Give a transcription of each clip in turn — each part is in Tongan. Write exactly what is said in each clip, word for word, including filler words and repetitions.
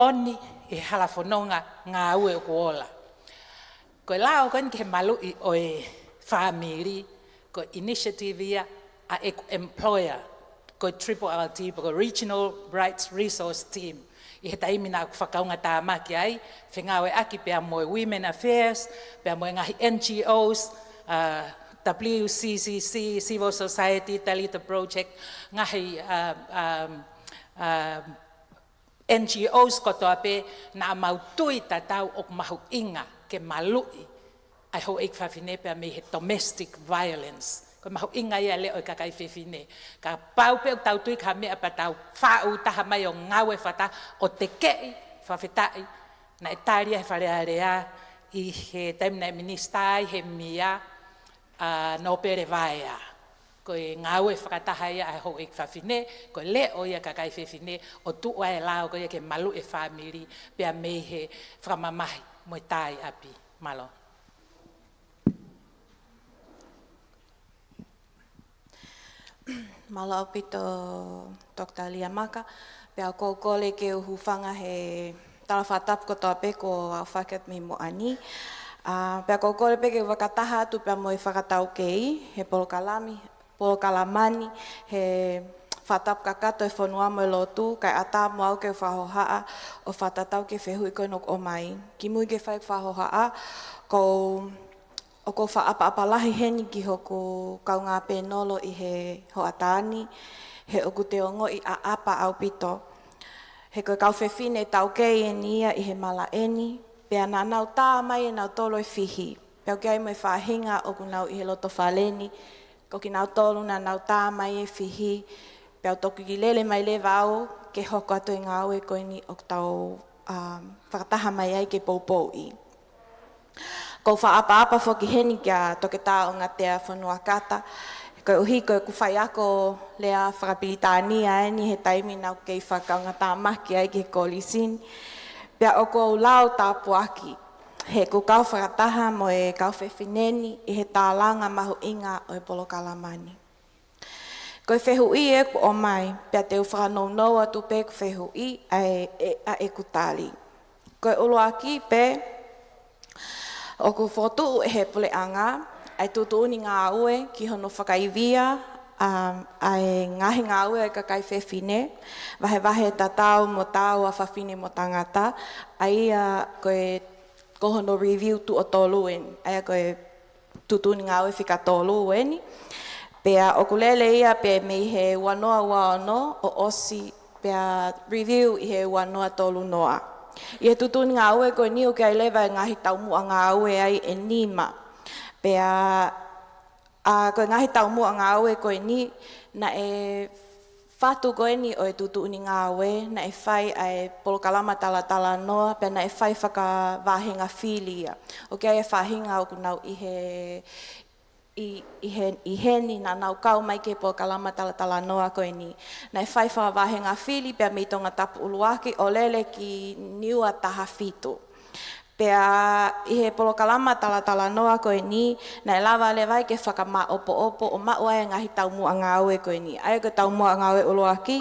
ʻOni ʻi he hala fononga ngāue ʻoku ola. Ko e lao ko eni ki he maluʻi ʻo e fāmili, ko e initiative ia ʻa ʻeku employer, ko e Triple R T, ko e Regional Rights Resource Team. ʻI he taimi naʻa ku fakaunga tāmaki ai, fengāueʻaki pea mo e Women Affairs, pea mo e ngaahi N G Os, uh, W C C C, Civil Society, Talita Project, ngaahi, uh, um, uh, N G Os kotoa pē naʻa mau tui tatau ʻoku mahuʻinga ke maluʻi ʻa e houʻeiki fafine pea mei he domestic violence. Ko e mahuʻinga ia e leʻo ʻo e kakai fefine. Kapau pē ʻoku tau tui ki ha meʻa pea tau faʻu taha mai ʻo ngāue fakataha ʻo tekeʻi, fakafetaʻi, naʻe tali ia he Fale Alea ʻi he taimi naʻe minisitā ai he mia ʻa Nōpele Vaea. Ko e ngāue fakataha ia ʻa e houʻeiki fafine, ko e leʻo ia ʻo e kakai fefine, ʻo tuʻu ai e lao ko ia ke maluʻi e fāmili, pea mei he fakamamahi mo e tā ʻi ʻapi. Mālō. Mālō ʻaupito, Doctor Liamaka. Pea ʻoku ou kole ke u hūfanga he tala fakatapu kotoa pē kuo aofaki atu mei muʻa ni. ʻA, pea ʻoku ou kole pē ke u fakataha atu pea mo e fakataukei he polokalami, polokalama ni, he fakatapu kakato e fonua mo e lotu, kae ʻatā mo au ke u fakahohaʻa ʻo fakatatau ki he fehuʻi ko eni ʻoku ʻomai. Kimui ke fai e fakahohaʻa, ʻoku ou ʻoku ou fakaʻapaʻapa lahi heni ki hoku kaungā pēnolo ʻi he hoʻatā ni, he ʻoku te ongoʻi ʻaʻapa ʻaupito. He ko e kau fefine taukei eni ia ʻi he malaʻe ni, pea naʻa nau tā mai ʻe nautolu e fihi. Pea ʻoku ʻi ai mo e faʻahinga ʻoku nau ʻi he loto fale ni, ko kinautolu naʻa nau tā mai e fihi, pea u toki lele mai leva au ke hoko atu e ngāue ko eni ʻoku tau, um, fakataha mai ai ke poupouʻi. ʻOku ou fakaʻapaʻapa foki heni kia Toketā ʻOngatea Fonuakata, koeʻuhi ko ʻeku faiako lea fakapilitānia eni he taimi naʻa ku kei fakaunga tāmaki ai ki he kolisi ni. Pea ʻoku ou lau tāpuaki he ʻoku kau fakataha mo e kau fefine ni ʻi he tālanga mahuʻinga ʻo e polokalama ni. Ko e fehuʻi ʻoku ʻomai, pea te u fakanounou atu pē ʻeku fehuʻi ʻa e, ʻe, ʻa ʻeku tali. Ko e ʻuluaki pē, ʻoku fokotuʻu ʻe he puleʻanga ʻa e tuʻutuʻuni ngāue ki hono fakaivia, um, ʻa e ngaahi ngāue ʻa e kakai fefine, vahevahe tatau mo taau ʻa fafine mo tangata, ʻa ia ko e, ko hono review tuʻo tolu eni, ʻa ia ko e tuʻutuʻuni ngāue fika tolu eni. Pea ʻoku lele ia pē mei he ua noa ua ono ʻo ʻosi pea review ʻi he ua noa tolu noa. ʻI he tuʻutuʻuni ngāue ko eni ʻoku ʻi ai leva e ngaahi taumuʻa ngāue ai ʻe nima. Pea, ʻa, ko e ngaahi taumuʻa ngāue ko eni naʻe fatu ko eni ʻo e tuʻutuʻuni ngāue, naʻe fai ʻa e polokalama talatalanoa, pea naʻe fai fakavāhenga fili ia. ʻOku ʻi ai e faʻahinga ʻoku nau ʻi he, ʻi, ʻi he, ʻi heni naʻa nau kau mai ki he polokalama talatalanoa ko eni. Naʻe fai fakavāhenga fili pea mei Tongatapu ʻUluaki ʻo lele ki Niua Taha Fitu. Pea ʻi he polokalama talatalanoa ko eni, naʻe lava leva ai ke fakamaʻopoʻopo ʻo maʻu ai e ngaahi taumuʻa ngāue ko eni. ʻA ia ko e taumuʻa ngāue ʻuluaki,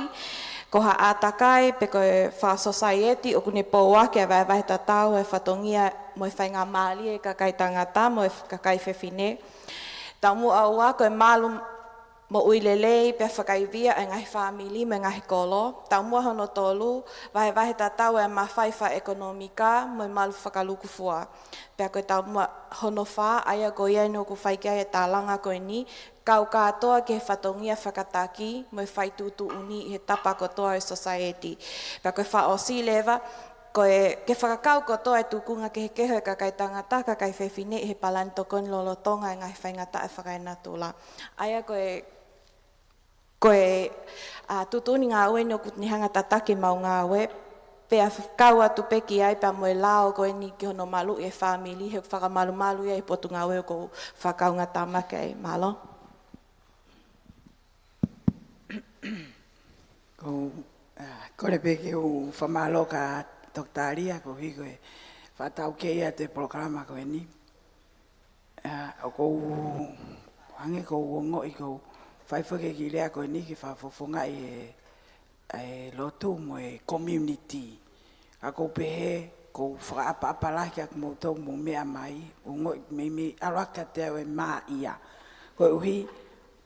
ko ha ʻātakai pe ko e fakasosaieti ʻoku ne pouaki ʻa e vahevahe tatau ʻa e fatongia mo e faingamālie ʻa e kakai tangata mo e kakai fefine. Taumuʻa ua ko e malu moʻui lelei pea fakaivia ʻa e ngaahi fāmili mo e ngaahi kolo. Taumuʻa hono tolu, vahevahe tatau ʻa e mafai fakaʻekonōmika mo e malu fakalūkufua. Pea ko e taumuʻa hono fā, ʻa ia ko ia eni ʻoku fai ki ai e tālanga ko eni, kau kātoa ki he fatongia fakataki mo e fai tuʻutuʻuni ʻi he tapa kotoa ʻo e sosaieti. Pea ko e fakaʻosi leva, ko e ke fakakau kotoa e tūkunga kehekehe ʻo e kakai tangata, kakai fefine ʻi he palani tokoni lolotonga e ngaahi faingataʻa fakaenatula. ʻA ia ko e, ko e, ʻa, tuʻutuʻuni ngāue eni ʻoku ne hanga tataki ʻemau ngāue, pea f-, kau atu pē ki ai pea mo e lao ko eni ki hono maluʻi e fāmili, he fakamalumalu ia ʻi he potungāue ʻoku ou fakaunga tāmaki ai. Mālō. Ko, ʻa, kole pē ke u fakamālō kia Toketā Lia koeʻuhi ko e fakataukei atu e polokalama ko eni. ʻA, ʻoku ou hangē ʻoku ou ongoʻi ʻoku ou fai foki e kiʻi lea ko eni ke fakafofongaʻi e, e lotu mo e community. Ka ʻoku ou pehē, ʻoku ou fakaʻapaʻapa lahi kia kimoutolu ʻoku mou meʻa mai, ʻoku ou ongoʻi meimei ʻalu hake atu ʻa e mā ia. Koeʻuhi,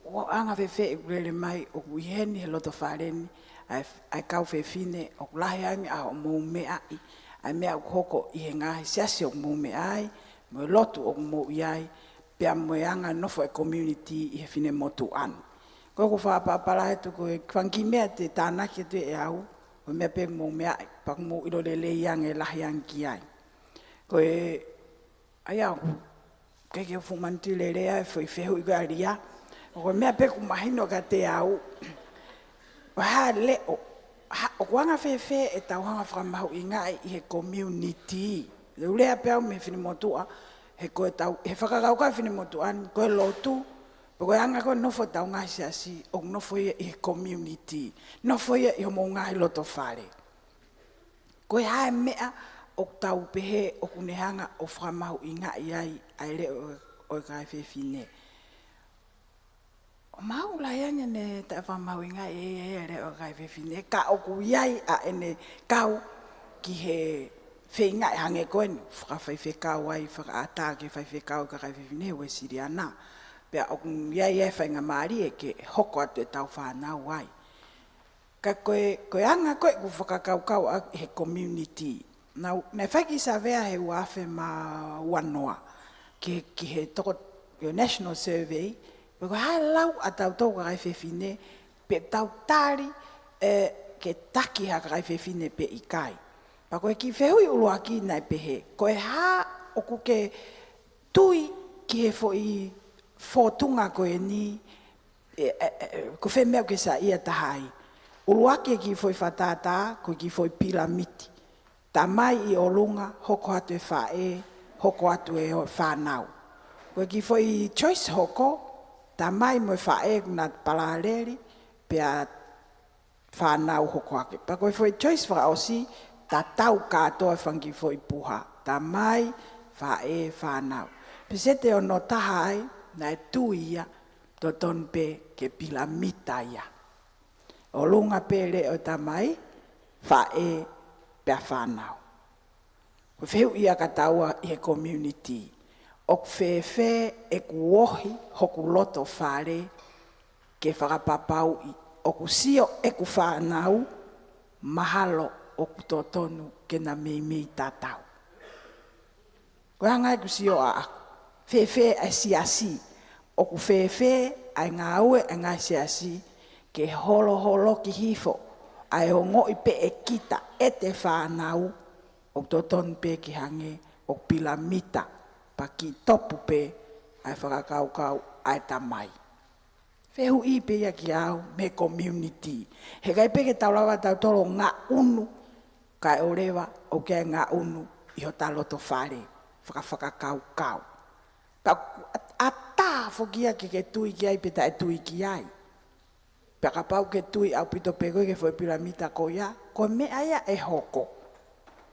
ʻoku anga fēfē ʻeku lele mai, ʻoku ʻi heni he loto fale ni, ʻa e, ʻa e kau fefine, ʻoku lahi ange ʻa hoʻomou meʻa ai, ʻa e meʻa ʻoku hoko ʻi he ngaahi siasi ʻoku mou meʻa ai, mo e lotu ʻoku mou ʻi ai, pea mo e anga nofo e community ʻi he finemotuʻa ni. Ko ʻeku fakaʻapaʻapa lahi atu ko e fanga kiʻi meʻa te tānaki atu ʻe au, ko e meʻa pē ʻoku mou meʻa ai, pea ʻoku mou ʻilo lelei ange lahi ange ki ai. Ko e, ʻa ia ʻoku, ke ke fuʻu manatu lelei ʻa e foʻi fehuʻi ko ē ʻa Lia. Ko e meʻa pē ʻoku mahino kiate au. ʻO hā leʻo, hā, ʻoku anga fēfē ʻetau hanga fakamahuʻingaʻi ʻi he community. Te u lea pē au mei he finemotuʻa, he ko ʻetau, he fakakaukau finemotuʻa ni, ko e lotu, pe ko e anga ko ē nofo ʻetau ngaahi siasi, ʻoku nofo ia ʻi he community. Nofo ia ʻi homou ngaahi loto fale. Ko e hā e meʻa ʻoku tau pehē ʻoku ne hanga ʻo fakamahuʻingaʻi ai ʻa e leʻo ʻo e, ʻo e kakai fefine. ʻOku mahuʻi lahi ange ʻene taʻefakamahuʻingaʻi ʻe ia ʻa e leʻo ʻo e kakai fefine. Ka ʻoku ʻi ai ʻa ʻene kau ki he feingaʻi hangē ko eni, fakafaifekau ai, fakaʻatā ki he faifekau ʻo e kakai fefine Uēsiliana. Pea ʻoku ʻi ai ʻa e faingamālie ke hoko atu ʻetau fānau ai. Ka ko e, ko e anga ko ē ʻeku fakakaukau ʻa e community. Naʻa, naʻe fai e kiʻi savea he ua afe mā ua noa ki, ki he toko, ki he National Survey, pe ko e hā e lau ʻa tautolu kakai fefine, pe tau tali, ē, ke taki ha kakai fefine pe ʻikai. Pea ko e kiʻi fehuʻi ʻuluaki naʻe pehē, ko e hā ʻoku ke tui ki he foʻi fōtunga ko eni, ē, ē, ē, ko fē meʻa ʻoku ke saiʻia taha ai. ʻUluaki e kiʻi foʻi fakatātā, ko e kiʻi foʻi pilamiti. Tamai ʻi ʻolunga, hoko atu e faʻē, hoko atu e fānau. Ko e kiʻi foʻi choice hoko, tamai mo e faʻē ʻoku na palaleli, pea fānau hoko hake. Pea ko e foʻi choice fakaʻosi, tatau kātoa e fanga kiʻi foʻi puha. Tamai, faʻē, fānau. Pea sete ono taha ai, naʻe tui ia, totonu pē ke pilamita ia. ʻOlunga pē leʻo e tamai, faʻē, pea fānau. Ko e fehuʻi ia kia taua ʻi he community. ʻOku fēfē ʻeku ohi hoku loto fale ke fakapapauʻi ʻoku sio ʻeku fānau, mahalo ʻoku totonu ke na meimei tatau. Ko e anga ʻeku sio ʻaʻaku. Fēfē ʻa e siasi. ʻOku fēfē ʻa e ngāue ʻa e ngaahi siasi ke holoholoki hifo ʻa e ongoʻi pē ʻe kita ʻete fānau, ʻoku totonu pē ke hangē ʻoku pilamita, pea kiʻi topu pē ʻa e fakakaukau ʻa e tamai. Fehuʻi pē ia kia au mei he community. Heʻikai pē ke tau lava tautolu ʻo ngaʻunu, kae ʻoua leva ʻoku ke ngaʻunu ʻi hota loto fale, fakafakakaukau. Pea ʻoku ʻat-, ʻatā foki ia ke ke tui ki ai pe taʻe tui ki ai. Pea kapau ʻoku ke tui ʻaupito pē koe ki he foʻi pilamita ko ia, ko e meʻa ia ʻe hoko.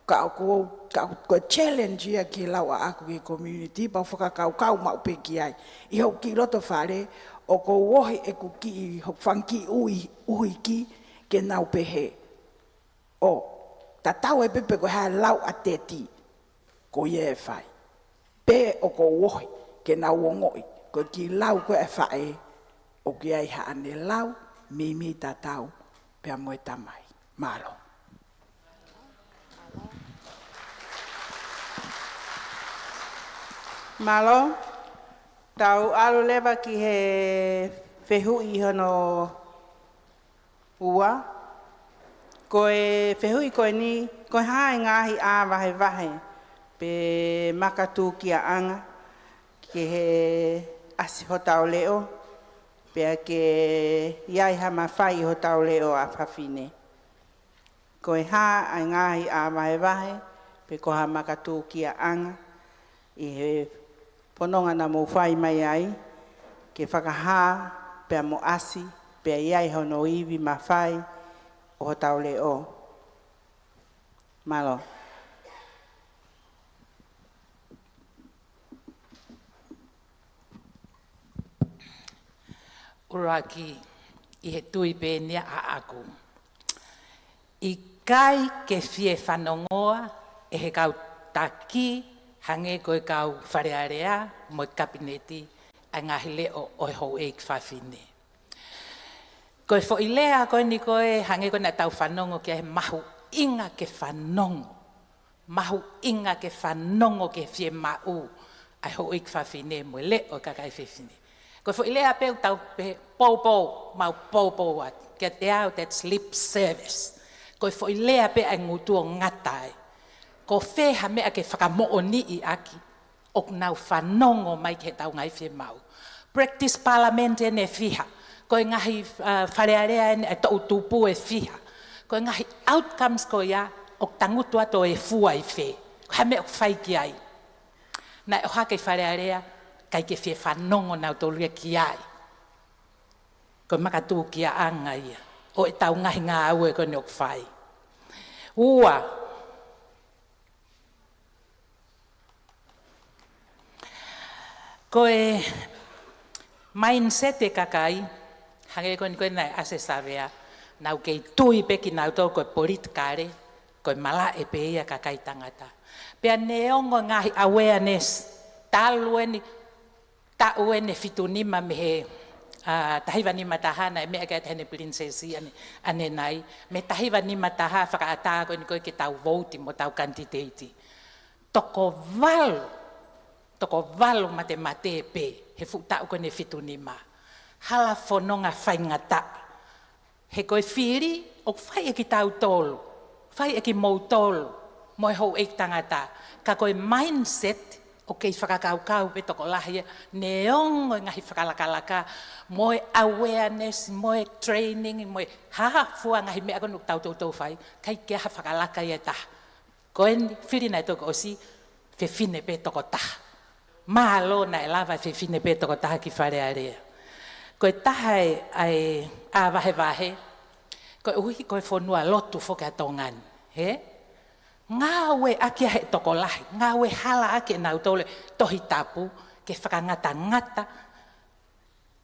Ka ʻoku ou, ka ʻoku ou challenge ia ki he lau ʻaʻaku ki he community, pea u fakakaukau maʻu pē ki ai. ʻI hoku kiʻi loto fale, ʻoku ou ohi ʻeku kiʻi, hoku fanga kiʻi ui, ʻuhiki, ke nau pehē. ʻO, tatau ai pē pe ko e hā e lau ʻa teti, ko ia ʻe fai. Pe ʻoku ou ohi, ke nau ongoʻi, ko e kiʻi lau ko ē ʻa e faʻē, ʻoku ʻi ai haʻane lau, meimei tatau, pea mo e tamai. Mālō. Mālō, tau ʻalu leva ki he fehuʻi hono ua. Ko e fehuʻi ko eni, ko e hā e ngaahi ʻā vahevahe, pe makatūkiaʻanga, ki he ʻasi hotau leʻo, pea ke ʻi ai ha mafai ʻi hotau leʻo ʻa fafine. Ko e hā ʻa e ngaahi ʻā vahevahe, pe ko ha makatūkiaʻanga, ʻi he fononga naʻa mou fai mai ai, ke fakahā, pea mo ʻasi, pea ʻi ai hono ivi mafai ʻo hotau leʻo. Mālō. ʻUluaki, ʻi he tui pē eni ʻaʻaku. ʻI, ʻIkai ke fie fanongoa ʻe he kau taki, hangē ko e kau Fale Alea mo e Kapineti, ʻa e ngaahi leʻo ʻo e houʻeiki fafine. Ko e foʻi lea ko eni ko e hangē ko ē naʻa tau fanongo ki ai, he mahuʻinga ke fanongo. Mahuʻinga ke fanongo ki he fiemaʻu ʻa e houʻeiki fafine mo e leʻo ʻo e kakai fefine. Ko e foʻi lea pē ʻoku tau pehē poupou, mau poupou atu. Kiate au, that's lip service. Ko e foʻi lea pē ʻa e ngutu ʻo ngata ai. Ko fē ha meʻa ke fakamoʻoniʻi ʻaki ʻoku nau fanongo mai ki heʻetau ngaahi fiemaʻu. Practice Parliament eni ʻe fiha. Ko e ngaahi, uh, Fale Alea eni ʻe toʻutupu ʻe fiha. Ko e ngaahi outcomes ko ia ʻoku tangutu atu ʻe fua ʻi fē. Ko e hā e meʻa ʻoku fai ki ai. Naʻe ʻohake ʻe he Fale Alea, ʻikai ke fie fanongo nautolu ia ki ai. Ko e makatuʻunga ia ʻo ʻetau ngaahi ngāue ko eni ʻoku fai. Ua, ko e mindset ʻa e kakai, hangē ko eni ko ē naʻe ʻasi e savea, nau kei tui pē kinautolu ko e politikale, ko e malaʻe pē ia ʻa e kakai tangata. Pea neongo e ngaahi awareness, talu eni, taʻu eni ʻe fitu nima mei he, a, taha hiva nima taha naʻe meʻa ki ai e Taʻahine Pilinisesi ʻane, ʻanenai, mei he taha hiva nima taha fakaʻatā ko eni ko ē ke tau vouti mo ʻetau kanititeiti. Toko valu, toko valu matemate pē he fuʻu taʻu ko eni ʻe fitu nima. Hala fononga faingataʻa. He ko e fili ʻoku fai ʻe kitautolu, fai ʻe kimoutolu mo e houʻeiki tangata. Ka ko e mindset ʻoku kei fakakaukau pē tokolahi ia, neongo e ngaahi fakalakalaka mo e awareness mo e training mo e hā fua ngaahi meʻa ko eni ʻoku tau toutou fai, ʻikai ke ʻi ai ha fakalaka ia ʻe taha. Ko eni, fili naʻe toki ʻosi, fefine pē tokotaha. Mālō naʻe lava e fefine pē tokotaha ki Fale Alea. Ko e taha e, ʻa e ʻā vahevahe, koeʻuhi ko e fonua lotu foki ʻa Tonga ni, hē? Ngāueʻaki ʻe he tokolahi, ngāue hala ʻaki ʻe nautolu e Tohi Tapu ke fakangatangata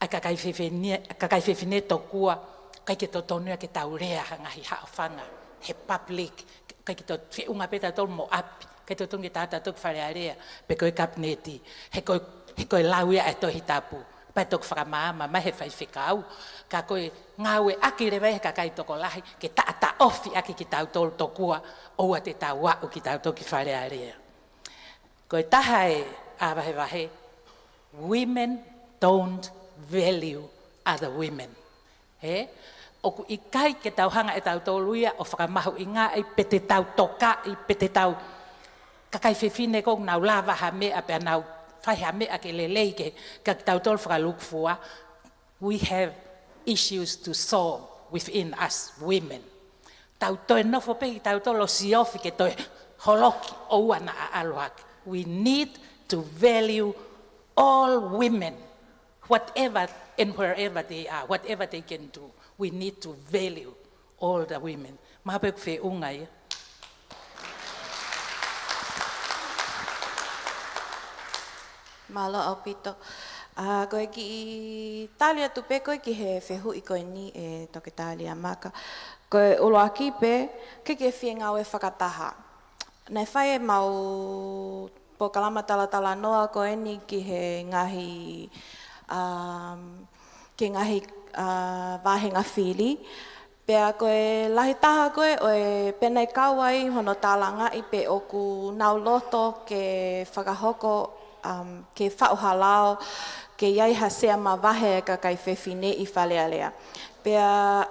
ʻa e kakai fefine, kakai fefine tokua, ʻikai ke totonu ia ke tau lea ha ngaahi haʻofanga he public, ʻikai ke to-, feʻunga pē tautolu mo ʻapi, ʻikai totonu ke tau ō tautolu ki Fale Alea, pe ko e Kapineti, he ko e, he ko e lau ia ʻa e Tohi Tapu, pea toki fakamaama mai he faifekau, ka ko e ngāueʻaki leva ia ʻe he kakai tokolahi, ke taʻataʻofi ʻaki kitautolu tokua, ʻoua te tau aʻu kitautolu ki Fale Alea. Ko e taha e ʻā vahevahe, women don't value other women. Hē? ʻOku ʻikai ke tau hanga ʻe tautolu ia ʻo fakamahuʻingaʻi pe te tau tokaʻi, pe te tau kakai fefine ko ē ʻoku nau lava ha meʻa pea nau fai ha meʻa ke lelei ke, ka kitautolu fakalukufua. We have issues to solve within us women. Tau toe nofo pē kitautolu ʻo siofi ke toe holoki ʻoua naʻa ʻalu hake. We need to value all women, whatever and wherever they are, whatever they can do. We need to value all the women. Mahalo pē ʻoku feʻunga ia. Mālō ʻaupito. ʻA, ko e kiʻi tali atu pē ko ē ki he fehuʻi ko eni ʻe Toketā Liamaka. Ko e ʻuluaki pē, ke ke fie ngāue fakataha. Naʻe fai ʻemau polokalama talatalanoa ko eni ki he ngaahi, um, ki he ngaahi, uh, vāhenga fili. Pea ko e lahi taha ko ē ʻo e pea naʻe kau ai hono tālangaʻi pe ʻoku nau loto ke fakahoko, um, ke faʻu ha lao, ke ʻi ai ha sea mavahe ʻa e kakai fefine ʻi Fale Alea. Pea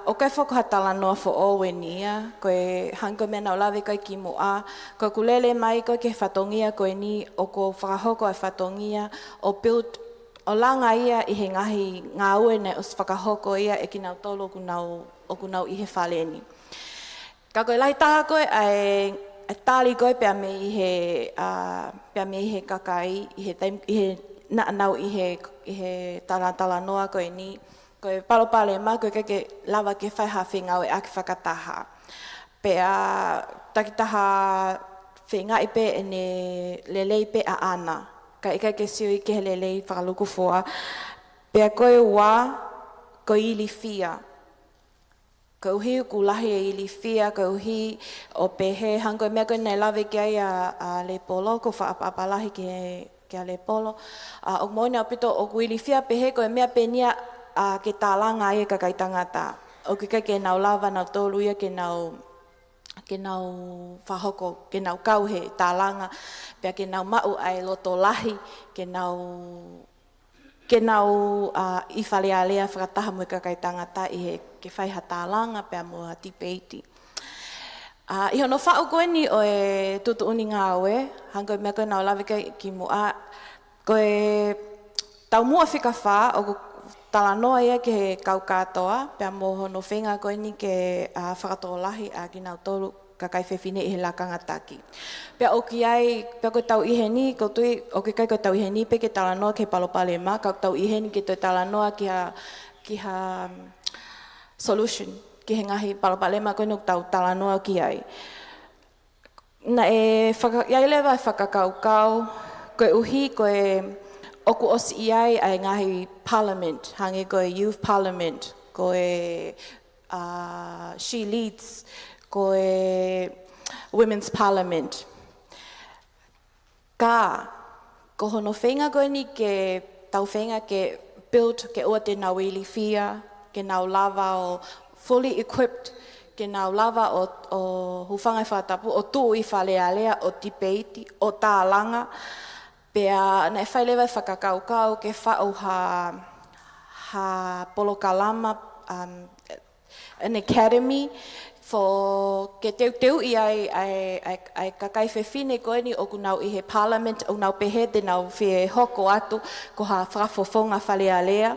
ʻoku ʻikai foki ha talanoa foʻou eni ia, ko e hangē ko e meʻa naʻa ku lave ki ai kimuʻa, ko ʻeku lele mai ko ē ki he fatongia ko eni ʻoku ou fakahoko ʻa e fatongia ʻo build, ʻo langa ia ʻi he ngaahi ngāue naʻe ʻosi fakahoko ia ʻe kinautolu ʻoku nau, ʻoku nau ʻi he fale ni. Ka ko e lahi taha ko ē ʻa e, ʻa e tali ko ē pea mei he, ʻa, pea mei he kakai, ʻi he taimi, ʻi he naʻa nau ʻi he, ʻi he talatalanoa ko eni, ko e palopalema ko e ʻikai ke lava ke fai ha fengāueʻaki fakataha. Pea takitaha feingaʻi pē ʻene lelei pē ʻaʻana, ka ʻikai ke sio ki he lelei fakalukufua. Pea ko e ua, ko e ilifia. Koeʻuhi ʻoku lahi e ilifia, koeʻuhi ʻo pehē, hangē ko e meʻa ko ē naʻe lave ki ai ʻa, ʻa Lepolo, ʻoku ou fakaʻapaʻapa lahi ki he, kia Lepolo. ʻA, ʻoku moʻoni ʻaupito ʻoku ilifia pehē ko e meʻa pē eni ia, ʻa, ke tālanga ai e kakai tangata. ʻOku ʻikai ke nau lava nautolu ia ke nau, ke nau fakahoko, ke nau kau he tālanga, pea ke nau maʻu ʻa e loto lahi, ke nau ke nau, ʻa, ʻi Fale Alea fakataha mo e kakai tangata ʻi he ke fai ha tālanga pea mo ha tipeiti. ʻA, ʻi hono faʻu ko eni ʻo e tuʻutuʻuni ngāue, hangē ko e meʻa ko ē naʻa ku lave ki ai kimuʻa, ko e taumuʻa fika fā ʻoku talanoa ia ki he kau kātoa, pea mo hono feinga ko eni ke, ʻa, fakatokolahi ʻa kinautolu kakai fefine ʻi he lakanga taki. Pea ʻoku ʻi ai, pea ko e tau ʻi heni, ʻoku ou tui, ʻoku ʻikai ko e tau ʻi heni pē ke talanoa ki he palopalema, ka ʻoku tau ʻi heni ke toe talanoa ki ha, ki ha, um, solution, ki he ngaahi palopalema ko eni ʻoku tau talanoa ki ai. Naʻe faka-, ʻi ai leva e fakakaukau, koeʻuhi ko e ʻoku ʻosi ʻi ai ʻa e ngaahi parliament, hangē ko e youth parliament, ko e ʻa, She Leads, ko e Women's Parliament. Ka, ko hono feinga ko eni ke tau feinga ke build, ke ʻoua te nau ilifia, ke nau lava ʻo fully equipped, ke nau lava ʻo, ʻo hūfanga he fakatapu, ʻo tuʻu ʻi Fale Alea, ʻo tipeiti, ʻo tālanga, pea naʻe fai leva e fakakaukau ke faʻu ha, ha polokalama, um, an academy for ke teuteuʻi ai, ʻa e, ʻa e, ʻa e kakai fefine ko eni ʻoku nau ʻi he parliament, ʻoku nau pehē te nau fie hoko atu ko ha fakafofonga Fale Alea.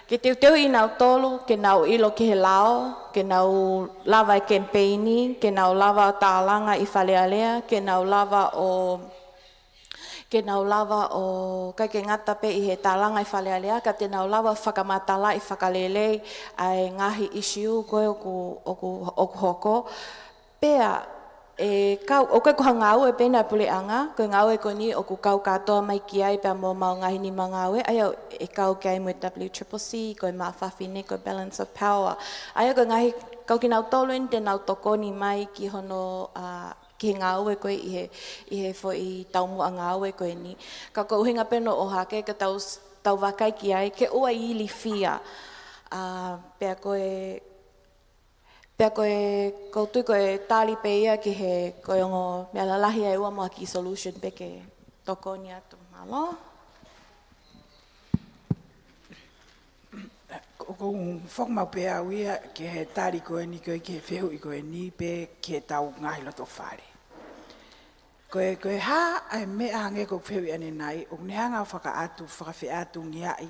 Ke teuteuʻi nautolu, ke nau ʻilo ki he lao, ke nau lava e kemipeini, ke nau lava ʻo tālanga ʻi Fale Alea, ke nau lava ʻo ke nau lava ʻo ʻikai ke ngata pē ʻi he tālanga ʻi Fale Alea, ka te nau lava fakamatalaʻi fakalelei ʻa e ngaahi ʻisiū ko ē ʻoku, ʻoku, ʻoku hoko. Pea, ʻe kau, ʻoku ʻikai ko ha ngāue pē ʻena e puleʻanga, ko e ngāue ko eni ʻoku kau kātoa mai ki ai pea mo ʻemau ngaahi nima ngāue, ʻa ia ʻe kau ki ai mo e W triple C, ko e Maʻa Fafine, ko e Balance of Power. ʻA ia ko e ngaahi, kau kinautolu eni te nau tokoni mai ki hono, ʻa, ki he ngāue ko ē ʻi he, ʻi he foʻi taumuʻa ngāue ko eni. Ka ko e ʻuhinga pē ʻoku ou ʻohake ke tau s-, tau vakai ki ai, ke ʻoua ilifia. ʻA, pea ko e, pea ko e, ʻoku ou tui ko e tali pē ia ki he, ko e ongo meʻa lalahi ʻe ua mo ha kiʻi solution pē ke tokoni atu. Mālō. Ko, ʻoku ou foki maʻu pē au ia ki he tali ko eni ko ē ki he fehuʻi ko eni pē ki he tau ngaahi loto fale. Ko e, ko e hā ʻa e meʻa hangē ko e fehuʻi ʻanenai, ʻoku ne hanga ʻo fakaʻatu, fakafeʻātungiaʻi,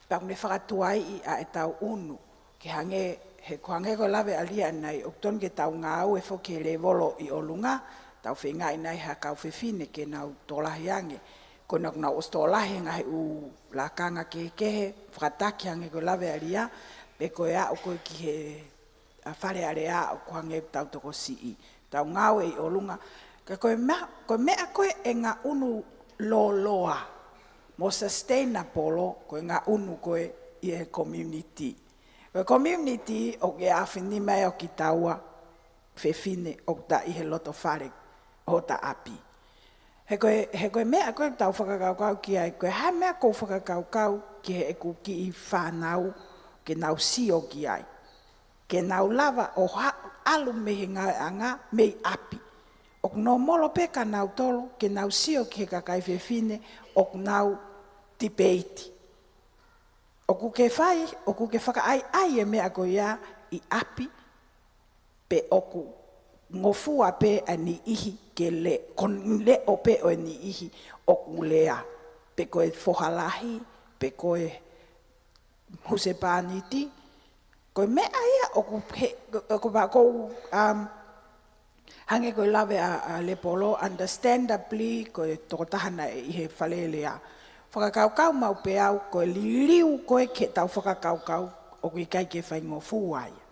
pea ʻoku ne fakatuaiʻi ʻa e tau ʻunu, ke hangē, he ko e hangē ko e lave ʻa Lia ʻanenai, ʻoku tonu ke tau ngāue foki he lēvolo ʻi ʻolunga, tau feingaʻi nai ha kau fefine ke nau tokolahi ange, ko ena kuo nau ʻosi tokolahi he ngaahi ʻū lakanga kehekehe, fakataki hangē ko e lave ʻa Lia, pe ko e aʻu ko ē ki he, ʻa, Fale Alea ʻoku hangē ʻoku tau tokosiʻi, tau ngāue ʻi ʻolunga. Ka ko e meʻa, ko e meʻa ko ē ʻe ngaʻunu lōloa, mo sustainable, ko e ngaʻunu ko ē ʻi he community. Ko e community ʻoku ʻi he ʻaofinima ʻo kitaua fefine ʻoku ta ʻi he loto fale ʻo hota ʻapi. He ko e, he ko e meʻa ko ē ʻoku tau fakakaukau ki ai, ko e hā e meʻa ʻoku ou fakakaukau ki heʻeku kiʻi fānau ke nau sio ki ai. Ke nau lava ʻo ha-, ʻalu mei he ngāueʻanga mei ʻapi. ʻOku nōmolo pē kia nautolu ke nau sio ki he kakai fefine ʻoku nau tipeiti. ʻOku ke fai, ʻoku ke fakaʻaiʻai e meʻa ko ia ʻi ʻapi, pe ʻoku ngofua pē ʻa e niʻihi ke le-, ko e leʻo pē ʻo e niʻihi ʻoku lea, pe ko e foha lahi, pe ko e husepāniti, ko e meʻa ia ʻoku he, ʻoku pau ʻoku, um, hangē ko e lave ʻa, ʻa Lepolo, understandably, ko e tokotaha naʻe ʻi he Fale Alea. Fakakaukau maʻu pē au, ko e liliu ko ē ke tau fakakaukau, ʻoku ʻikai ke faingofua ia.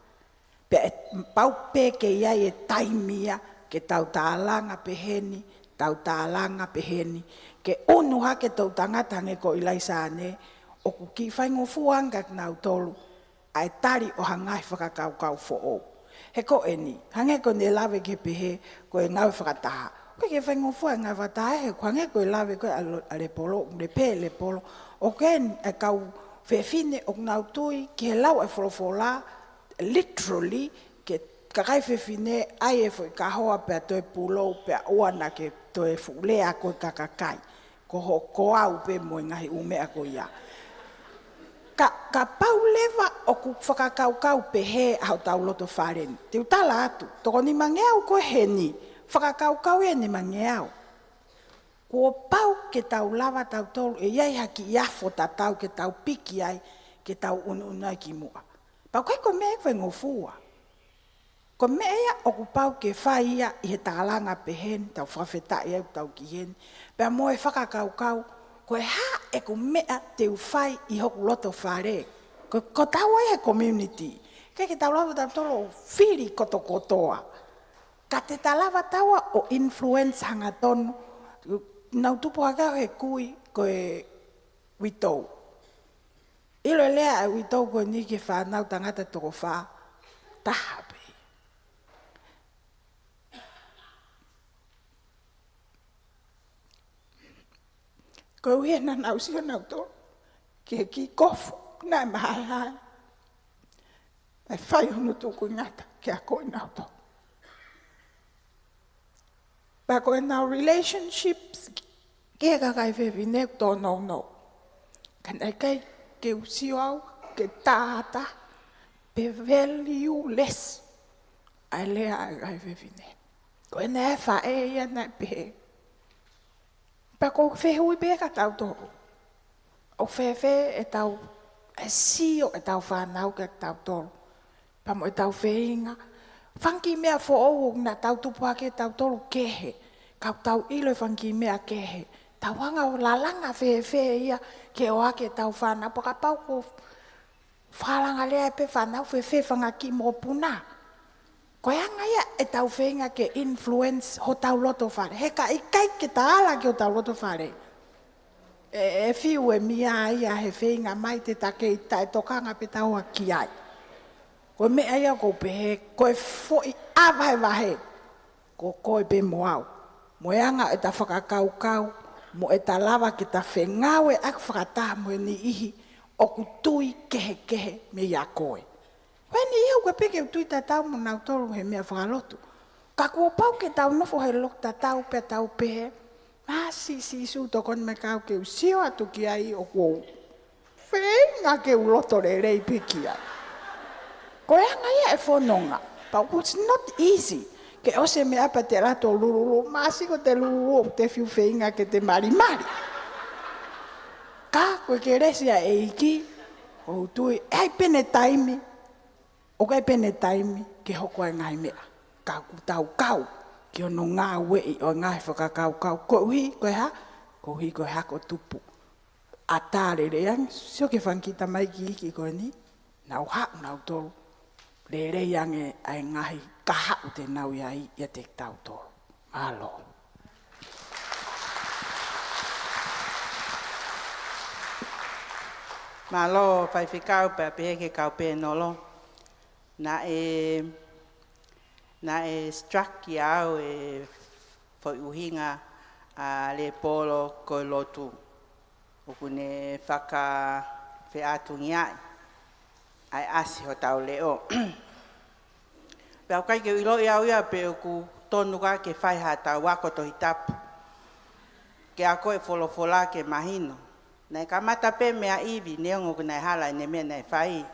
Pea ʻe pau pē ke ʻi ai e taimi ia, ke tau tālanga peheni, tau tālanga peheni, ke ʻunu hake toʻutangata hangē ko ʻIlaisaane, ʻoku kiʻi faingofua ange kia nautolu. ʻa e tali ʻo ha ngaahi fakakaukau foʻou. He ko eni, hangē ko ʻene lave ke pehē, ko e ngāue fakataha. ʻOku ʻikai ke faingofua e ngāue fakataha, he ko e hangē ko e lave ko ē ʻa Lo-, ʻa Lepolo, le pē Lepolo. ʻOku ʻi ai e kau fefine ʻoku nau tui ki he lau ʻa e folofola, literally, ke kakai fefine ʻai e foʻi kahoa pea toe pulou pea ʻoua naʻa ke toe fuʻu lea koe ki he kakai. Ko ho-, ko au pē mo e ngaahi ʻū meʻa ko ia. Ka, kapau leva ʻoku fakakaukau pehē ʻa hotau loto fale ni. Te u tala atu, toko nimangeau ko ē heni, fakakaukau ʻe nimangeau. Kuo pau ke tau lava tautolu, ʻe ʻi ai ha kiʻi afo tatau ke tau piki ai, ke tau ʻunuʻunu ai ki muʻa. Pea ʻoku ʻikai ko e meʻa ia ʻoku faingofua. Ko e meʻa ia ʻoku pau ke fai ia ʻi he tālanga pehē ni, tau fakafetaʻi ai ʻoku tau ki heni. Pea mo e fakakaukau, ko e hā ʻeku meʻa te u fai ʻi hoku loto fale. Ko, ko taua ia he community. ʻIkai ke tau lava tautolu ʻo fili kotokotoa. Ka te ta lava taua ʻo influence hangatonu. Naʻá ku tupu hake au he kui ko e uitou. ʻIlo e lea ʻa e uitou ko eni ki he fānau tangata toko fā, taha pē. Koeʻuhi he naʻa nau sio nautolu ki he kiʻi kofu naʻe mahaehae, naʻe fai hono tukuingata ke akoʻi nautolu. Pea ko ʻenau relationships ki he kakai fefine ʻoku tōnounou. Ka naʻe ʻikai ke u sio au ke tā atu pe valueless ʻa e lea ʻa e kakai fefine. Ko ʻenau faʻē ia naʻe pehē. Pea ʻoku ou fehuʻi pē kia tautolu. ʻOku fēfē ʻetau, e sio ʻetau fānau kia tautolu. Pea mo ʻetau feinga. Fanga kiʻi meʻa foʻou ʻoku naʻa tau tupu hake tautolu kehe. Ka ʻoku tau ʻilo e fanga kiʻi meʻa kehe. Tau hanga ʻo lalanga fēfē ia ke ʻohake ʻetau fānau. Pea kapau ko e fakalanga lea pē fānau fēfē fanga kiʻi mokopuna. Ko e anga ia ʻetau feinga ke influence hotau loto fale. He ka ʻikai ke ta ala ki hotau loto fale. ʻE, ʻe fiu e meʻa ia he feinga mai te ta kei taʻetokanga pē taua ki ai. Ko e meʻa ia ʻoku ou pehē, ko e foʻi ʻā vahevahe, ko koe pē mo au. Mo e anga ʻeta fakakaukau, mo ʻeta lava ke ta fengāueʻaki fakataha mo e niʻihi ʻoku tui kehekehe meia koe. Ko e niʻihi ʻoku ʻikai pē ke u tui tatau mo nautolu he meʻa fakalotu. Ka kuo pau ke tau nofo he lotu tatau pea tau pehē, Māsiʻi Sīsū, tokoni mai ka u ke u sio atu ki ai ʻoku ou feinga ke u loto lelei pē ki ai. Ko e anga ia e fononga. But it's not easy. Ke ʻosi e meʻa pea te lava ʻo lulululu, māsiʻi ko te lulululu ʻoku te fiu feinga ke te malimali. Ka ko e kelesi ʻa e ʻEiki, ʻoku ou tui, ʻe ʻi ai pē ʻene taimi, ʻoku ʻi ai pē ʻene taimi ke hoko ai e ngaahi meʻa. Ka ʻoku tau kau ki hono ngāueʻi ʻo e ngaahi fakakaukau. Koeʻuhi ko e hā? Koeʻuhi ko e hako tupu. ʻAtā lelei ange, sio ki he fanga kiʻi tamai kiʻi iiki ko eni, nau haʻu nautolu. Lelei ange ʻa e ngaahi kahaʻu te nau ʻi ai ʻiate kitautolu. Mālō. Mālō, Faifekau, pea pehē ki he kau pēnolo. Naʻe, naʻe struck kiate au e foʻi ʻuhinga ʻa Lepolo ko e lotu. ʻOku ne fakafeʻātungiaʻi ʻa e ʻasi hotau leʻo. Pea ʻoku ʻikai ke u ʻiloʻi au ia pe ʻoku tonu ka ke fai haʻatau ako Tohi Tapu. Ke ako e folofola ke mahino. Naʻe kamata pē meia ʻIvi, neongo ʻoku naʻe hala ʻene meʻa naʻe fai.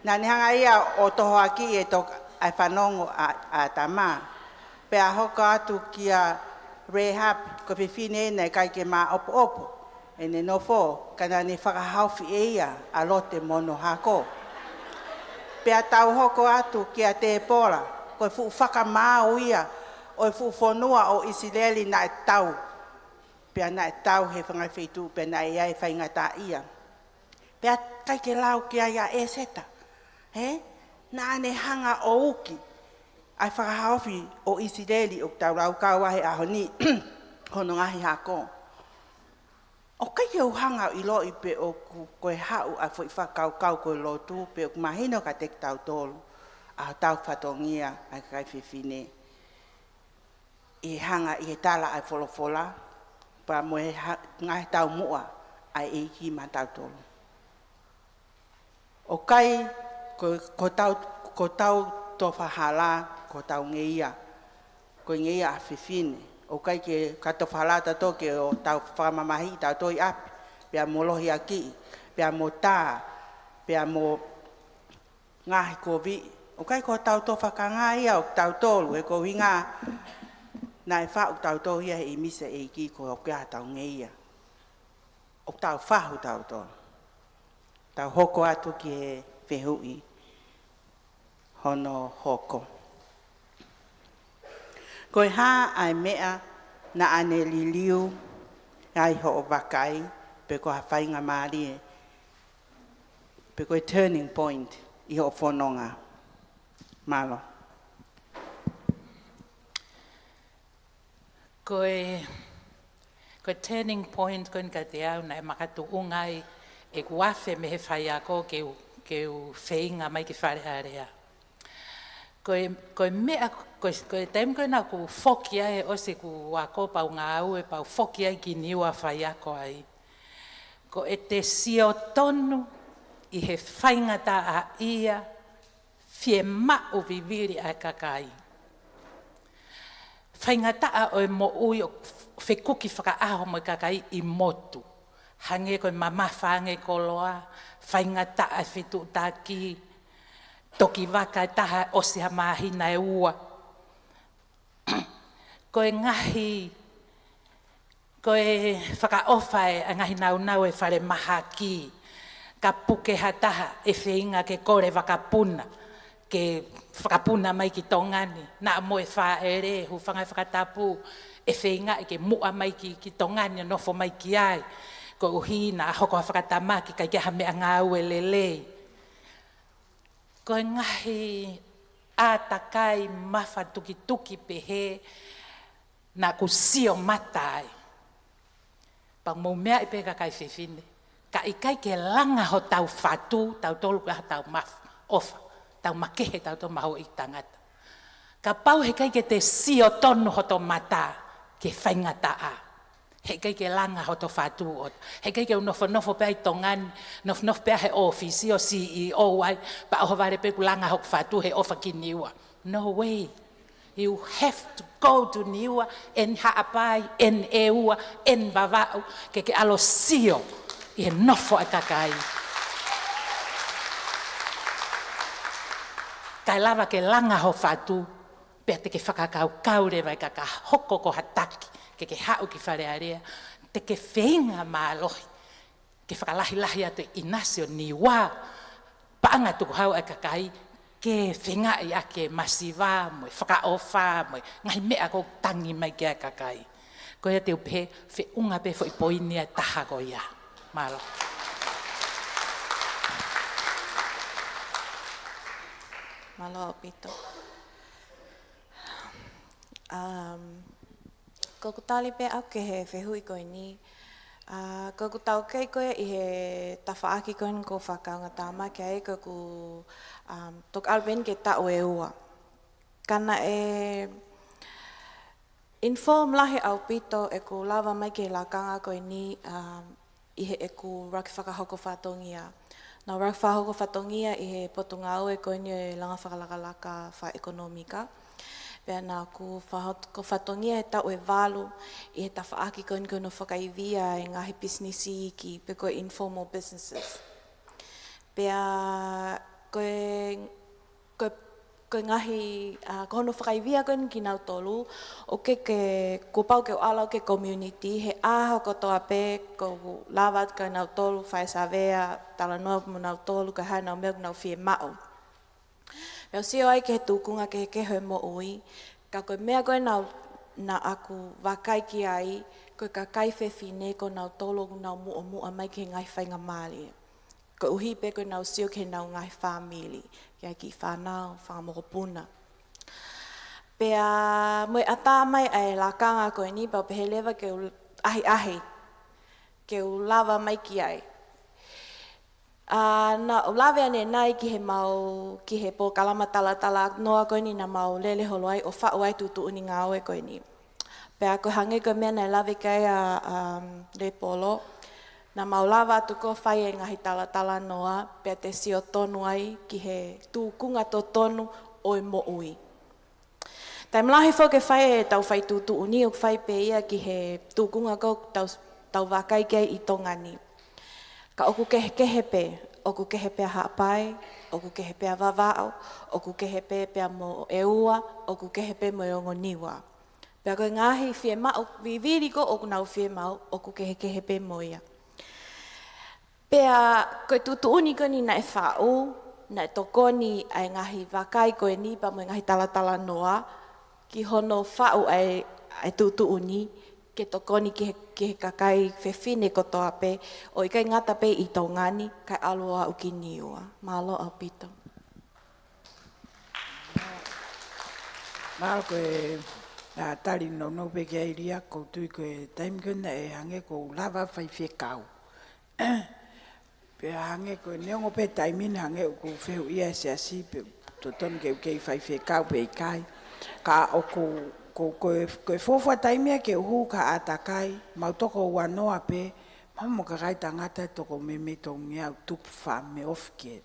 Naʻa ne hanga ia ʻo tohoakiʻi e tok-, ʻa e fanongo ʻa, ʻa ʻĀtama. Pea hoko atu kia Rēhapi, ko e fefine naʻe ʻikai ke māʻopoʻopo ʻene nofo, ka naʻa ne fakahaofi ʻe ia ʻa Lote mo hono hako. Pea tau hoko atu kia Tēpola, ko e fuʻu fakamaau ia ʻo e fuʻu fonua ʻo ʻIsileli naʻe tau. Pea naʻe tau he fanga feituʻu, pea naʻe ʻi ai e faingataʻaʻia. Pea ʻikai ke lau ki ai ʻa ʻEseta. He? Naʻa ne hanga ʻo uki ʻa e fakahaofi ʻo ʻIsileli ʻoku tau laukau ai he ʻaho ni, hono ngaahi hako. ʻOku ʻikai ke u hanga ʻo ʻiloʻi pe ʻoku ko e haʻu ʻa e foʻi fakakaukau ko e lotu pe ʻoku mahino kiate kitautolu ʻa hotau fatongia ʻa e kakai fefine. ʻI he hanga ʻi he tala ʻa e folofola, pea mo e ha-, ngaahi taumuʻa ʻa e ʻEiki maʻa tautolu. ʻOkai, ko, ko tau, ko tau tofa hala, ko tau ngeia, ko e ngeia ʻa fefine. ʻOkai ke ka tofa hala tautolu ke ʻo tau fakamamahiʻi tautolu ʻi ʻapi, pea mo lohiakiʻi, pea mo tā, pea mo ngaahi kovi. ʻOkai ko tau tofa kanga ia ʻo tautolu, he ko hinga naʻe faʻu tautolu ia he ʻīmisi ʻa e ʻEiki ko e ʻoku ʻi ai tau ngeia. ʻOku tau fahu tautolu. Tau hoko atu ki he fehuʻi hono hoko. Ko e hā ʻa e meʻa naʻa ne liliu ai hoʻo vakai, pe ko ha faingamālie, pe ko e turning point ʻi hoʻo fononga? Mālō. Ko e, ko e turning point ko eni kiate au naʻe makatuʻunga ai ʻeku afe mei he faiako ke u, ke u feinga mai ki Fale Alea. Ko e, ko e meʻa, ko e, ko e taimi ko ē naʻa ku foki ai ʻosi ʻeku ako pea u ngāue pea u foki ai ki Niua faiako ai. Ko ʻete sio tonu ʻi he faingataʻaʻia fiemaʻu vivili ʻa e kakai. Faingataʻa ʻo e moʻui ʻo fekuki fakaʻaho mo e kakai ʻi motu. Hangē ko e mamafa ange koloa, faingataʻa e fetuʻutaki, toki vaka e taha ʻosi ha māhina ʻe ua. Ko e ngaahi, ko e fakaʻofa e ngaahi naunau e falemahaki, ka puke ha taha ʻe feinga ke kole vakapuna, ke fakapuna mai ki Tonga ni, naʻa mo e fāʻele, hūfanga he fakatapu, ʻe feinga ke muʻa mai ki, ki Tonga ni, nofo mai ki ai, koeʻuhi naʻa hoko ha fakatamaki, ʻikai ke ʻi ai ha meʻangāue lelei. Ko e ngaahi ʻātakai mafatukituki pehē naʻa ku sio mata ai. Pea mou meaʻi pē kakai fefine, ka ʻikai ke langa hotau fatu, tautolu ko hotau maf-, ʻofa, tau makehe tautolu mahuʻi tangata. Kapau heʻikai ke te sio tonu hoto mata ki he faingataʻa, heʻikai ke langa hoto fatu ʻo, heʻikai ke u nofonofo pē ʻi Tonga ni, nofonofo pē he ʻōfisi ʻo C E O ai, pea ʻohovale pē ʻeku langa hoku fatu he ʻofa ki Niua. No way. You have to go to Niua, ʻi Haʻapai, ʻi ʻEua, ʻi Vavaʻu, ke ke ʻalu ʻo sio ʻi he nofo ʻa e kakai. Kae lava ke langa ho fatu, pea te ke fakakaukau leva ʻi he ka ka hoko ko ha taki, ke ke haʻu ki Fale Alea, te ke feinga mālohi ke fakalahilahi atu e ʻinasi ʻo Niua, paʻanga tukuhau ʻa e kakai, ke feingaʻi ʻaki e masiva, mo e fakaʻofa, mo e ngaahi meʻa ʻoku tangi mai ki ai e kakai. Ko ia te u pehē, feʻunga pē foʻi poini ʻe taha ko ia. Mālō. Mālō ʻaupito. Um, ko ʻeku tali pē au ki he fehuʻi ko eni. Uh, ko ʻeku taukei ko ē ʻi he tafaʻaki ko eni ko e fakaʻaonga tāmaki ai ko ʻeku, um, toki ʻalu pē eni ki he taʻu ʻe ua. Ka naʻe inform lahi ʻaupito ʻeku lava mai ki he lakanga ko eni, um, ʻi heʻeku ʻuluaki fakahoko fatongia. Naʻa ku ʻuluaki fakahoko fatongia ʻi he potungāue ko eni ʻo e langa fakalakalaka fakaʻekonōmika. Pea naʻa ku fakahoko fatongia he taʻu ʻe valu ʻi he tafaʻaki ko eni ko hono fakaivia e ngaahi pisinisi iiki pe ko e informal businesses. Pea ko e, ko e, ko e ngaahi, a, ko hono fakaivia ko eni kinautolu, ʻoku ke, ke, kuo pau ke u ʻalu au ki he community, he ʻaho kotoa pē, ʻoku ou lava atu kia nautolu, fai savea, talanoa mo nautolu, ko e hā ʻenau meʻa ʻoku nau fiemaʻu. Pea u sio ai ki he tūkunga kehekehe ʻo e moʻui, ka ko e meʻa ko ē naʻa, naʻa ku vakai ki ai, ko e kakai fefine ko nautolu ʻoku nau muʻomuʻa mai ki he ngaahi faingamālie. Koeʻuhi pē ko ʻenau sio ki heʻenau ngaahi fāmili, ki he kiʻi fānau, fanga mokopuna. Pea mo e ʻatā mai ʻa e lakanga ko eni pea u pehē leva ke u ʻahiʻahi. ke u lava mai ki ai. ʻA, naʻa ku lave ʻanenai ki he mau, ki he polokalama talatalanoa ko eni naʻa mau lele holo ai ʻo faʻu ai e tuʻutuʻuni ngāue ko eni. Pea ko e hangē ko e meʻa naʻe lave ki ai ʻa, um, Lēpolo, naʻa mau lava atu ko ē ʻo fai e ngaahi talatalanoa, pea te sio tonu ai ki he tūkunga totonu ʻo e moʻui. Taimi lahi foki ʻoku fai ʻetau fai tuʻutuʻuni, ʻoku fai pē ia ki he tūkunga ko ē ʻoku tau, tau vakai ki ai ʻi Tonga ni. Ka ʻoku kehekehe pē, ʻoku kehe pē ʻa Haʻapai, ʻoku kehe pē ʻa Vavaʻu, ʻoku kehe pē pea mo ʻEua, ʻoku kehe pē mo e ongo Niua. Pea ko e ngaahi fiemaʻu vivili ko ē ʻoku nau fiemaʻu, ʻoku kehekehe pē mo ia. Pea ko e tuʻutuʻuni ko eni naʻe faʻu, naʻe tokoni ʻa e ngaahi vakai ko eni pea mo e ngaahi talatalanoa ki hono faʻu ʻa e, ʻa e tuʻutuʻuni ke tokoni ki he, ki he kakai fefine kotoa pē, ʻo ʻikai ngata pē ʻi Tonga ni, kae ʻalu ʻo aʻu ki Niua. Mālō ʻaupito. Mālō. Ko e, ʻa, tali nounou pē ki ai Lia, ʻoku ou tui ko e taimi ko ē naʻe hangē ʻoku ou lava faifekau. Pea hangē ko e neongo pē taimi ni hangē ʻoku fehuʻia ʻe he siasi pe totonu ke u kei faifekau pe ʻikai. Ka ʻoku, ko, ko e, ko e fuofua taimi ia ke u hū ki he ʻātakai, mau toko uanoa pē, mau mo e kakai tangata ʻe toko meimei tolungeau tupu, fā meʻa ofi ki he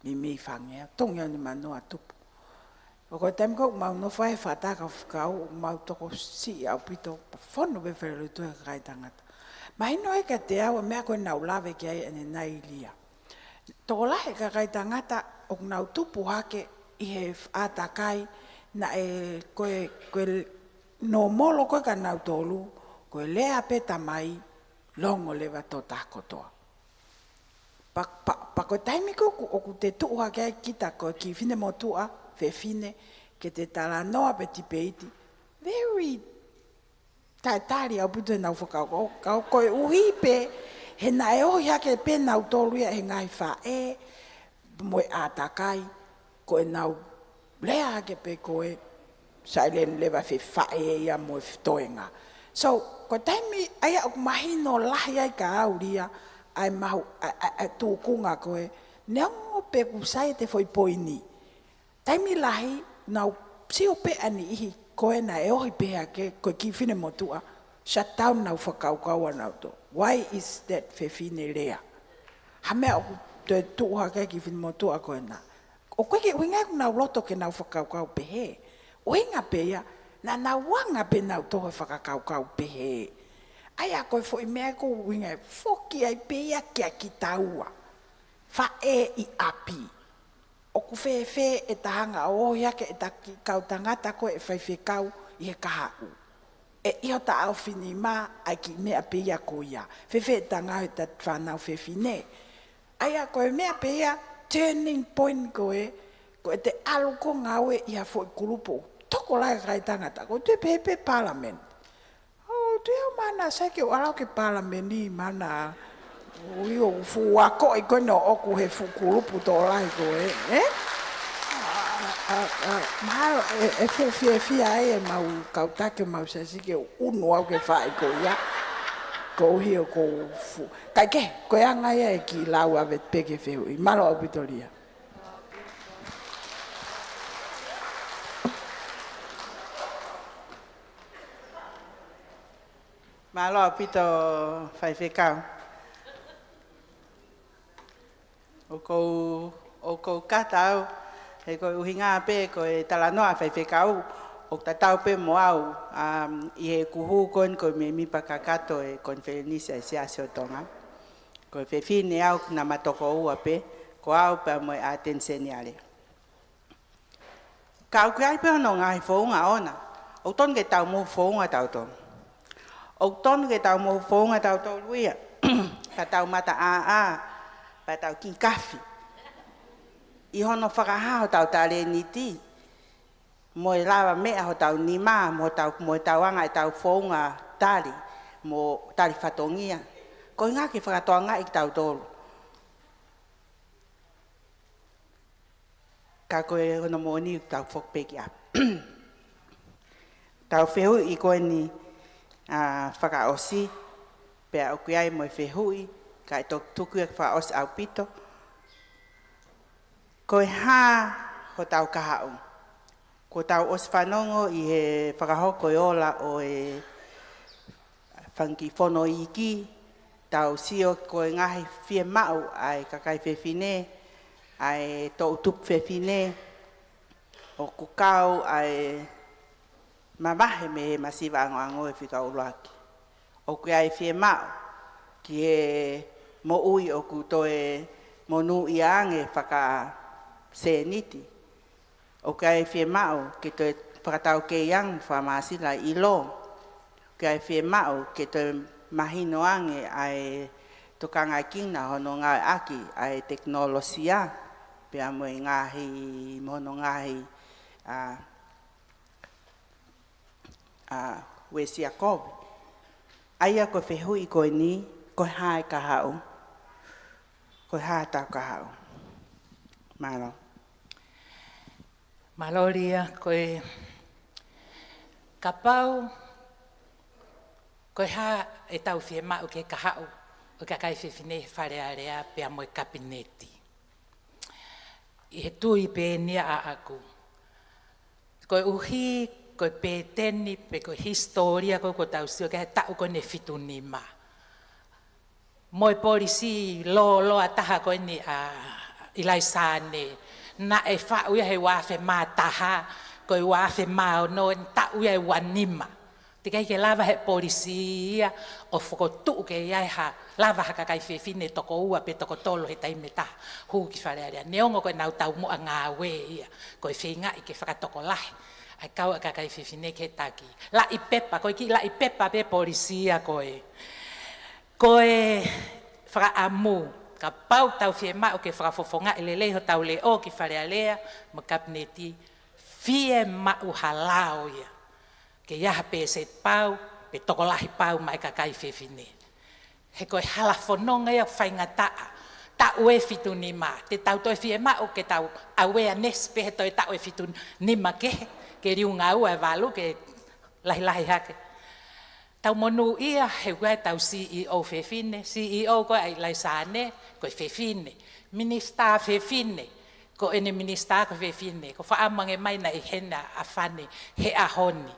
meimei fāngeau, tolungeau nimanoa tupu. ʻO ko e taimi ko ē ʻoku mau nofo ai he fata ka fekau, ʻoku mau tokosiʻi ʻaupito, pea fonu pē falelotu he kakai tangata. Mahino ē kiate au ʻa e meʻa ko ē naʻa ku lave ki ai ʻanenai Lia. Tokolahi e kakai tangata ʻoku nau tupu hake ʻi he ʻātakai naʻe ko e, ko e nōmolo ko ē kia nautolu, ko e lea pē tamai, longo leva tō tā kotoa. Pea, pea, pea ko e taimi ko ē ʻoku, ʻoku te tuʻu hake ai kita ko e kiʻi finemotuʻa, fefine, ke te talanoa pe tipeiti, very taʻetali ʻaupito ʻenau fakakaukau, ka koeʻuhi pē he naʻe ohi hake pē nautolu ia ʻe he ngaahi faʻē mo e ʻātakai, ko ʻenau lea hake pē ko e silent leva, fefaʻeʻia mo e toenga. So, ko e taimi ʻa ia ʻoku mahino lahi ai kia au Lia ʻa e mahu, ʻa e, ʻa e, ʻa e tūkunga ko ē, neongo pē ʻoku sai ʻete foʻi poini. Taimi lahi, nau sio pē ʻa e niʻihi ko ē naʻe ohi pē hake, ko e kiʻi finemotuʻa, shut down ʻenau fakakaukau ʻanautolu. Why is that fefine lea? Ha meʻa ʻoku toe tuʻu hake kiʻi finemotuʻa ko ena. ʻOku ʻikai ke ʻuhinga ia ʻoku nau loto ke nau fakakaukau pehē. ʻUhinga pē ia, naʻa nau anga pē nautolu he fakakaukau pehē. ʻA ia ko e foʻi meʻa ʻoku ʻuhinga ʻe foki ai pē ia kia kitaua. Faʻē ʻi ʻapi. ʻOku fēfē ʻeta hanga ʻo ohi hake ʻeta kiʻi kau tangata ko ē ʻe faifekau ʻi he kahaʻu? ʻE ʻi hota ʻaofinima ʻa e kiʻi meʻa pē ia ko ia. Fēfē ʻeta ngaohi ʻeta fānau fefine? ʻA ia ko e meʻa pē ia turning point ko ē, ko ʻete ʻalu ko ē ʻo ngāue ʻi ha foʻi kulupu tokolahi e kakai tangata. ʻOku ou tui pē he pē Parliament. ʻOku ou tui au mahalo naʻa sai ke u ʻalu au ki he Palemeni, mahalo naʻa ʻoku ou fuʻu akoʻi ko ē ʻoʻoku he fuʻu kulupu tokolahi ko ē, ē? ʻA, ʻa, ʻa, mahalo ʻe, ʻe fuʻu fiefia ai ʻemau kau taki ʻo ʻemau siasi ke ʻunu au ki he faʻē ko ia. Koeʻuhi ʻoku ou fuʻu, kae kehe, ko e anga ia e kiʻi lau ʻave pē ki he fehuʻi. Mālō ʻaupito Lia. Mālō ʻaupito faifekau. ʻOku ou, ʻoku ou kata au, he ko e ʻuhinga pē ko e talanoa faifekau, ʻoku tatau pē mo au, um, ʻi heʻeku hū ko eni ko e mēmipa kakato e konifelenisi ʻa e Siasi ʻo Tonga. Ko e fefine au naʻa ma toko ua pē, ko au pea mo e ʻAteni Seniale. Ka ʻoku ʻi ai pē hono ngaahi founga ʻona. ʻOku tonu ke tau mohu founga tautolu. ʻOku tonu ke tau mohu founga tautolu ia. Ka tau mata ʻāʻā, pea tau kiʻi kafi. ʻI hono fakahā hotau talēniti, mo e lavameʻa hotau nima, mo hotau, mo ʻetau anga ʻetau founga tali, mo tali fatongia. Ko e ʻuhinga ke fakatokangaʻi kitautolu. Ka ko e hono moʻoni tau foki pē ki ʻapi. Tau fehuʻi ko eni, ʻa, fakaʻosi. Pea ʻoku ʻi ai mo e fehuʻi, kae toki tuku ia ke fakaʻosi ʻaupito. Ko e hā hotau kahaʻu? Kuo tau ʻosi fanongo ʻi he fakahoko e ola ʻo e fanga kiʻi fono iiki, tau sio ko e ngaahi fiemaʻu ʻa e kakai fefine, ʻa e toʻutupu fefine, ʻoku kau ʻa e mavahe mei he masiva angoango e fika ʻuluaki. ʻOku ʻi ai e fiemaʻu ki he moʻui ʻoku toe monūʻia ange fakaseniti. ʻOku ʻi ai e fiemaʻu ke toe fakataukei ange mo fakamāsila ʻilo. ʻOku ʻi ai e fiemaʻu ke toe mahino ange ʻa e tokangaekina hono ngāueʻaki ʻa e tekinolosia pea mo e ngaahi, mo hono ngaahi, ʻa, ʻa, uesia kovi. ʻA ia ko e fehuʻi ko eni, ko e hā e kahaʻu? Ko e hā hotau kahaʻu? Mālō. Mālō Lia, ko e kapau, ko e hā ʻetau fiemaʻu ki he kahaʻu ʻo e kakai fefine he Fale Alea pea mo e Kapineti. ʻI he tui pē eni ia ʻaʻaku. Koeʻuhi, ko e pēteni, pe ko e hisitōlia ko ē kuo tau sio ki ai he taʻu ko eni ʻe fitu nima. Mo e polisī lōloa taha ko eni ʻa ʻIlaisaane. Naʻe faʻu ia he ua afe mā taha, ko e ua afe mā ono, eni taʻu ia ʻe ua nima. Teʻeki ai ke lava he polisī ia ʻo fokotuʻu ke ʻi ai ha lava ha kakai fefine toko ua pe toko tolu he taimi ʻe taha hū ki Fale Alea. Neongo ko ʻenau taumuʻa ngāue ia, ko e feingaʻi ke fakatokolahi ʻa e kau ʻa e kakai fefine ki he taki. Laʻi pepa, ko e kiʻi laʻi pepa pē polisī ia ko ē. Ko e fakaʻamu, kapau tau fiemaʻu ke fakafofongaʻi lelei hotau leʻo ki Fale Alea mo e Kapineti, fiemaʻu ha lao ia. Ke ʻi ai ha pēseti pau, pe tokolahi pau maʻa e kakai fefine. He ko e hala fononga ia faingataʻa, taʻu ʻe fitu nima, te tau toe fiemaʻu ke tau awareness pē he toe taʻu ʻe fitu nima kehe, ke liunga ua ʻe valu, ke lahilahi hake. Tau monūʻia he ʻoku ʻi ai ʻetau C E O fefine, C E O ko ē ʻa ʻIlaisaane, ko e fefine. Minisitā fefine, ko ʻene minisitā ko e fefine. Ko e fakaʻamu ange mai naʻe ʻi heni ʻa Fani he ʻaho ni.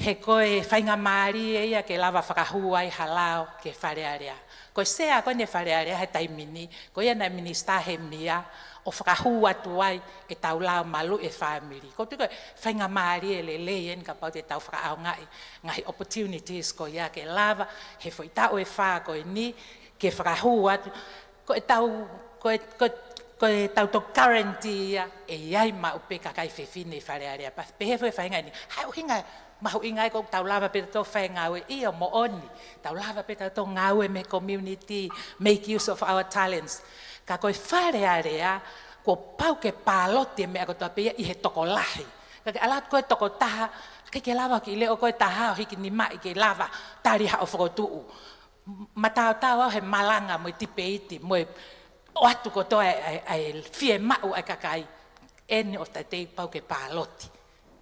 He ko e faingamālie ia ke lava fakahū ai ha lao ki Fale Alea. Ko e sea ko eni Fale Alea he taimi ni, ko ia naʻe minisitā heni ia ʻo fakahū atu ai ʻetau lao maluʻi e fāmili. Ko e tuʻu ko e faingamālie lelei eni kapau te tau fakaʻaongaʻi ngaahi opportunities ko ia ke lava he foʻi taʻu ʻe fā ko eni ke fakahū atu. Ko ʻetau, ko e, ko e, ko ʻetau toki guarantee ia ʻe ʻi ai maʻu pē kakai fefine ʻi Fale Alea. Pea pehē foki e faʻahinga ni, ʻa e ʻuhinga mahuʻinga ia ʻoku tau lava pē tautolu fai ngāue, ʻio moʻoni, tau lava pē tautolu ngāue mei he community, make use of our talents. Ka ko e Fale Alea, kuo pau ke pāloti e meʻa kotoa pē ia ʻi he tokolahi. Ka ke ʻalu atu koe toko taha, ʻikai ke lava kiʻi leʻo koe taha ʻo hiki nimaʻi ke lava tali haʻo fokotuʻu. Mataotao au he malanga mo e tipeiti, mo e ʻoatu kotoa e, e, e fiemaʻu ʻa e kakai. End of the day pau ke pāloti.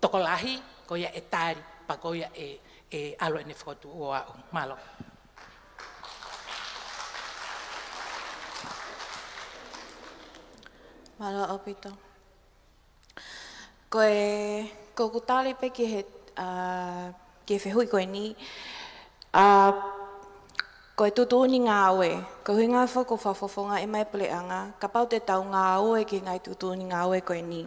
Tokolahi, ko ia ʻe tali, pea ko ia ʻe, ʻe ʻalu ʻene fokotuʻu ʻo aʻu. Mālō. Mālō ʻaupito. Ko e, ko ʻeku tali pē ki he, ʻa, ki he fehuʻi ko eni, ʻa, ko e tuʻutuʻuni ngāue, ko e ʻuhinga foki ʻoku fakafofongaʻi mai e puleʻanga, kapau te tau ngāue ki he ngaahi tuʻutuʻuni ngāue ko eni.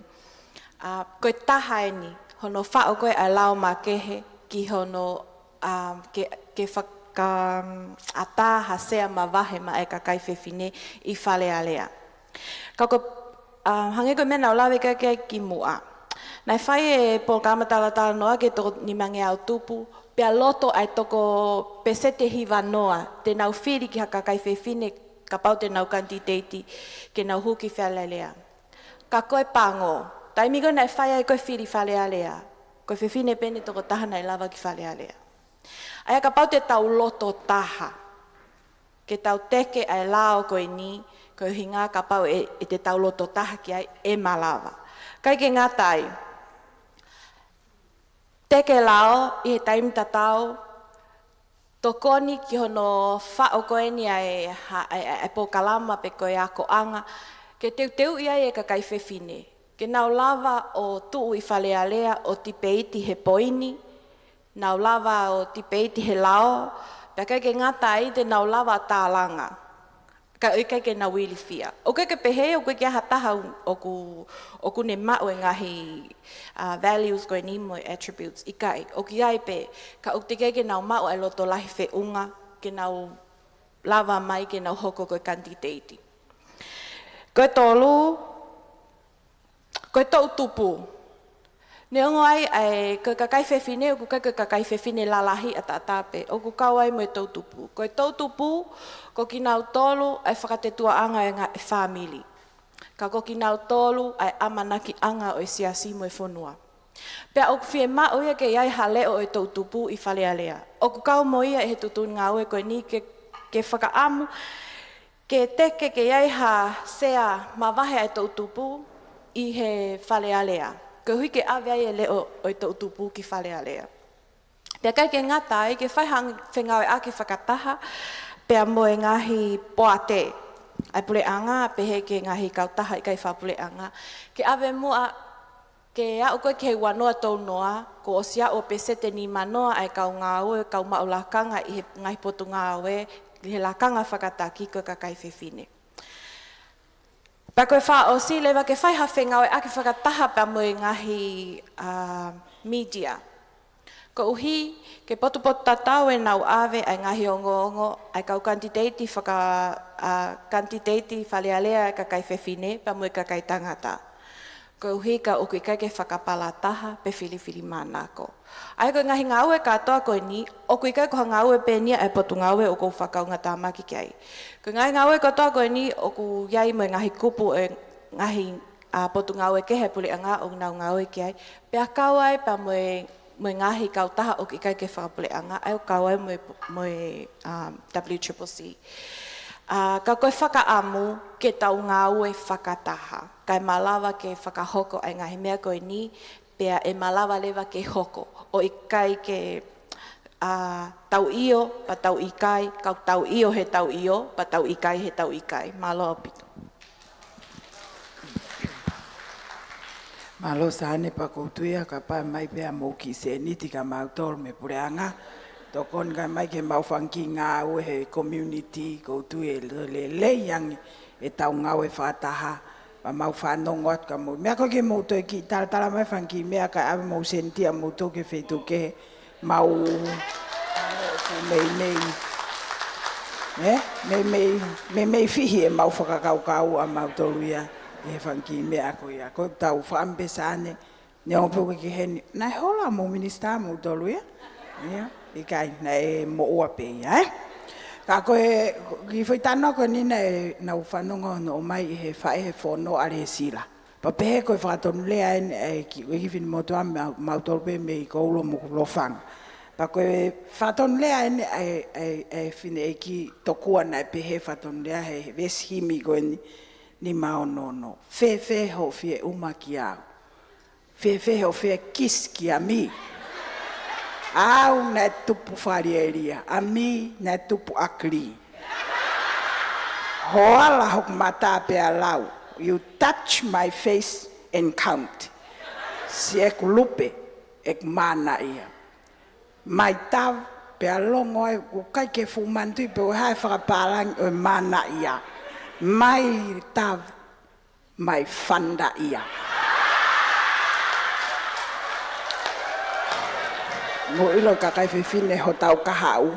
ʻA, ko e taha eni, hono faʻu ko ē ʻa e lao makehe ki hono, ʻa, ke, ke faka-, ʻatā ha sea mavahe maʻa e kakai fefine ʻi Fale Alea. Ka ko, ʻa, hangē ko e meʻa naʻa ku lave ki ai kimuʻa. Naʻe fai e polokalama talatalanoa ki he toko nimangeau tupu, pea loto ʻa e toko pēseti ʻe hiva noa, te nau fili ki ha kakai fefine kapau te nau kanititeiti ke nau hū ki Fale Alea. Ka ko e pango, taimi ko ē naʻe fai ai ko ē fili Fale Alea, ko e fefine pē eni toko taha naʻe lava ki Fale Alea. ʻA ia kapau te tau loto taha, ke tau teke ʻa e lao ko eni, ko e ʻuhinga kapau ʻe, ʻe te tau loto taha ki ai ʻe malava. ʻIkai ke ngata ai, teke lao ʻi he taimi tatau, tokoni ki hono faʻo ko eni ʻa e, ha, ʻa e, ʻa e polokalama pe ko e akoʻanga, ke teuteuʻi ai e kakai fefine ke nau lava ʻo tuʻu ʻi Fale Alea ʻo tipeiti he poini, nau lava ʻo tipeiti he lao, pea ʻikai ke ngata ai, te nau lava ʻo tālanga, kae ʻikai ke nau ilifia. ʻOku ʻikai ke pehē ʻoku ʻikai ke ʻi ai ha taha ʻoku, ʻoku ne maʻu e ngaahi, uh, values ko eni mo e attributes, ʻikai. ʻOku ʻi ai pē, ka ʻoku teʻeki ai ke nau maʻu ʻa e loto lahi feʻunga ke nau lava mai ke nau hoko ko e kanititeiti. Ko e tolu, ko e toʻutupu. Neongo ai ʻa e, ko e kakai fefine, ʻoku ʻikai ko e kakai fefine lalahi ʻataʻatā pē, ʻoku kau ai mo e toʻutupu. Ko e toʻutupu, ko kinautolu ʻa e fakatetuaʻanga ʻo e ngaahi fāmili. Ka ko kinautolu ʻa e ʻamanakiʻanga ʻo e siasi mo e fonua. Pea ʻoku fiemaʻu ia ke ʻi ai ha leʻo ʻo e toʻutupu ʻi Fale Alea. ʻOku kau mo ia ʻi he tuʻutuʻuni ngāue ko eni ke, ke fakaʻamu ke teke ke ʻi ai ha sea mavahe ʻa e toʻutupu ʻi he Fale Alea, koeʻuhi ke ʻave ai e leʻo ʻo e toʻutupu ki Fale Alea. Pea ʻikai ke ngata ai, ke fai ha fengāueʻaki fakataha pea mo e ngaahi poate ʻa e puleʻanga, pehē ki he ngaahi kautaha ʻikai fakapuleʻanga, ke ʻave muʻa ke aʻu ko ē ki he ua noa tolu noa, kuo ʻosi aʻu ʻo peseti ʻe nima noa ʻa e kau ngāue, kau maʻu lakanga ʻi he ngaahi potungāue, ʻi he lakanga fakataki, ko e kakai fefine. Pea ko e fakaʻosi, leva ke fai ha fengāueʻaki fakataha pea mo e ngaahi, uh, media, koeʻuhi ke potupotutatau ʻenau ʻave ʻa e ngaahi ongoongo ʻa e kau kanititeiti faka-, uh, kanititeiti Fale Alea, ʻa e kakai fefine pea mo e kakai tangata, koeʻuhi ka ʻoku ʻikai ke fakapalataha pe filifilimānako. ʻA ia ko e ngaahi ngāue kātoa ko eni, ʻoku ʻikai ko ha ngāue pē eni ia ʻa e potungāue ʻoku ou fakaungatāmaki ki ai. Ko e ngaahi ngāue kātoa ko eni ʻoku ʻi ai mo e ngaahi kupu ʻo e ngaahi, uh, potungāue kehe ʻa e puleʻanga ʻoku nau ngāue ki ai, pea kau ai pea mo e, mo e ngaahi kautaha ʻoku ʻikai ke fakapuleʻanga, ʻa ia ʻoku kau ai mo e, mo e, um, W triple C. Uh, ka ko e fakaʻamu ke tau ngāue fakataha, kae malava ke fakahoko ʻa e ngaahi meʻa ko eni, pea ʻe malava leva ke hoko, ʻo ʻikai ke, uh, tau ʻio pea tau ʻikai, ka tau ʻio he tau ʻio, pea tau ʻikai he tau ʻikai. Mālō ʻaupito. Mālō Sane, pea ʻoku ou tui ia kapau ʻe ʻomai pē haʻamou kiʻi sēniti kia mautolu mei he puleʻanga, tokoni kae ʻomai ke mau fanga kiʻi ngāue he community, ʻoku ou tui ʻe lelei ange ʻetau ngāue fakataha, pea mau fanongo atu kia moutolu. Meʻa ko ē ke mou toe kiʻi talatala mai fanga kiʻi meʻa kae ʻave homou sēniti ʻamoutolu ki he feituʻu kehe, mau meimei, eh? Meimei, meimei fihi ʻemau fakakaukau ʻamautolu ia ʻi he fanga kiʻi meʻa ko ia. Ko ʻetau fakaʻamu pē Sane, neongo pē ʻoku ʻikai ke ʻi heni, naʻe hola homou minisitā ʻamoutolu ia? ʻIo, ʻikai, naʻe moʻua pē ia, eh? Ka ko e, ko e kiʻi foʻi talanoa ko eni naʻa nau fanongo hono ʻomai ʻe he faʻē he fono ʻa Lēsila. Pea pehē ko e fakatonulea eni ʻa e kiʻi, ʻEiki Finemotuʻa, mau, mautolu pē mei Koulo mo Lofanga. Pea ko e fakatonulea eni ʻa e, ʻa e, ʻa e fineʻeiki tokua naʻe pehē fakatonulea he veesi himi ko eni, nima ono ono. Fēfē hoʻo fie ʻuma kiate au? Fēfē hoʻo fie kisi kia Mi? ʻA au naʻe tupu Fale Alea, ʻa Mi naʻe tupu ʻAkilī. Hoala hoku mata pea lau, you touch my face and count. Siʻeku lupe, ʻeku manaia. My dove, pea longo ai, ʻoku ʻikai ke fuʻu manatuʻi pe ko e hā e fakapālangi ʻo e manaia. My dove, my fund ia. Mou ʻilo kakai fefine, hotau kahaʻu,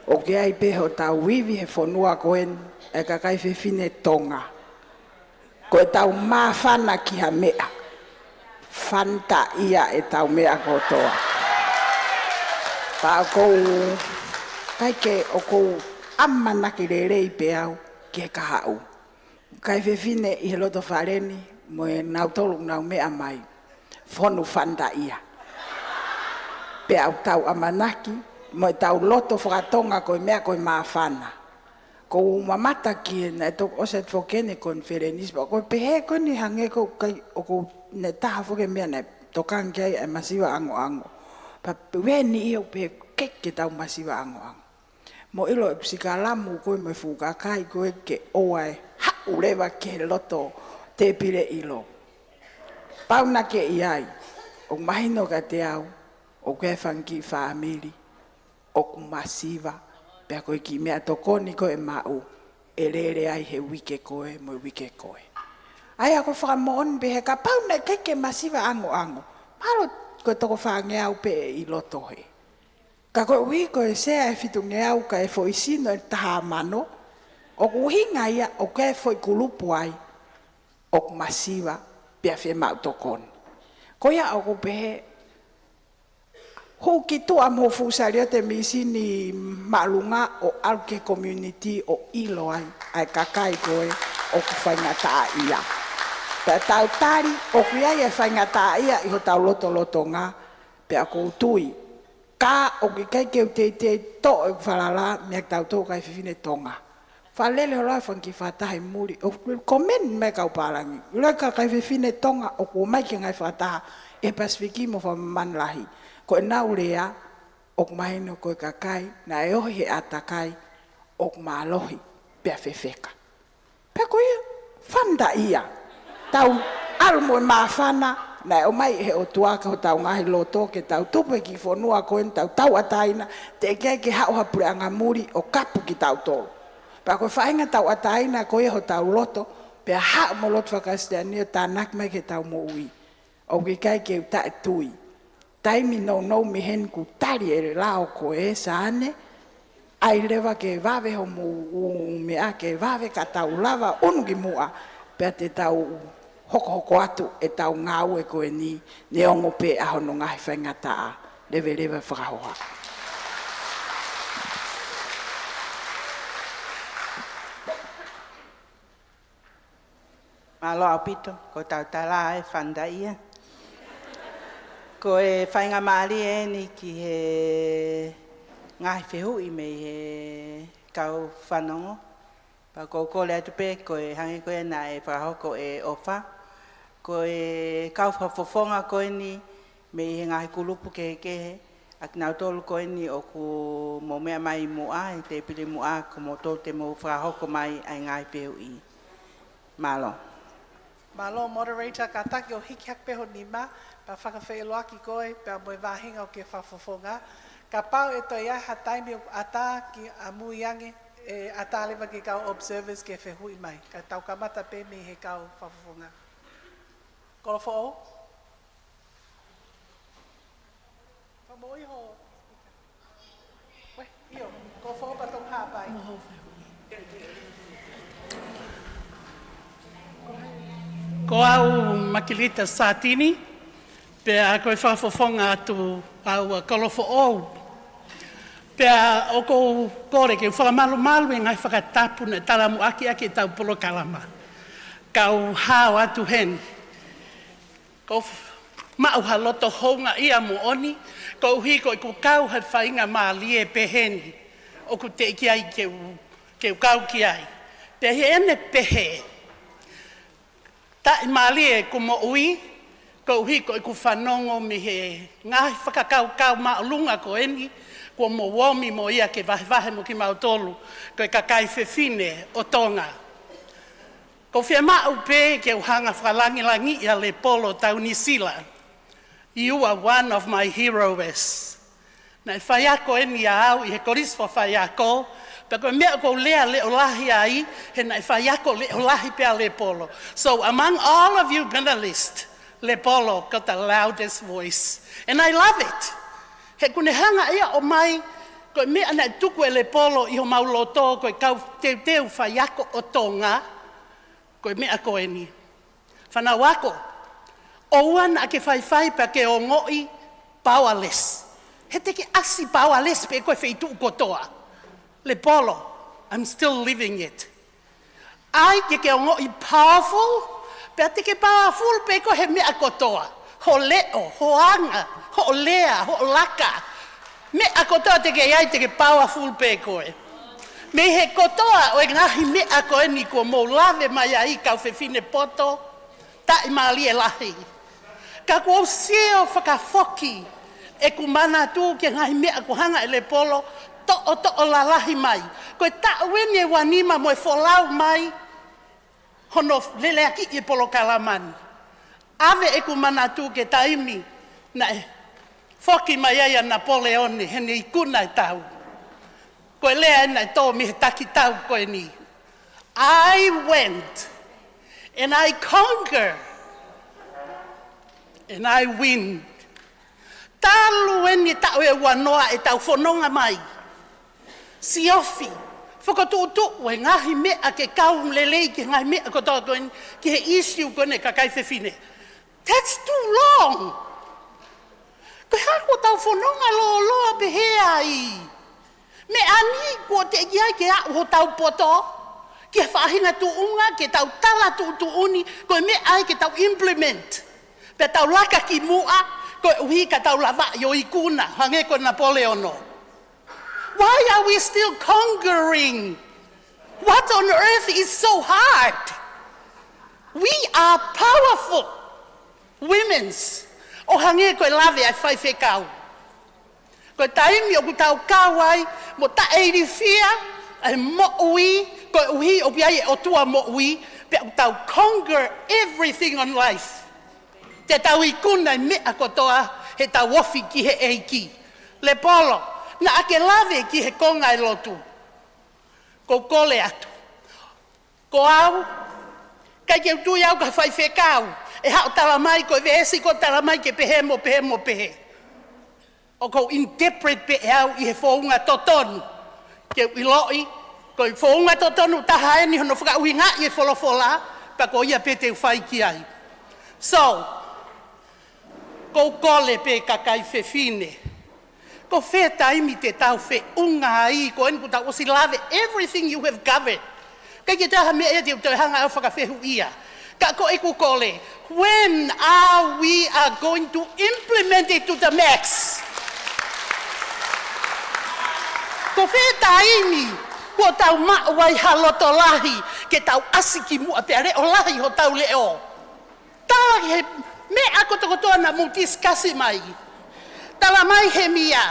ʻoku ʻi ai pē hotau ivi he fonua ko eni, ʻa e kakai fefine Tonga. Ko ʻetau māfana ki ha meʻa, fund ia ʻetau meʻa kotoa. Pea ʻoku ou, ʻikai ke, ʻoku ou ʻamanaki lelei pē au ki he kahaʻu. Kakai fefine ʻi he loto fale ni, mo e nautolu ʻoku nau meʻa mai, fonu fund ia. Pea ʻoku tau ʻamanaki, mo ʻetau loto fakatonga ko e meʻa ko e māfana. ʻOku ou mamata ki he, naʻe toki ʻosi atu foki eni e konifelenisi, pea ʻoku pehē ko eni hangē ko e ʻikai, ʻoku ne taha foki e meʻa naʻe tokanga ki ai ʻa e masiva ʻangoʻango. Pea pehē ni ʻoku pehē ʻoku ʻikai ke tau masiva ʻangoʻango. Mo ʻilo e pusikalamu ko ē mo e fuʻu kakai ko ē ke ʻoua ʻe haʻu leva ki he loto tēpile ʻilo. Pau naʻa ke ʻi ai, ʻoku mahino kiate au, ʻoku ʻi ai e fanga kiʻi fāmili ʻoku masiva, pea ko e kiʻi meʻatokoni ko ē ʻe maʻu, ʻe lele ai he uike ko ē mo e uike ko ē. ʻA ia ko e fakamoʻoni pē he kapau naʻe ʻikai ke masiva ʻangoʻango, mahalo ko e toko fāngeau pē ʻi loto hē. Ka koeʻuhi ko e sea ʻe fitungeau kae foʻi sino ʻe taha mano, ʻoku ʻuhinga ia ʻoku ʻi ai e foʻi kulupu ai ʻoku masiva pea fiemaʻu tokoni. Ko ia ʻoku pehē, hū ki tuʻa mo e fuʻu saliote mīsini māʻolunga ʻo ʻalu ki he community ʻo ʻilo ai ʻa e kakai ko ē ʻoku faingataʻaʻia. Pea tau tali, ʻoku ʻi ai e faingataʻaʻia ʻi hotau lotolotonga, pea ʻoku ou tui, ka ʻoku ʻikai ke u teitei toʻo e falala meiate kitautolu kakai fefine Tonga. Fakalele holo e fanga kiʻi fakataha ʻi muli, ʻoku comment mai kau pālangi. ʻIlo e kakai fefine Tonga ʻoku ō mai ki he ngaahi fakataha ʻi he Pasifiki mo Fakamāmani Lahi. Ko ʻenau lea, ʻoku mahino ko e kakai naʻe ohi he ʻātakai, ʻoku mālohi pea fefeka. Pea ko ia, fanda ia. Tau ʻalu mo e māfana naʻe ʻomai ʻe he ʻOtua ki hotau ngaahi loto ke tau tupu he kiʻi fonua ko eni, tau tauʻatāina, teʻeki ai ke haʻu ha puleʻanga muli ʻo kapu kitautolu. Pea ko e faʻahinga tauʻatāina ko ia hotau loto, pea haʻu mo e loto faka-Kalisitiane ʻo tānaki mai ki heʻetau moʻui. ʻOku ʻikai ke u taʻetui. Taimi nounou mei heni kuo tali e lao ko ē, Saane, ʻai leva ke vave hoʻomou meʻa ke vave ka tau lava ʻunu ki muʻa, pea te tau hokohoko atu ʻetau ngāue ko eni, neongo pē ʻa hono ngaahi faingataʻa. Leveleva fakahoha. Mālō ʻaupito, ko ʻetau tala ʻa e fanda ia. Ko e faingamālie eni ki he ngaahi fehuʻi mei he kau fanongo. Pea ʻoku ou kole atu pē ko e hangē ko ia naʻe fakahoko ʻe ʻOfa. Ko e kau fakafofonga ko eni mei he ngaahi kulupu kehekehe, ʻa kinautolu ko eni ʻoku mou meʻa mai muʻa, ʻi he tēpile muʻa, ko moutolu te mou fakahoko mai ʻa e ngaahi fehuʻi. Mālō. Mālō, moderator, kātaki ʻo hiki hake pē ho nima, pea fakafeʻiloaki koe, pea mo e vāhenga ʻoku ke fakafofonga. Kapau ʻe toe ʻi ai ha taimi ʻoku ʻatā ki ʻamui ange, ʻe ʻatā leva ki he kau observers ke fehuʻi mai. Ka tau kamata pē mei he kau fakafofonga. Kolofoʻou? Fakamoʻui ho speaker. Uē, ʻio, ko Foʻopa Tonga Haʻapai. Ko au Makilita Sātini, pea ko e fakafofonga atu au ʻa Kolofoʻou. Pea ʻoku ou kole ke u fakamalumalu he ngaahi fakatapu naʻe talamuʻaki ʻaki ʻetau polokalama. Kau hao atu heni. Ko f-, maʻu ha loto houngaʻia moʻoni, koeʻuhi ko ʻeku kau he faingamālie pehē ni, ʻoku teʻeki ai ke u, ke u kau ki ai. Pea ʻi heʻene pehē, taʻimālie ʻeku moʻui, koeʻuhi ko ʻeku fanongo mei he ngaahi fakakaukau māʻolunga ko eni, kuo mou omi mo ia ke vahevahe mo kimautolu, ko e kakai fefine ʻo Tonga. ʻOku ou fiemaʻu pē ke u hanga ʻo fakalangilangiʻi ʻa Lepolo Taunisila. You are one of my heroes. Naʻe faiako eni ʻa au ʻi he Kolisi Fakafaiako, pea ko e meʻa ʻoku ou lea leʻo lahi ai, he naʻe faiako leʻo lahi pē ʻa Lepolo. So among all of you panelists, Lepolo got the loudest voice. And I love it. He ʻoku ne hanga ia ʻo ʻomai, ko e meʻa naʻe tuku ʻe Lepolo ʻi homau loto, ko e kau teuteu faiako ʻo Tonga, ko e meʻa ko eni. Fānau ako, ʻoua naʻa ke faifai pea ke ongoʻi powerless. He te ke ʻasi powerless pē koe he feituʻu kotoa. Lepolo, I'm still living it. ʻAi ke ke ongoʻi powerful, pea te ke powerful pē koe he meʻa kotoa. Ho leʻo, ho anga, hoʻo lea, hoʻo laka. Meʻa kotoa te ke ʻi ai te ke powerful pē koe. Mei he kotoa ʻo e ngaahi meʻa ko eni kuo mou lave mai ai kau fefine poto, taʻimālie lahi. Ka ʻoku ou sio fakafoki ʻeku manatu ki he ngaahi meʻa kuo hanga ʻe Lepolo toʻotoʻo lalahi mai. Ko e taʻu eni ʻe ua nima mo e folau mai hono leleakiʻi e polokalama ni. ʻAve ʻeku manatu ki he taimi naʻe foki mai ai ʻa Napoleone heʻene ikuna e tau. Ko e lea eni naʻe tō mei he takitau ko eni. "I went and I conquer and I win." Talu eni taʻu ʻe ua noa ʻetau fononga mai, siofi, fokotuʻutuʻu e ngaahi meʻa ke kau lelei ki he ngaahi meʻa kotoa ko eni, ki he issue ko eni kakai fefine. That's too long. Ko e hā kuo tau fononga lōloa pehē ai? Meʻa ni kuo teʻeki ai ke aʻu hotau poto ki he faʻahinga tuʻunga ke tau tala tuʻutuʻuni, ko e meʻa ai ke tau implement. Pea tau laka ki muʻa, koeʻuhi ka tau lavaʻi ʻo ikuna, hangē ko Napoleono. Why are we still conquering? What on earth is so hard? We are powerful women's. ʻO hangē ko e lave ʻa e faifekau. Ko e taimi ʻoku tau kau ai mo taʻeilifia e moʻui, koeʻuhi ʻoku ʻi ai e ʻOtua moʻui, pea ʻoku tau conquer everything on life. Te tau ikuna e meʻa kotoa heʻetau ofi ki he ʻEiki. Lepolo, naʻa ke lave ki he konga e lotu. Ko u kole atu. Ko au, ʻikai ke u tui au ki ha faifekau ʻe haʻu ʻo tala mai ko e veesi ko ē tala mai ke pehē mo pehē mo pehē. ʻOku ou interpret pē ʻe au ʻi he founga totonu. Ke u ʻiloʻi, ko e founga totonu taha eni hono fakaʻuhingaʻi e folofola, pea ko ia pē te u fai ki ai. So, ko u kole pē kakai fefine. Ko fē taimi te tau feʻunga ai, ko eni kuo tau ʻosi lave, everything you have covered. ʻIkai ke toe ʻi ai ha meʻa ia te u toe hanga ʻo fakafehuʻia. Ka ko ʻeku kole, when are we are going to implement it to the max? Ko fē taimi kuo tau maʻu ai ha loto lahi ke tau ʻasi ki muʻa pea leʻo lahi hotau leʻo. Tala ki he meʻa kotokotoa naʻa mou discuss mai. Tala mai he meʻa.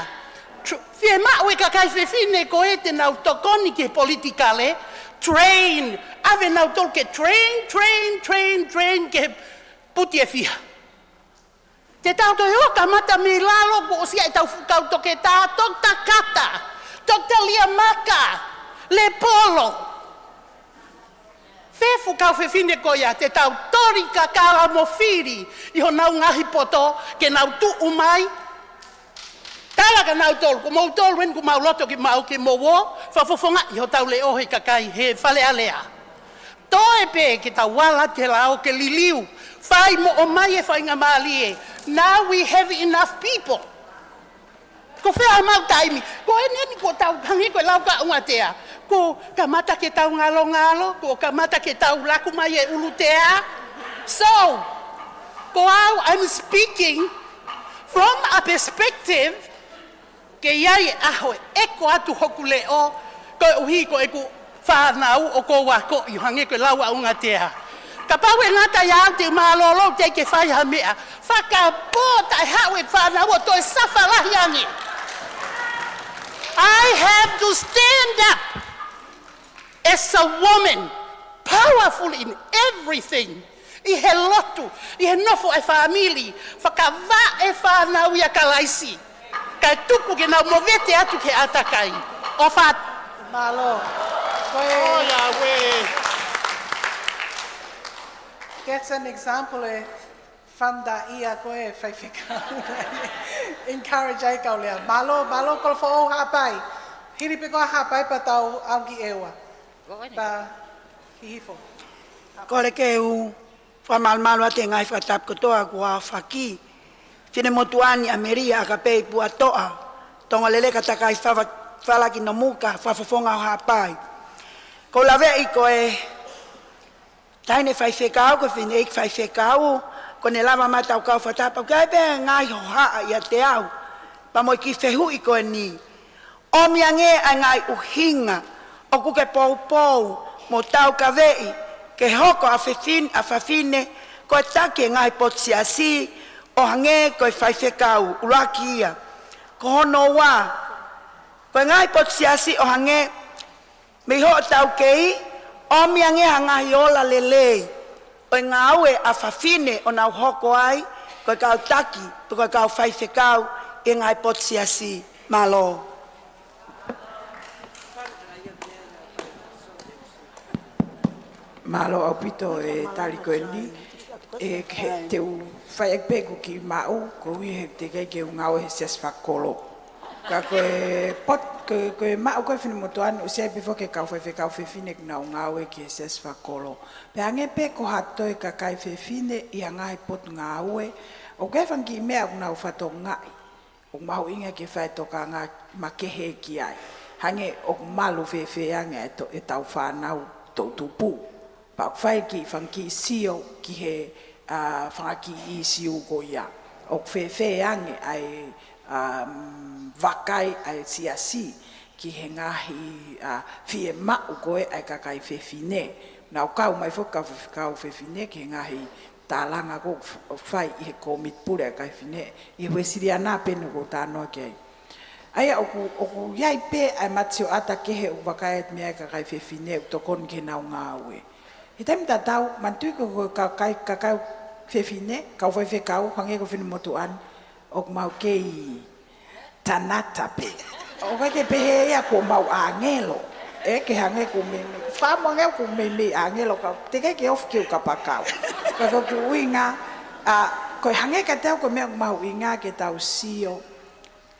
Tr-, fiemaʻu e kakai fefine ko ē te nau tokoni ki he politikale, train. ʻAve nautolu ke train, train, train, train, ke puti e fiha. Te tau toe ō kamata mei lalo kuo ʻosi ʻi ai ʻetau fuʻu kau toketā, Toketā Kata, Toketā Liamaka, Lepolo. Fē fuʻu kau fefine ko ia te tau toli kakala mo fili ʻi honau ngaahi poto ke nau tuʻu mai. Tala kia nautolu, ko moutolu eni kuo mau loto ke mau ke mou ō, fakafofongaʻi hotau leʻo he kakai he Fale Alea. Toe pē ke tau ala ke lao ke liliu, fai mo ʻomai e faingamālie. Now we have enough people. Ko fē ʻemau taimi? Ko eni eni kuo tau hangē ko e lau ʻa Ungatea. Kuo kamata ke tau ngalongalo, kuo kamata ke tau laku mai e ʻulutea. So, ko au, I'm speaking from a perspective ke ʻi ai e ʻaho ʻe ʻeko atu hoku leʻo, koeʻuhi ko ʻeku fānau ʻoku ou akoʻi, hangē ko e lau ʻa Ungatea. Kapau ʻe ngata ʻiate au te u mālōlō teʻeki ke fai ha meʻa, fakapō taʻehaʻu e fānau ʻo toe safa lahi ange. I have to stand up as a woman, powerful in everything. ʻI he lotu, ʻi he nofo e fāmili, fakavaʻe fānau ʻia Kalaisi. Kae tuku ke nau movete atu ki he ʻātakai. ʻOfa atu. Mālō. Ko e, ʻo Iāue. That's an example e fanda ia ko e faifekau. Encourage ai kau lea. Mālō, mālō Kolofoʻou Haʻapai. Hili pē ko ā Haʻapai pea tau ʻalu ki ʻEua. Pea hihifo. Kole ke u fakamalumalu atu he ngaahi fakatapu kotoa kuo aofaki. Finemotuʻa ni ʻAmelia, ʻAkapei, Puʻatoʻa, Tonga Leleka, Takai, Fava, Falaki, Nomuka, fakafofonga ʻo Haʻapai. Ko u laveʻi ko e taʻahine faifekau, ko e fineʻeiki faifekau, ko ʻene lava mai ʻetau kau fakatapu, ʻoku ʻi ai pē ngaahi hohaʻa ʻiate au, pea mo e kiʻi fehuʻi ko eni. ʻOmi ange ʻa e ngaahi ʻuhinga ʻoku ke poupou mo taukaveʻi ke hoko ʻa fefin-, ʻa fafine ko e taki e ngaahi potu siasi, ʻo hangē ko e faifekau ʻuluaki ia. Ko hono ua, Ko e ngaahi potu siasi ʻo hangē mei hoʻo taukei, ʻomi ange ha ngaahi ola lelei ʻo e ngāue ʻa fafine ʻo nau hoko ai ko e kau taki, pe ko e kau faifekau ʻi he ngaahi potu siasi. Mālō. Mālō ʻaupito e tali ko eni. ʻE, ke te u fai ʻaki pē ʻeku kiʻi maʻu, koeʻuhi he teʻeki ai ke u ngāue he siasi fakakolo. Ka ko e pot-, ko, ko e maʻu ko ē Finemotuʻa ni, ʻosi ʻi ai pē foki e kau faifekau fefine kuo nau ngāue ki he siasi fakakolo. Pea hangē pē ko ha toe kakai fefine ʻi ha ngaahi potungāue, ʻoku ʻi ai e fanga kiʻi meʻa ʻoku nau fakatokangaʻi ʻoku mahuʻinga ke fai e tokanga makehe ki ai. Hangē ʻoku malu fēfē ange e to-, ʻetau fānau toʻutupu. Pea ʻoku fai e kiʻi fanga kiʻi sio ki he, ʻa, fanga kiʻi ʻīsiu ko ia. ʻOku fēfē ange ʻa e, um, vakai ʻa e siasi ki he ngaahi, ʻa, fiemaʻu ko ē ʻa e kakai fefine. Nau kau mai foki e kau fefine ki he ngaahi tālanga ko ē ʻoku f-, ʻoku fai ʻi he Kōmiti Pule ʻa e Kakai Fefine, ʻi he Uēsiliana pē ʻoku ou talanoa ki ai. ʻA ia ʻoku, ʻoku ʻi ai pē ʻa e matasioʻata kehe ʻoku vakai atu mei ai e kakai fefine ʻoku tokoni ki heʻenau ngāue. He taimi tatau, manatuʻi ko e, ko e kakai, kakai fefine, kau faifekau, hangē ko Finemotuʻa ni, ʻoku mau kei tanata pē. ʻOku ʻikai ke pehē ia kuo mau ʻāngelo. ʻE, ke hangē ʻoku meimei, fakaʻamu ange ʻoku meimei ʻāngelo ka, teʻeki ai ke ofi ke u kapakau. Ka ko ʻeku ʻuhinga, ʻa, ko e hangē kiate au ko e meʻa ʻoku mahuʻinga ke tau sio.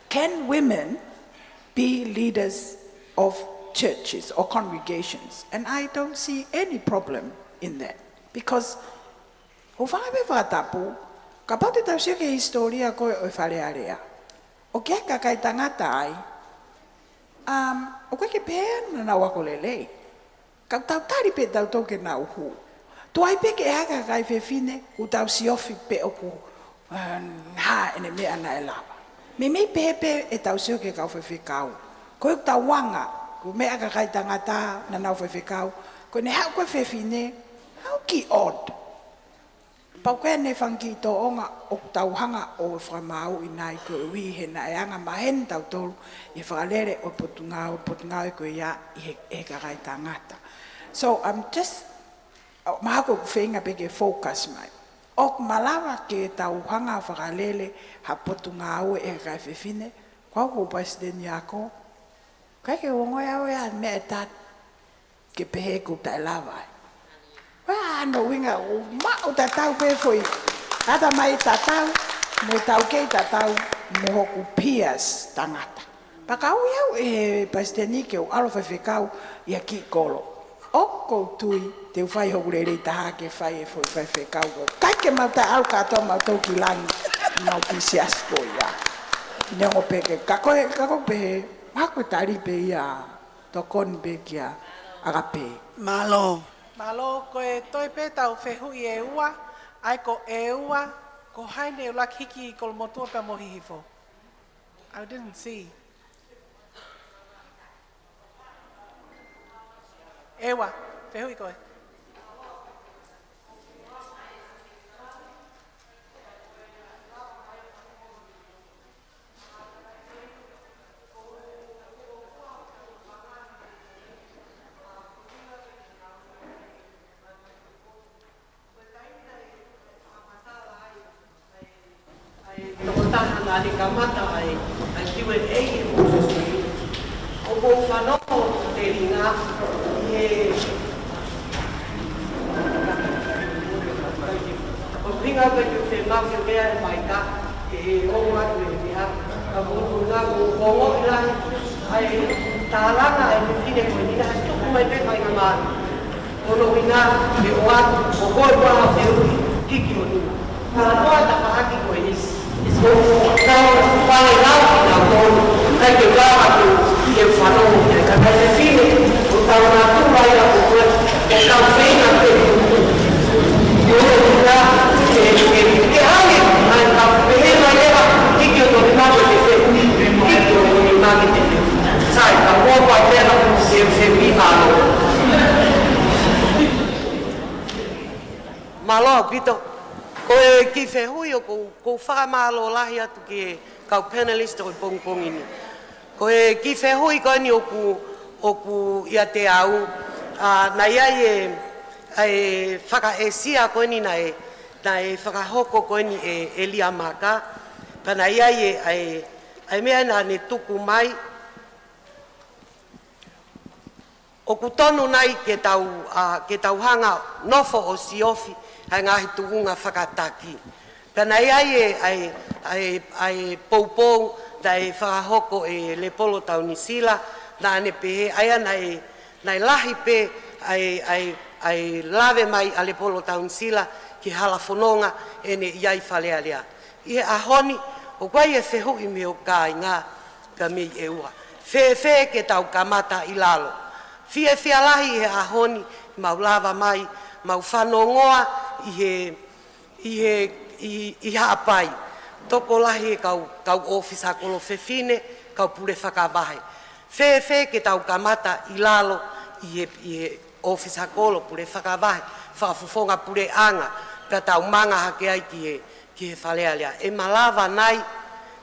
Can women be leaders of churches or congregations? And I don't see any problem in that. Because ʻoku ou fakaʻamu pē fakatapu, kapau te tau sio ki he hisitōlia ko ē ʻo e Fale Alea. ʻOku ʻi ai e kakai tangata ai, um, ʻoku ʻikai ke pehē naʻa nau ako lelei. Ka ʻoku tau tali pē tautolu ke nau hū. Tuai pē ke ʻi ai e kakai fefine, kuo tau siofi pē ʻoku, um, hā ʻene meʻa naʻe lava. Meimei pehē pē ʻetau sio ki he kau faifekau. Ko ʻetau anga, ko e meʻa ʻa e kakai tangata naʻa nau faifekau. Ko ʻene haʻu ko ē e fefine, ʻoku kiʻi odd. Pau ko ē ʻene fanga kiʻi tōʻonga ʻoku tau hanga ʻo fakamaauʻi nai koeʻuhi he naʻe anga maheni tautolu ʻi he fakalele ʻo e potungāue, potungāue ko ia ʻi he, he kakai tangata. So I'm just, ʻa, mahalo ko ʻeku feinga pē ke focus mai. ʻOku malava ke tau hanga ʻo fakalele ha potungāue ʻa e kakai fefine, ko au ko e palesiteni ako, ʻikai ke u ongoʻi au ia ha meʻa ʻe taha ke pehē ʻoku taʻelava ai. Ko e hā hono ʻuhinga? ʻOku maʻu tatau pē foʻi ʻatamai tatau, mo e taukei tatau, mo hoku peers tangata. Pea ka ui au ʻe he palesiteni ke u ʻalu ʻo faifekau ʻi ha kiʻi kolo. ʻOku ou tui te u fai hoku lelei taha ke fai e foʻi faifekau ko ē. ʻIkai ke mau taʻeʻalu kātoa mautolu ki langi, mau kiʻi siasi ko ia. Neongo pē ke, ka ko e, ka ko e pehē, mahalo ko e tali pē ia. Tokoni pē kia Agape. Mālō. Mālō, ko e toe pē ʻetau fehuʻi ʻe ua, ʻa ia ko e ua, ko hai naʻe ʻuluaki hiki Kolomotuʻa pea mo Hihifo? I didn't see. ʻE ua, fehuʻi koe. Tokotaha naʻa ne kamata ai ʻa e Q and A he Mōsese. ʻOku ou fanongo telinga he ʻuhinga pē ke u fiemaʻu ke u lea he maika, ke ongo atu e meʻa, ka ko e ʻuhinga ʻoku ou ongoʻi lahi ʻa e tālanga ʻa e fefine ko eni naʻe tuku mai pē faingamālie. Ko hono ʻuhinga ke ʻoatu, ko koe ʻoku ʻalu ʻo fehuʻi, hiki hono nima. Talanoa e tafaʻaki ko eni. Ko e kau fale lau kinautolu, ʻikai ke u lava ke u, ke u fanongo ki ai, ka ko e fefine, ʻoku tau natula ia ko koe, ʻoku tau feinga pē. Ko hono ʻuhinga ke, ke, ke ʻai, ʻai ka pehē mai leva, hiki hono nima ke te fehuʻi, hiki hono nima ke te fehuʻi. Sai, ka ko e pea pehē ke u fehuʻi. Mālō. Mālō ʻaupito. Ko e kiʻi fehuʻi ʻoku ou, ʻoku ou fakamālō lahi atu ki he kau panelist ʻo e pongipongi ni. Ko e kiʻi fehuʻi ko eni ʻoku, ʻoku ʻiate au, ʻa, naʻe ʻi ai e, ʻa e fakaʻesia ko eni naʻe, naʻe fakahoko ko eni ʻe, ʻe Lia Maka, pea naʻe ʻi ai e, ʻa e, ʻa e meʻa naʻa ne tuku mai, ʻoku tonu nai ke tau, ʻa, ke tau hanga nofo ʻo siofi ʻa e ngaahi tuʻunga fakataki. Pea naʻe ʻi ai e, ʻa e, ʻa e, ʻa e poupou, naʻe fakahoko ʻe Lepolo Taunisila, naʻa ne pehē, ʻa ia naʻe, naʻe lahi pē ʻa e, ʻa e, ʻa e lave mai ʻa Lepolo Taunisila ki he hala fononga ʻene ʻi ai Fale Alea. ʻI he ʻaho ni, ʻoku ʻi ai e fehuʻi mei hoku kāinga, ka mei ʻEua. Fēfē ke tau kamata ʻi lalo. Fiefia lahi ʻi he ʻaho ni, mau lava mai, mau fanongoa ʻi he, ʻi he, ʻi, ʻi Haʻapai. Tokolahi e kau, kau ʻōfisa kolo fefine, kau pule fakavahe. Fēfē ke tau kamata ʻi lalo ʻi he, ʻi he ʻōfisa kolo pule fakavahe, fakafofonga puleʻanga, ka tau manga hake ai ki he, ki he Fale Alea. ʻE malava nai,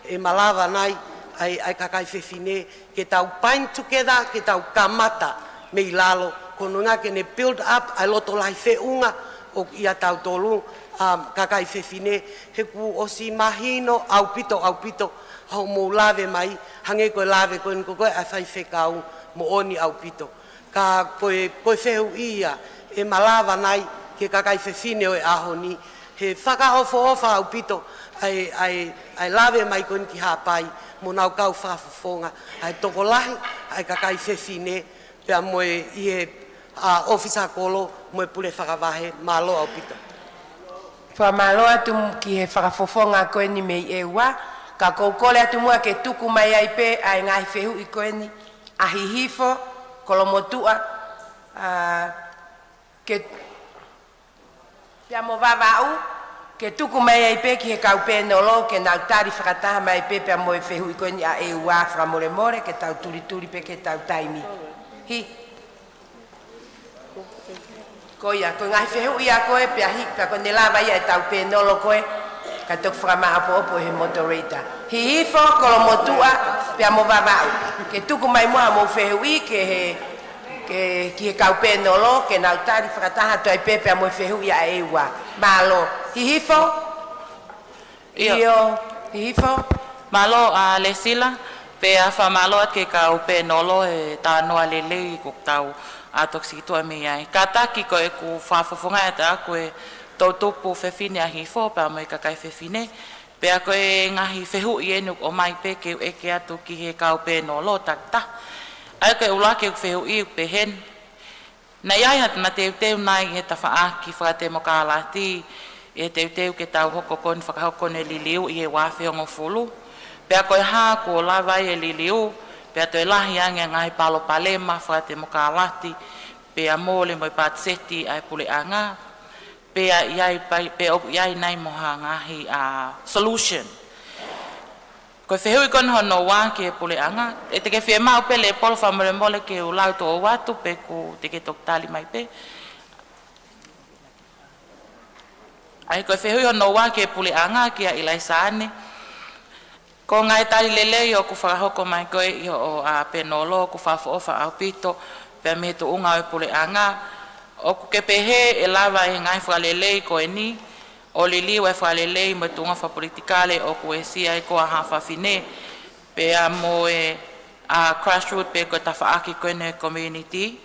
ʻe malava nai, ʻa e, ʻa e kakai fefine, ke tau bind together, ke tau kamata mei lalo, ko hono ʻuhinga ke ne build up ʻa e loto lahi feʻunga ʻoku ʻiate kitautolu, um, kakai fefine, he kuo ʻosi mahino ʻaupito, ʻaupito, hoʻomou lave mai, hangē ko e lave ko eni ko ē ʻa e faifekau moʻoni ʻaupito. Ka ko e, ko e fehuʻi ia, ʻe malava nai ki he kakai fefine ʻo e ʻaho ni, he fakaʻofoʻofa ʻaupito ʻa e, ʻa e, ʻa e lave mai ko eni ki Haʻapai, mo nau kau fakafofonga, ʻa e tokolahi ʻa e kakai fefine, pea mo e ʻi he, ʻa, ʻōfisa kolo, mo e pule fakavahe, mālō ʻaupito. Fakamālō atu ki he fakafofonga ko eni mei ʻEua, ka ʻoku ou kole atu muʻa ke tuku mai ai pē ʻa e ngaahi fehuʻi ko eni, ʻa Hihifo, Kolomotuʻa, ʻa, ke, pea mo Vavaʻu, ke tuku mai ai pē ki he kau pēnolo, ke nau tali fakataha mai pē pea mo e fehuʻi ko eni ʻa ʻEua, fakamolemole, ke tau tulituli pē ke tau taimi. Hi. Ko ia, ko e ngaahi fehuʻi ia ko ē, pea hi, pea ko ʻene lava ia ʻe tau pēnolo ko ē, ka toki fakamāʻopoʻopo ʻe he moderator. Hihifo, Kolomotuʻa, pea mo Vavaʻu. Ke tuku mai muʻa hoʻomou fehuʻi, ke he, ke, ki he kau pēnolo, ke nau tali fakataha atu ai pē pea mo e fehuʻi ʻa ʻEua. Mālō. Hihifo? ʻIo. ʻIo, Hihifo. Mālō ʻa Lesila, pea fakamālō atu ki he kau pēnolo he talanoa lelei kuo tau ʻā toki siki tuʻa mei ai. Kātaki ko ʻeku fakafofongaʻi atu ʻa e toʻutupu fefine ʻa Hihifo, pea mo e kakai fefine. Pea ko e ngaahi fehuʻi eni ʻoku ʻomai pē ke u ʻeke atu ki he kau pēnolo takitaha. ʻA ia ko e ʻuluaki ʻeku fehuʻi ʻoku pehē ni. Naʻe ʻi ai haʻatau mateuteu nai ʻi he tafaʻaki fakatemokalati, ʻi he teuteu ke tau hoko ko eni fakahoko ʻene liliu ʻi he ua afe hongofulu. Pea ko e hā kuo lava ai e liliu, pea toe lahi ange ngaahi palopalema fakatemokalati, pea mole mo e patiseti ʻa e puleʻanga, pea ʻi ai pai, pea ʻoku ʻi ai nai mo ha ngaahi, ʻa, solution. Ko e fehuʻi ko eni hono ua ki he puleʻanga. ʻE te ke fiemaʻu pē Lepolo fakamolemole ke u lau toʻo atu pe kuo te ke toki tali mai pē. ʻA ia ko e fehuʻi hono ua ki he puleʻanga kia ʻIlaisaane. Ko e ngaahi tali lelei ʻoku fakahoko mai ko ē ʻi hoʻo, ʻa, pēnolo ʻoku fakaʻofoʻofa ʻaupito pea mei he tuʻunga ʻo e puleʻanga. ʻOku ke pehē ʻe lava ʻe he ngaahi fakalelei ko eni ʻo liliu e fakalelei mo e tuʻunga fakapolitikale ʻoku uesia ai koā ha fafine, pea mo e, ʻa, grassroot pe ko e tafaʻaki ko eni ʻo e community.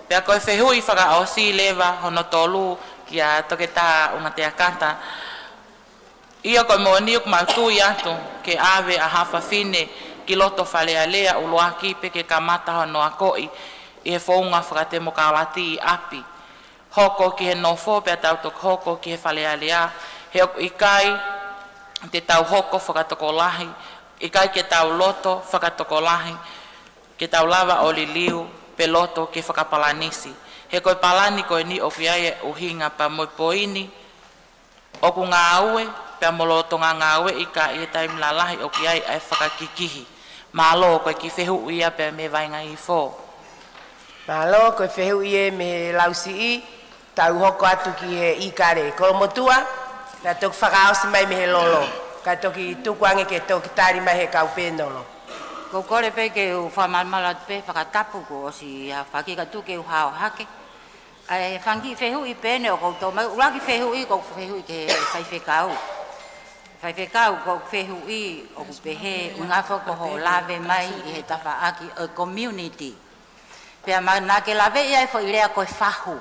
Pea ko e fehuʻi fakaʻosi leva hono tolu kia Toketā ʻUngatea Kata. ʻIo ko e moʻoni ʻoku mau tui atu ke ʻave ʻa ha fafine ki loto Fale Alea ʻuluaki pea ke kamata hono akoʻi ʻi he founga fakatemokalati ʻi ʻapi. Hoko ki he nofo pea tau toki hoko ki he Fale Alea, he ʻoku ʻikai te tau hoko fakatokolahi, ʻikai ke tau loto fakatokolahi, ke tau lava ʻo liliu pe loto ke fakapalanisi. He ko e palani ko eni ʻoku ʻi ai e ʻuhinga pea mo e poini, ʻoku ngāue pea mo lolotonga ngāueʻi ka ʻi he taimi lalahi ʻoku ʻi ai ʻa e fakakikihi. Mālō, ko e kiʻi fehuʻi ia pea mei Vainga Hihifo. Mālō, ko e fehuʻi ē mei he Lausiʻi, tau hoko atu ki he ʻIkale. Kolomotuʻa, naʻa toki fakaʻosi mai mei he lolo. Ka toki tuku ange ke toki tali mai he kau pēnolo. Ko e kole pē ke u fakamalumalu atu pē fakatapu kuo ʻosi ha fakakakato ke u hao hake. ʻA e fanga kiʻi fehuʻi pē eni ʻoku ou toʻo mai, ʻuluaki fehuʻi ʻoku ou fehuʻi ki he faifekau. Faifekau, ko e fehuʻi ʻoku pehē, ʻuhinga foki ko hoʻo lave mai ʻi he tafaʻaki ʻo e community. Pea ma naʻa ke lave ia ʻi he foʻi lea ko e fahu.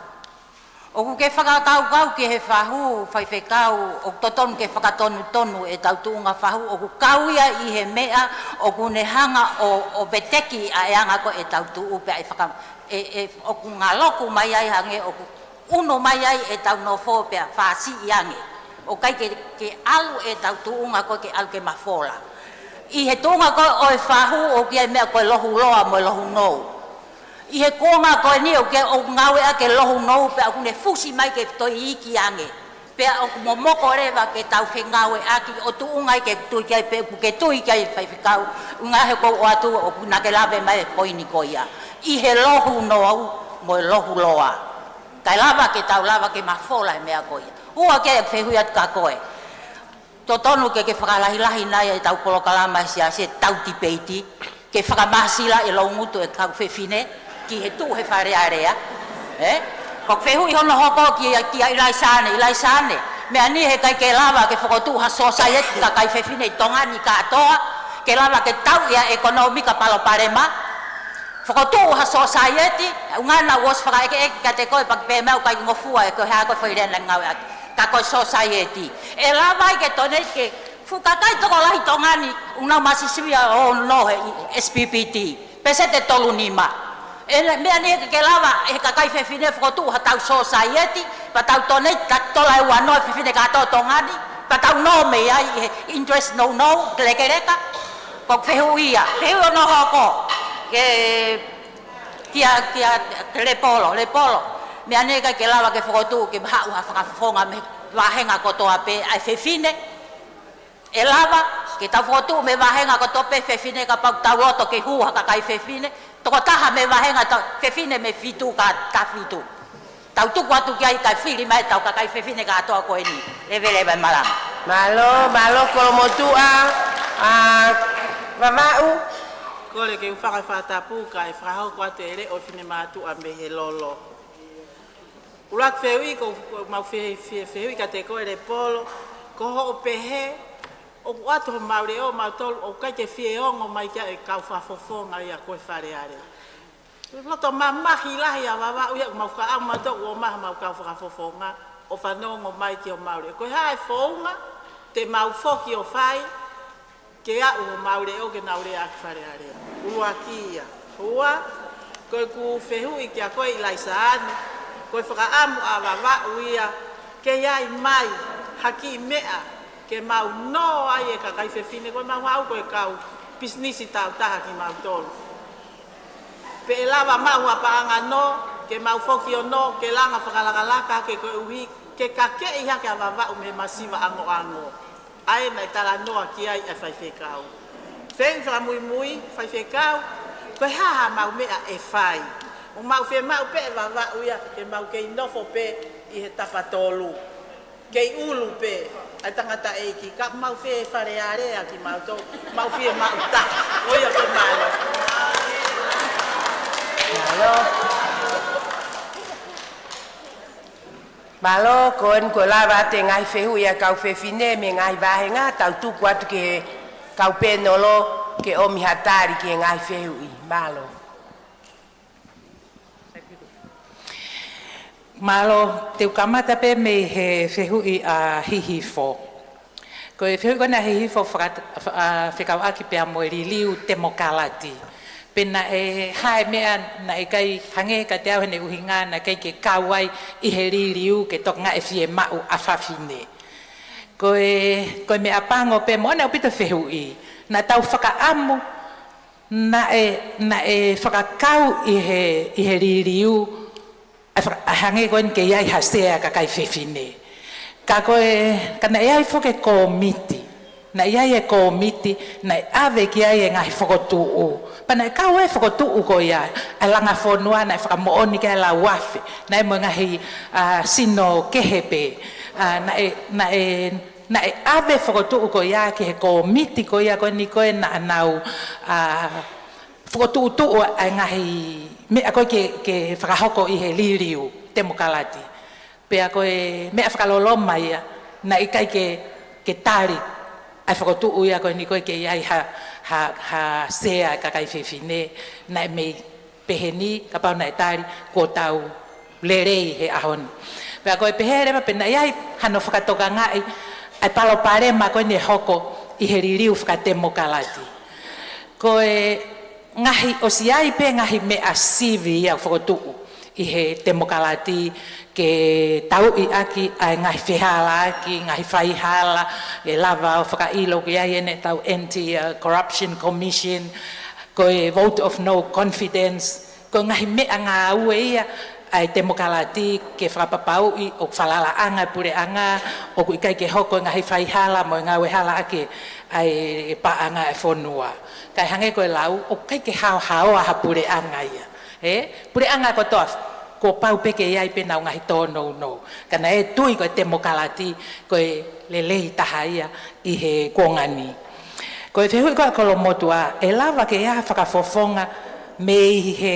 ʻOku ke fakakaukau ki he fahu, faifekau, ʻoku totonu ke fakatonutonu ʻetau tuʻunga fahu, ʻoku kau ia ʻi he meʻa ʻoku ne hanga ʻo, ʻo veteki ʻa e anga ko ē ʻetau tuʻu pea ʻe faka-, ʻe, ʻe, ʻoku ngaloku mai ai hangē ʻoku ʻunu mai ai ʻetau nofo pea fāsiʻi ange. ʻOku ʻikai ke, ke ʻalu ʻetau tuʻunga ko ē ke ʻalu ke mafola. ʻI he tuʻunga ko ē ʻo e fahu ʻoku ʻi ai e meʻa ko e lohu loa mo e lohu nou. ʻI he kuonga ko eni ʻoku ke, ʻoku ngāueʻaki e lohu nou pea ʻoku ne fusi mai ke toe iiki ange. Pea ʻoku momoko leva ke tau fengāueʻaki ʻo tuʻunga ai ke tui ki ai pē ʻoku ke tui ki ai faifekau. ʻUhinga he ʻoku ou ʻoatu ʻoku naʻa ke lave mai e poini ko ia. ʻI he lohu nou mo e lohu loa. Kae lava ke tau lava ke mafola e meʻa ko ia. Ua ke fehuʻi atu kia koe. Totonu ke ke fakalahilahi nai ʻetau polokalama ʻa e siasi ʻetau tipeiti, ke fakamāsila e loungutu e kau fefine, ki he tuʻu he Fale Alea. Ē? Ko e fehuʻi hono hoko kia, kia ʻIlaisa ʻAne, ʻIlaisa ʻAne. Meʻa ni heʻikai ke lava ke fokotuʻu ha sōsaieti kakai fefine ʻi Tonga ni kātoa, ke lava ke tauʻi ʻa e ʻekonōmika palopalema. Fokotuʻu ha sōsaieti, ʻuhinga naʻa ku ʻosi fakaʻekeʻeke kiate koe pea ke pehē mai ʻoku ʻikai ngofua ʻe koe ha ko e foʻi lea naʻe ngāueʻaki. Ka ko e sōsaieti. ʻE lava ai ke tone ke fuʻu kakai tokolahi Tonga ni, ʻoku nau māsisivi ʻo nau he S P P T. Peseti ʻe tolu nima. ʻE meʻa ni ke lava, ʻe he kakai fefine fokotuʻu ha tau sōsaieti, pea tau tone ta tola e ua noa fefine kātoa Tonga ni, pea tau nō mei ai he interest nou nou, lekeleka. Ko e fehuʻi ia, fehuʻi hono hoko. Ke Kia, kia, kia Lepolo, Lepolo. Meʻa ni heʻikai ke lava ke fokotuʻu ke haʻu ha fakafofonga mei he vāhenga kotoa pē ʻa e fefine. ʻE lava, ke tau fokotuʻu mei he vāhenga kotoa pē fefine kapau ʻoku tau loto ke hū ha kakai fefine. Tokotaha mei he vāhenga ta-, fefine mei he fitu ka ta fitu. Tau tuku atu ki ai kae fili mai ʻetau kakai fefine kātoa ko eni. Leveleva e malanga. Mālō, mālō Kolomotuʻa, ʻa Vavaʻu. Kole ke u fakafatapu kae fakahoko atu e leʻo ʻo e finemātuʻa mei he Lolo. ʻUluaki fehuʻi ko, ko mau fe, fe, fehuʻi kiate koe Lepolo, ko hoʻo pehē, ʻoku ʻoatu homau leʻo mautolu, ʻoku ʻikai ke fie ongo mai ki ai e kau fakafofonga ia ko e Fale Alea. Loto mamahi lahi ʻa Vavaʻu ia ʻoku mau fakaʻamu mautolu ʻo ʻomai homau kau fakafofonga ʻo fanongo mai ki homau leʻo. Ko e hā e founga te mau foki ʻo fai ke aʻu homau leʻo ke nau leaʻaki Fale Alea. ʻUluaki ia. Ua, ko ʻeku fehuʻi kia koe ʻIlaisa ʻAne, ko e fakaʻamu ʻa Vavaʻu ia ke ʻi ai mai ha kiʻi meʻa ke mau nō ai e kakai fefine, ko ʻemau haʻu ko e kau pisinisi tāutaha kimautolu. Pe ʻe lava maʻu ha paʻanga nō, ke mau foki ʻo nō, ke langa fakalakalaka, ke koeʻuhi, ke kakeʻi hake ʻa Vavaʻu mei he masiva ʻangoʻango. ʻA ē naʻe talanoa ki ai ʻa e faifekau. Fehuʻi fakamuimui, faifekau, ko e hā haʻamau meʻa ʻe fai. ʻOku mau fiemaʻu pē ʻe Vavaʻu ia, ke mau kei nofo pē ʻi he tapa tolu. Kei ʻulu pē ʻa e tangataʻeiki, ka mau fie Fale Alea kimautolu, mau fiemaʻu taha. ʻOia pē mālō. Mālō. Mālō, ko eni kuo lava atu e ngaahi fehuʻi ʻa e kau fefine mei he ngaahi vāhenga, tau tuku atu ki he kau pēnolo ke ʻomi ha tali ki he ngaahi fehuʻi. Mālō. Mālō, te u kamata pē mei he fehuʻi ʻa Hihifo. Ko e fehuʻi ko ena ʻa Hihifo faka-, fa-, ʻa, fekauʻaki pea mo e liliu temokalati. Pe naʻe hā e meʻa naʻe ʻikai hangē kiate au heʻene ʻuhinga naʻe ʻikai ke kau ai ʻi he liliu ke tokangaʻi e fiemaʻu ʻa fafine. Ko e, ko e meʻapango pē mo ʻene ʻaupito fehuʻi. Naʻa tau fakaʻamu naʻe, naʻe fakakau ʻi he, ʻi he liliu, ʻa e faka-, ʻa e hangē ko eni ke ʻi ai ha sea kakai fefine. Ka ko e, ka naʻe ʻi ai foki e kōmiti. Naʻe ʻi ai e kōmiti, naʻe ʻave ki ai e ngaahi fokotuʻu. Pea naʻe kau e fokotuʻu ko ia, ʻa e langa fonua naʻe fakamoʻoni ki ai e lau afe. Naʻe mo e ngaahi, ʻa, sino kehe pē. ʻA, naʻe, naʻe Naʻe ʻave fokotuʻu ko ia ki he kōmiti ko ia ko eni ko ē naʻa nau, ā, fokotuʻutuʻu ʻa e ngaahi meʻa ko ē ke, ke fakahoko ʻi he liliu temokalati. Pea ko e meʻa fakaloloma ia, naʻe ʻikai ke, ke tali ʻa e fokotuʻu ia ko eni ko ē ke ʻi ai ha, ha, ha sea ʻa e kakai fefine, naʻe mei pehē ni, kapau naʻe tali, kuo tau lelei he ʻaho ni. Pea ko e pehē leva pē naʻe ʻi ai hano fakatokangaʻi ʻa e palopalema ko eni ʻe hoko ʻi he liliu fakatemokalati. Ko e ngaahi, ʻosi ʻi ai pē ngaahi meʻa sivi ia ʻoku fokotuʻu ʻi he temokalati ke tauʻi ʻaki ʻa e ngaahi fehālaaki, ngaahi faihala, ʻe lava ʻo fakaʻilo ʻoku ʻi ai ʻetau Anti-Corruption Commission, ko e vote of no confidence, ko e ngaahi meʻangāue ia ʻa e temokalati ke fakapapauʻi ʻoku falalaʻanga e puleʻanga, ʻoku ʻikai ke hoko e ngaahi faihala mo e ngāue hala ʻaki ʻa e paʻanga ʻa e fonua. Kae hangē ko e lau, ʻoku ʻikai ke haohaoa ha puleʻanga ia. Ē? Puleʻanga kotoa, kuo pau pē ke ʻi ai pē ʻenau ngaahi tōnounou. Ka naʻe tui ko e temokalati, ko e lelei taha ia ʻi he kuonga ni. Ko e fehuʻi ko ē ʻa Kolomotuʻa, ʻe lava ke ʻi ai ha fakafofonga mei he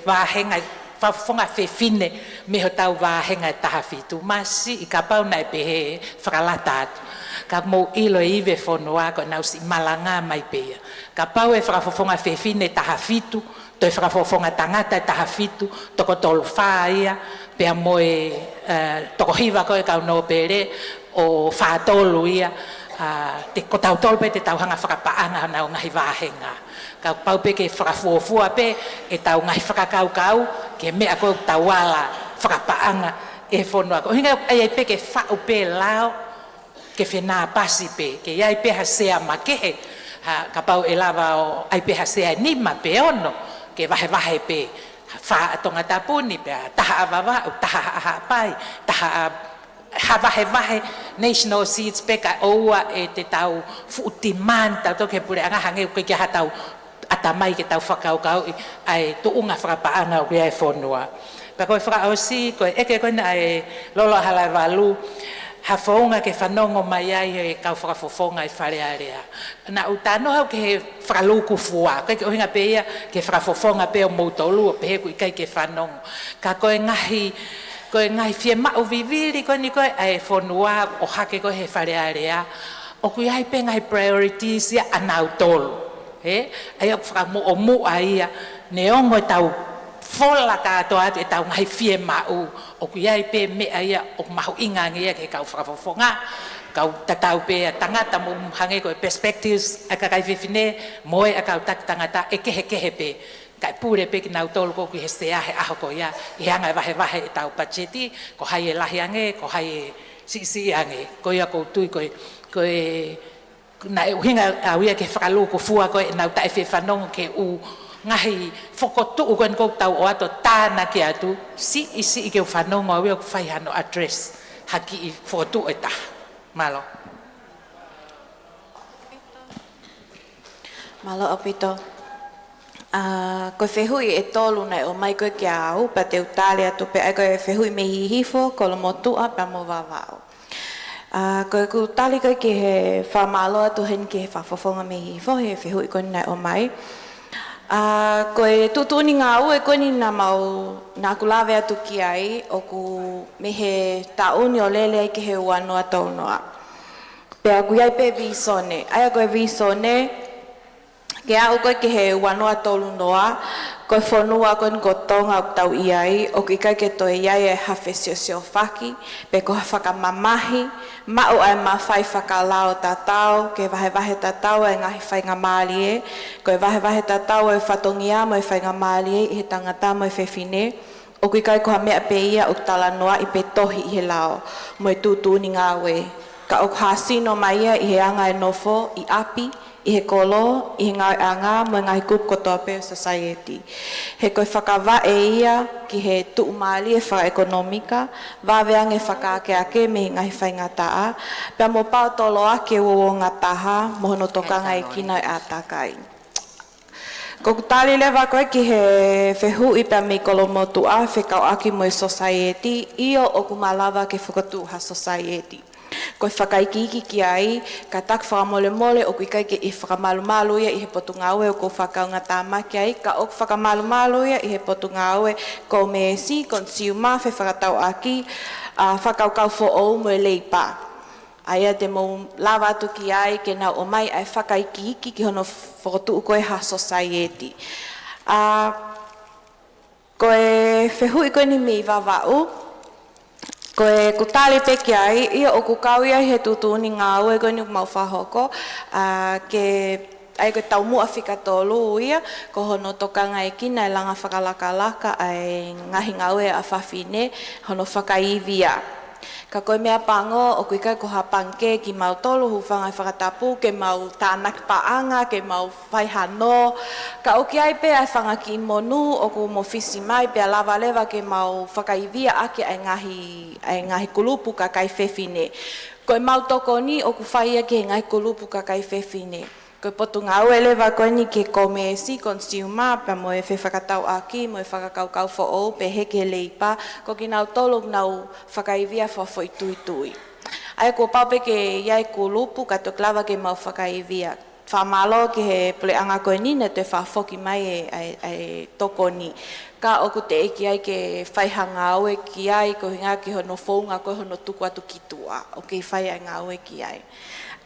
vāhenga, fakafofonga fefine mei hotau vāhenga ʻe taha fitu. Masiʻi kapau naʻe pehē fakalata atu. Ka mou ʻilo e ivi ʻo e fonua ko ʻenau siʻi malanga mai pē ia. Kapau ʻe fakafofonga fefine ʻe taha fitu, toe fakafofonga tangata ʻe taha fitu, toko tolu fā ia, pea mo e, ē, toko hiva ko ē kau nōpele ʻo fā tolu ia, ā, te, ko tautolu pē te tau hanga fakapaʻanga honau ngaahi vāhenga. Kapau pē ke fakafuofua pē ʻetau ngaahi fakakaukau ki he meʻa ko ē ʻoku tau ala fakapaʻanga ʻe he fonua. Ko e ʻuhinga ʻoku ʻi ai pē ke faʻu pē lao, ke fenāpasi pē, ke ʻi ai pē ha sea makehe, ha, kapau ʻe lava ʻo ʻi ai pē ha sea ʻe nima pe ono, ke vahevahe pē, fā ʻa Tongatapu ni, pea taha ʻa Vavaʻu, taha ʻa Haʻapai, taha ʻa, ha vahevahe national seats pē kae ʻoua ʻe te tau fuʻu demand tautolu ki he puleʻanga hangē ʻoku ʻikai ke ʻi ai haʻatau ʻatamai ke tau fakakaukauʻi ʻa e tuʻunga fakapaʻanga ʻoku ʻi ai e fonua. Pea ko e fakaʻosi, ko e ʻeke ko ena ʻa e Lolo ʻa Halaevalu, ha founga ke fanongo mai ai e kau fakafofonga ʻi Fale Alea. Naʻa ku talanoa au ki he fakalūkufua, ʻikai ke ʻuhinga pē ia ki he fakafofonga pē ʻo moutolu ʻo pehē ʻoku ʻikai ke fanongo. Ka ko e ngaahi, ko e ngaahi fiemaʻu vivili ko eni ko ē ʻa e fonua ʻohake ko ē he Fale Alea, ʻoku ʻi ai pē ngaahi priorities ia ʻanautolu. Ē? ʻA ia ʻoku fakamuʻomuʻa ia, neongo ʻetau fola kātoa atu ʻetau ngaahi fiemaʻu, ʻoku ʻi ai pē meʻa ia ʻoku mahuʻinga ange ia ki he kau fakafofonga, kau tatau pē ʻa tangata mo hangē ko e perspectives ʻa e kakai fefine, mo e ʻa e kau taki tangata ʻe kehekehe pē. Kae pule pē kinautolu ko ē ʻoku ʻi he sea he ʻaho ko ia, ʻi he anga e vahevahe ʻetau patiseti, ko hai ʻe lahi ange, ko hai ʻe siʻisiʻi ange. Ko ia ʻoku ou tui ko e, ko e, naʻe ʻuhinga au ia ki he fakalūkufua ko ē ʻenau taʻefiefanongo ki he ʻū ngaahi fokotuʻu ko eni ʻoku tau ʻoatu ʻo tānaki atu, siʻisiʻi ke u fanongo au ia ʻoku fai hano address ha kiʻi fokotuʻu ʻe taha. Mālō. Mālō ʻaupito. Ā, ko e fehuʻi ʻe tolu naʻe ʻomai ko ē kiate au, pea te u tali atu pē, ʻa ia ko e fehuʻi mei Hihifo, Kolomotuʻa, pea mo Vavaʻu. Ā, ko ʻeku tali ko ē ki he fakamālō atu heni ki he fakafofonga mei Hihifo, he fehuʻi ko eni naʻe ʻomai. Ā, ko e tuʻutuʻuni ngāue ko eni naʻa mau, naʻa ku lave atu ki ai, ʻoku mei he taʻu ni ʻo lele ai ki he ua noa tolu noa. Pea ʻoku ʻi ai pē vīsone. ʻA ia ko e vīsone, ke aʻu ko ē ki he ua noa tolu noa, ko e fonua ko eni ko Tonga ʻoku tau ʻi ai, ʻoku ʻikai ke toe ʻi ai ha fesiosiofaki, pe ko ha fakamamahi, maʻu ʻa e mafai fakalao tatau, ke vahevahe tatau ʻa e ngaahi faingamālie, ko e vahevahe tatau ʻa e fatongia mo e faingamālie ʻi he tangata mo e fefine, ʻoku ʻikai ko ha meʻa pē ia ʻoku talanoaʻi pe tohi ʻi he lao mo e tuʻutuʻuni ngāue. Ka ʻoku hāsino mai ia ʻi he anga e nofo ʻi ʻapi, ʻi he kolo, ʻi he ngāueʻanga, mo e ngaahi kupu kotoa pē ʻo e sōsaieti. He ko e fakavaʻe ia ki he tuʻumālie fakaʻekonōmika, vave ange fakaakeake mei he ngaahi faingataʻa, pea mo paotoloaki e uouangataha, mo hono tokangaekina e ʻātakai. Ko ʻeku tali leva ko ē ki he fehuʻi pea mei Kolomotuʻa fekauʻaki mo e sōsaieti, ʻio ʻoku malava ke fokotuʻu ha sōsaieti. Ko e fakaikiiki ki ai, ka taku fakamolemole ʻoku ʻikai ke ʻi he fakamalumalu ia ʻi he potungāue ʻoku ou fakaʻuhingatāmaki ai, ka ʻoku fakamalumalu ia ʻi he potungāue Komēsi, Consumer, Fefakatauʻaki, ʻa, Fakakaukau Foʻou mo e Leipa. ʻA ia te mou lava atu ki ai ke nau ʻomai ʻa e fakaikiiki ki hono fokotuʻu ko ē ha sōsaieti. ʻA, ko e fehuʻi ko eni mei Vavaʻu, ko ʻeku tali pē ki ai, ʻio ʻoku kau ia he tuʻutuʻuni ngāue ko eni ʻoku mau fakahoko, ʻa, ke, ʻa ia ko e taumuʻa fika tolu ia, ko hono tokangaekina e langa fakalakalaka ʻa e ngaahi ngāue ʻa fafine, hono fakaivia. Ka ko e meʻa pango, ʻoku ʻikai ko ha pangikē kimautolu, hūfanga he fakatapu, ke mau tānaki paʻanga, ke mau fai hano. Ka ʻoku ʻi ai pē ʻa e fanga kiʻi monū ʻoku mofisi mai, pea lava leva ke mau fakaivia ʻaki ʻa e ngaahi, ʻa e ngaahi kulupu kakai fefine. Ko e mau tokoni ʻoku fai ia ki he ngaahi kulupu kakai fefine. Ko e potungāue leva ko eni ki he Komēsi, Consumer, pea mo e Fefakatauʻaki, mo e Fakakaukau Foʻou, pehē ki he Leipa, ko kinautolu ʻoku nau fakaivia fakafoʻituitui. ʻA ia kuo pau pē ke ʻi ai e kulupu, ka toki lava ke mau fakaivia. Fakamālō ki he puleʻanga ko eni naʻe toe fakafoki mai e, e, e tokoni. Ka ʻoku teʻeki ai ke fai ha ngāue ki ai, ko e ʻuhinga ki hono founga ko ē hono tuku atu ki tuʻa. ʻOku kei fai ʻa e ngāue ki ai.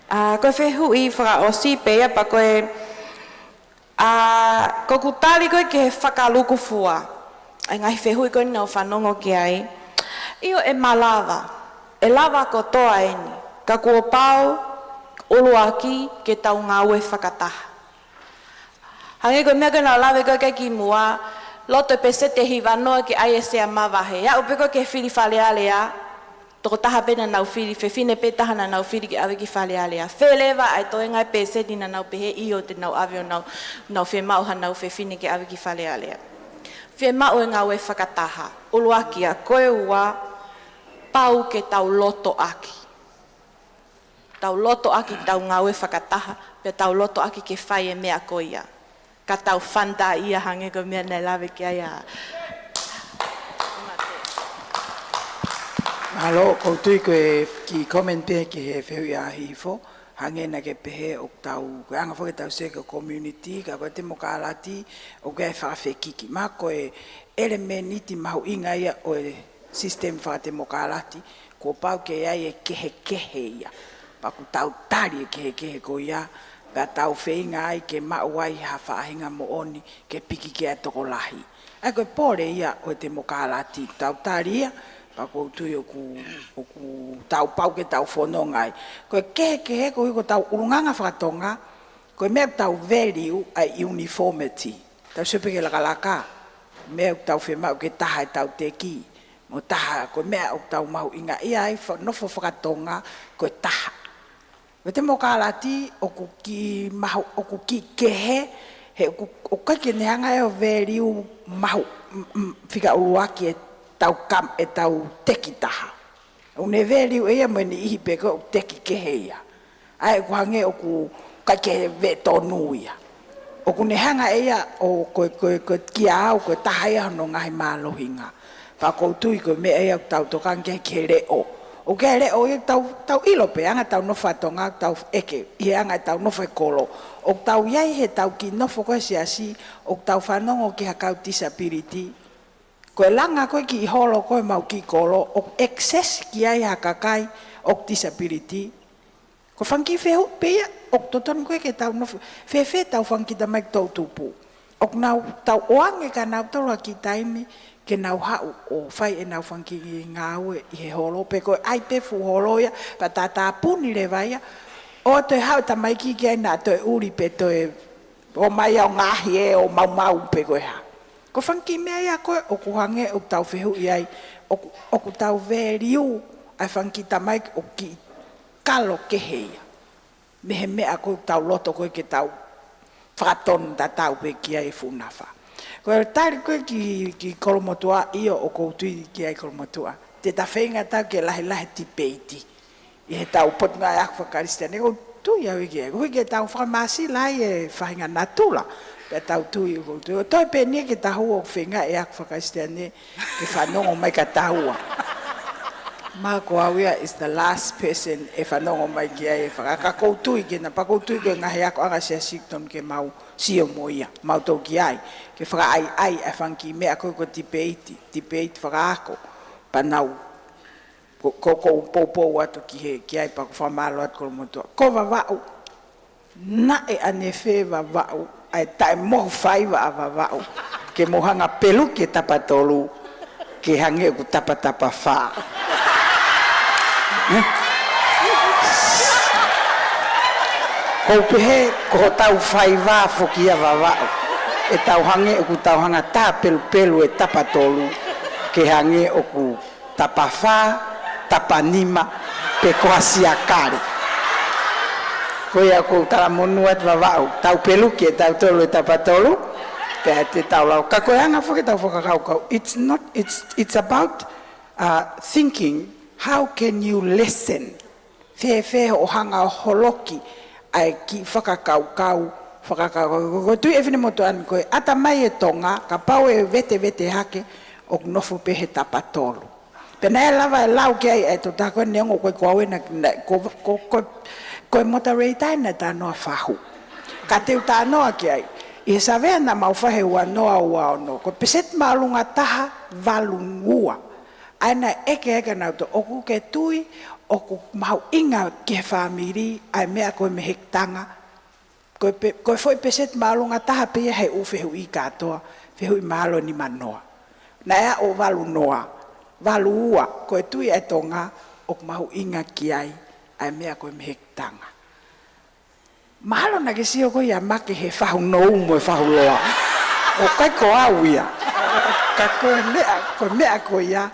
ʻA, ko e fehuʻi fakaʻosi pē ia pea ko e, ʻa, ko ʻeku tali ko ē ki he fakalukufua. ʻA e ngaahi fehuʻi ko eni naʻa ku fanongo ki ai. ʻIo ʻe malava, ʻe lava kotoa eni. Ka kuo pau, ʻuluaki ke tau ngāue fakataha. Hangē ko e meʻa ko ē naʻa ku lave ko ē ki ai kimuʻa, loto e peseti ʻe hivanoa ke ʻai e sea mavahe. Aʻu pē ko ē ki he fili Fale Alea, tokotaha pē naʻa nau fili, fefine pē taha naʻa nau fili ke ʻave ki Fale Alea. Fē leva ʻa e toenga e peseti naʻa nau pehē ʻio te nau ʻave ʻo nau, nau fiemaʻu hanau fefine ke ʻave ki Fale Alea. Fiemaʻu e ngāue fakataha. ʻUluaki ia, ko e ua, pau ke tau loto ʻaki. Tau loto ʻaki tau ngāue fakataha, pea tau loto ʻaki ke fai e meʻa ko ia. Ka tau fanta ia hangē ko e meʻa naʻe lave ki ai ʻa. Mālō, ʻoku ou tui ko e kiʻi comment pē ki he fehuʻi ʻa Hihifo, hangē naʻa ke pehē ʻoku tau, ko e anga foki ʻetau sio ki he community, ka ko e temokalati, ʻoku ʻi ai e fakafekiki. Mahalo ko e ʻelemēniti mahuʻinga ia ʻo e sisitemi fakatemokalati, kuo pau ke ʻi ai e kehekehe ia. Pea ʻoku tau tali e kehekehe ko ia, pea tau feinga ai ke maʻu ai ha faʻahinga moʻoni ke piki ki ai e tokolahi. ʻA ia ko e pole ia ʻo e temokalati, tau tali ia, pea ʻoku ou tui ʻoku, ʻoku tau pau ke tau fononga ai. Ko e kehekehe ko ia ko ʻetau ʻulungaanga fakatonga, ko e meʻa ʻoku tau value ʻa e uniformity. Tau sio pē ki he lakalaka, meʻa ʻoku tau fiemaʻu ke taha ʻetau teki, mo taha, ko e meʻa ʻoku tau mahuʻingaʻia ai, fa-, nofo fakatonga, ko e taha. Ko e temokalati, ʻoku kiʻi mahu, ʻoku kiʻi kehe, he ʻoku, ʻoku ʻikai ke ne hanga ʻe ia ʻo value mahu, m-, m-, fika ʻuluaki ʻetau kam-, ʻetau teki taha. ʻOku ne value ʻe ia mo e niʻihi pē ko ē ʻoku teki kehe ia. ʻA ia ʻoku hangē ʻoku ʻikai ke veʻe tonu ia. ʻOku ne hanga ʻe ia ʻo ko e, ko e, ko e kia au, ko e taha ia hono ngaahi mālohinga. Pea ʻoku ou tui ko e meʻa ia ʻoku tau tokanga ki ai ki he leʻo. ʻOku ʻi ai e leʻo ia ʻoku tau, tau ʻilo pē, anga ʻetau nofo fakatonga, tau ʻeke, ʻi he anga ʻetau nofo he kolo. ʻOku tau ʻi ai heʻetau kiʻi nofo ko ē he siasi, ʻoku tau fanongo ki ha kau disability. Ko e langa ko ē kiʻi holo ko ē ʻemau kiʻi kolo, ʻoku access ki ai ha kakai ʻoku disability. Ko e fanga kiʻi fehuʻi pē ia, ʻoku totonu ko ē ke tau nofo, fēfē ʻetau fanga kiʻi tamaiki toʻutupu. ʻOku nau tau ʻoange kia nautolu ha kiʻi taimi, ke nau haʻu ʻo fai ʻenau fanga kiʻi ngāue ʻi he holo, pe ko e ʻai pē fuʻu holo ia, pea tātāpuni leva ia, ʻo toe haʻu e tamaiki ki ai naʻa toe ʻuli pe toe ō mai ʻo ngaahi ē ʻo maumau pe ko e hā. Ko e fanga kiʻi meʻa ia ko ē ʻoku hangē ʻoku tau fehuʻi ai, ʻoku, ʻoku tau value ʻa e fanga kiʻi tamaiki ʻoku kiʻi kalo kehe ia. Mei he meʻa ko ē ʻoku tau loto ko ē ke tau fakatonu tatau pē ki ai e fuʻu nafa. Ko e tali ko ē ki, ki Kolomotuʻa, ʻio ʻoku ou tui ki ai Kolomotuʻa. Te ta feinga ʻetau ke lahilahi e tipeiti ʻi heʻetau Potungāue ʻa e Ako Fakakalisitiane, ʻoku ou tui au ia ki ai. Koeʻuhi ke tau fakamāsila ai e faʻahinga natula. Pea tau tui, ʻoku ou tui. ʻOku toe pē eni ke ta hū ʻo feinga e Ako Fakakalisitiane ke fanongo mai kia taua. Ma ko au ia is the last person ʻe fanongo mai ki ai e faka-, ka ʻoku ou tui ke na, pea ʻoku ou tui ko e ngaahi akoʻanga siasi ʻoku tonu ke mau sio mo ia, mau tō ki ai, ke fakaʻaiʻai ʻa e fanga kiʻi meʻa ko ē ko e tipeiti, tipeiti fakaako, pea nau, ko, ko, ʻoku ou poupou atu ki he, ki ai pea ʻoku ou fakamālō atu Kolomotuʻa. Ko Vavaʻu, naʻe ʻanefē Vavaʻu, ʻa e taʻemohu faiva ʻa Vavaʻu, ke mou hanga peluki e tapa tolu, ke hangē ʻoku tapatapa fā. Ē? ʻOku ou pehē, ko hotau faiva foki ia Vavaʻu. ʻE tau hangē ʻoku tau hanga tā pelupelu e tapa tolu, ke hangē ʻoku tapa fā, tapa nima, pe ko ha siakale. Ko ia ʻoku ou talamonū atu Vavaʻu, tau peluki ʻe tautolu e tapa tolu, pea te tau lau. Ka ko e anga foki ʻetau fakakaukau. It's not, it's, it's about, uh, thinking, how can you listen? Fēfē hoʻo hanga ʻo holoki ʻa e kiʻi fakakaukau, fakakaukau. Ko, ko e tui ʻe Finemotuʻa ni ko e ʻatamai e Tonga, kapau ʻe vetevete hake, ʻoku nofo pē he tapa tolu. Pea naʻe lava e lau ki ai ʻa e tokotaha ko ē neongo ko e ko au ena, na, ko, ko, ko, ko e moderator ena talanoa fahu. Ka te u talanoa ki ai. ʻI he savea naʻa mau fai he ua noa ua ono. Ko e peseti māʻolunga taha valu ua. ʻA ia naʻe ʻeke ai kia nautolu ʻoku ke tui ʻoku mahuʻinga ki he fāmili ʻa e meʻa ko e mehekitanga. Ko e pe-, ko e foʻi peseti māʻolunga taha pē ia he ʻū fehuʻi kātoa, fehuʻi mahalo ʻe nima noa. Naʻe aʻu valu noa, valu ua, ko e tui ʻa e Tonga ʻoku mahuʻinga ki ai ʻa e meʻa ko e mehekitanga. Mahalo naʻa ke sio koe ia Make he fahu nou mo e fahu loa. ʻOku ʻikai ko au ia. Ka ko e meʻa, ko e meʻa ko ia.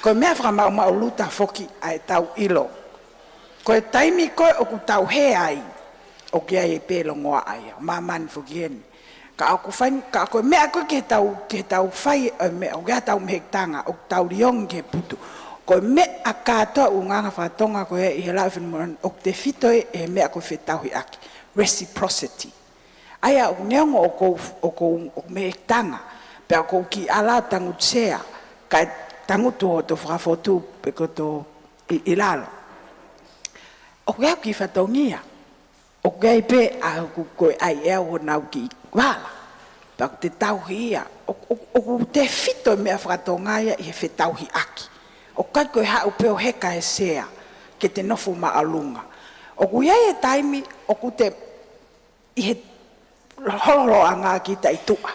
Ko e meʻa fakamaʻumaʻuluta foki ʻa ʻetau ʻilo. Ko e taimi ko ē ʻoku tau hē ai, ʻoku ʻi ai pē e longoaʻa ia, māmani foki eni. Ka ʻoku fai, ka ko e meʻa ko ē ke tau, ke tau fai, e meʻa, ʻoku ʻi ai ʻetau mehekitanga, ʻoku tau liongi ki he putu. Ko e meʻa kātoa ʻulungaanga faka-Tonga ko ē ʻi he lau ʻa Finemotuʻa ni, ʻoku tefito ʻi he meʻa ko e fetauhiʻaki, reciprocity. ʻA ia ʻoku neongo ʻoku ou, ʻoku ou, ʻoku ou mehekitanga, pea ʻoku ou kiʻi ala tangutu sea, kae tangutu hoto fakafotu pe ko hoto ʻi, ʻi lalo. ʻOku ʻi ai au kiʻi fatongia. ʻOku ʻi ai pē ʻa ʻoku ko e ʻai ʻe au honau kiʻi vala. Pea ʻoku te tauhi ia. ʻOku, ʻoku, ʻoku tefito e meʻa faka-Tonga ia ʻi he fetauhiʻaki. ʻOku ʻikai ko e haʻu pē ʻo heka e sea ke te nofo māʻolunga. ʻOku ʻi ai e taimi ʻoku te ʻi he holoholoʻanga kita ʻi tuʻa.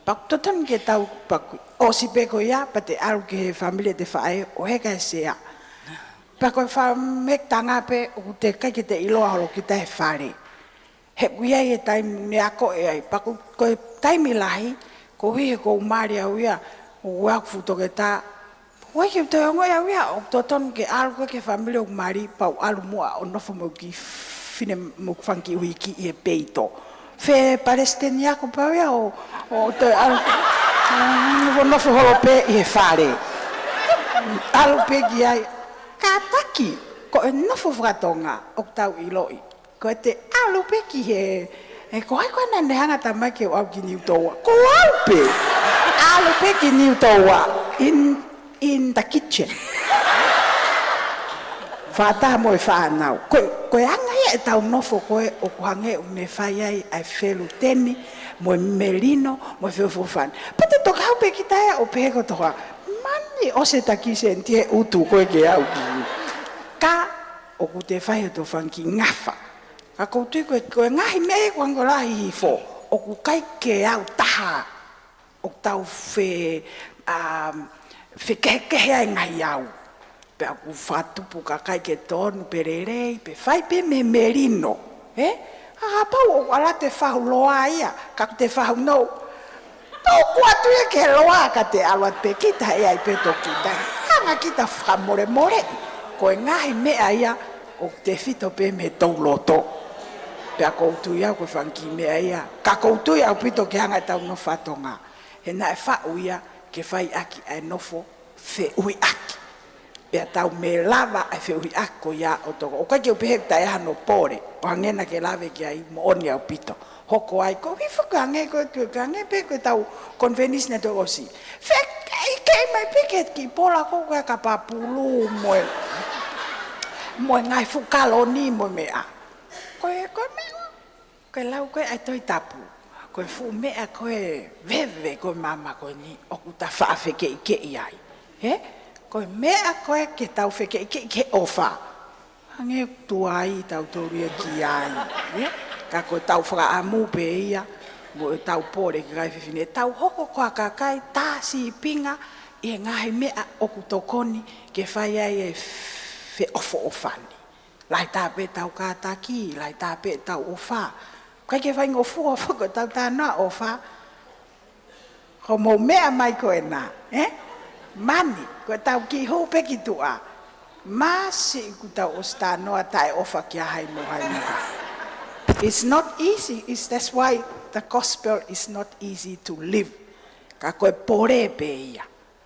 Pea ʻoku totonu ke tau paku. ʻOsi pē ko ia, pea te ʻalu ki he fāmili ʻa e faʻē ʻo heka e sea. Pea ko e fā mehekitanga pē ʻoku teʻeki ke te ʻiloa holo kita he fale. He ʻoku ʻi ai e taimi ne akoʻi ai. Pea ko, ko e taimi lahi, koeʻuhi he ʻoku ou mali au ia, ʻoku ou fuʻu toketā, ʻoku ʻikai ke u toe ongoʻi au ia, ʻoku totonu ke ʻalu ko ē ki he fāmili ʻoku mali, pea u ʻalu muʻa ʻo nofo mo e kiʻi fine mo e fanga kiʻi uiki ʻi he peito. Fē palesiteni ako pē au ia ʻo, ʻo toe ʻalu, mm, ʻo nofo holo pē ʻi he fale. ʻAlu pē ki ai, kātaki, ko e nofo faka-Tonga, ʻoku tau ʻiloʻi. Ko e te ʻalu pē ki he, ē, ko hai koā naʻa ne hanga ʻo tala mai ke u ʻalu ki Niutōua. Ko au pē. ʻAlu pē ki Niutōua. In, in the kitchen. Fakataha mo e fānau. Ko, ko e anga ia ʻetau nofo ko ē ʻoku hangē ʻoku ne fai ai ʻa e feluteni, mo e melino, mo e feʻofoʻofani. Pea te toki haʻu pē kita ia ʻo pehē ko e toka. Mani ʻosi e takisenti he ʻutu ko ē ke au ki. Ka ʻoku te fai hoto fanga kiʻi ngafa. Ka ʻoku ou tui ko e, ko e ngaahi meʻa ia ʻoku ango lahi hifo, ʻoku ʻikai ke au taha, ʻoku tau fe-, um, fekehekehe ai e ngaahi au. Pea ʻoku fakatupu kakai ke tonu pe lelei, pe fai pē mei he melino. Ē? Kapau ʻoku ʻalu atu e fahu loa ia, ka ʻoku te fahu nou. Tuku atu ia ki he loa ka te ʻalu atu pē kita ʻe ʻi ai pē toki ta. Hanga kita fakamolemole. Ko e ngaahi meʻa ia ʻoku tefito pē mei he tou loto. Pea ʻoku ou tui au ko e fanga kiʻi meʻa ia. Ka ʻoku ou tui ʻaupito ke hanga ʻetau nofo faka-Tonga. He naʻe faʻu ia ke fai ʻaki ʻa e nofo feʻuhiʻaki. Pea tau malava ʻa e feʻuhiʻaki ko ia ʻo toko. ʻOku ʻikai ke u pehē ʻoku taʻe ʻi ai hano pole. ʻO hangē naʻa ke lave ki ai moʻoni ʻaupito. Hoko ai ko e hifo ka hangē ko e, ka hangē pē ko ʻetau konifelenisi naʻe toki ʻosi. Fē, ʻikai Teʻi mai pē ke kiʻi pola ko ē ka papulu mo e, mo e ngaahi fuʻu kaloni mo e meʻa. Ko e, ko e meʻa, ko e lau ko ē ʻa e Tohi Tapu. Ko e fuʻu meʻa ko ē veve ko ē māmani ko eni ʻoku ta faʻa fekeʻikeʻi ai. He? Ko e meʻa ko ē ke tau fekeʻikeʻi ki he ʻofa. Hangē ʻoku tuai tautolu ia ki ai, ē? Ka ko ʻetau fakaʻamu pē ia, mo ʻetau pole ki he kakai fefine, tau hoko ko ha kakai tā sīpinga ʻi he ngaahi meʻa ʻoku tokoni ke fai ai e feʻofoʻofani. Lahi tā pē ʻetau kātaki, lahi tā pē ʻetau ʻofa. ʻIkai ke faingofua foki ʻetau talanoa ʻofa. Ko hoʻomou meʻa mai ko ena, ē? Mani, ko ʻetau kiʻi hū pē ki tuʻa. Masiʻi kuo tau ʻosi talanoa taʻeʻofa kia hai mo hai mo hai. It's not easy. It's, that's why the gospel is not easy to live. Ka ko e pole pē ia.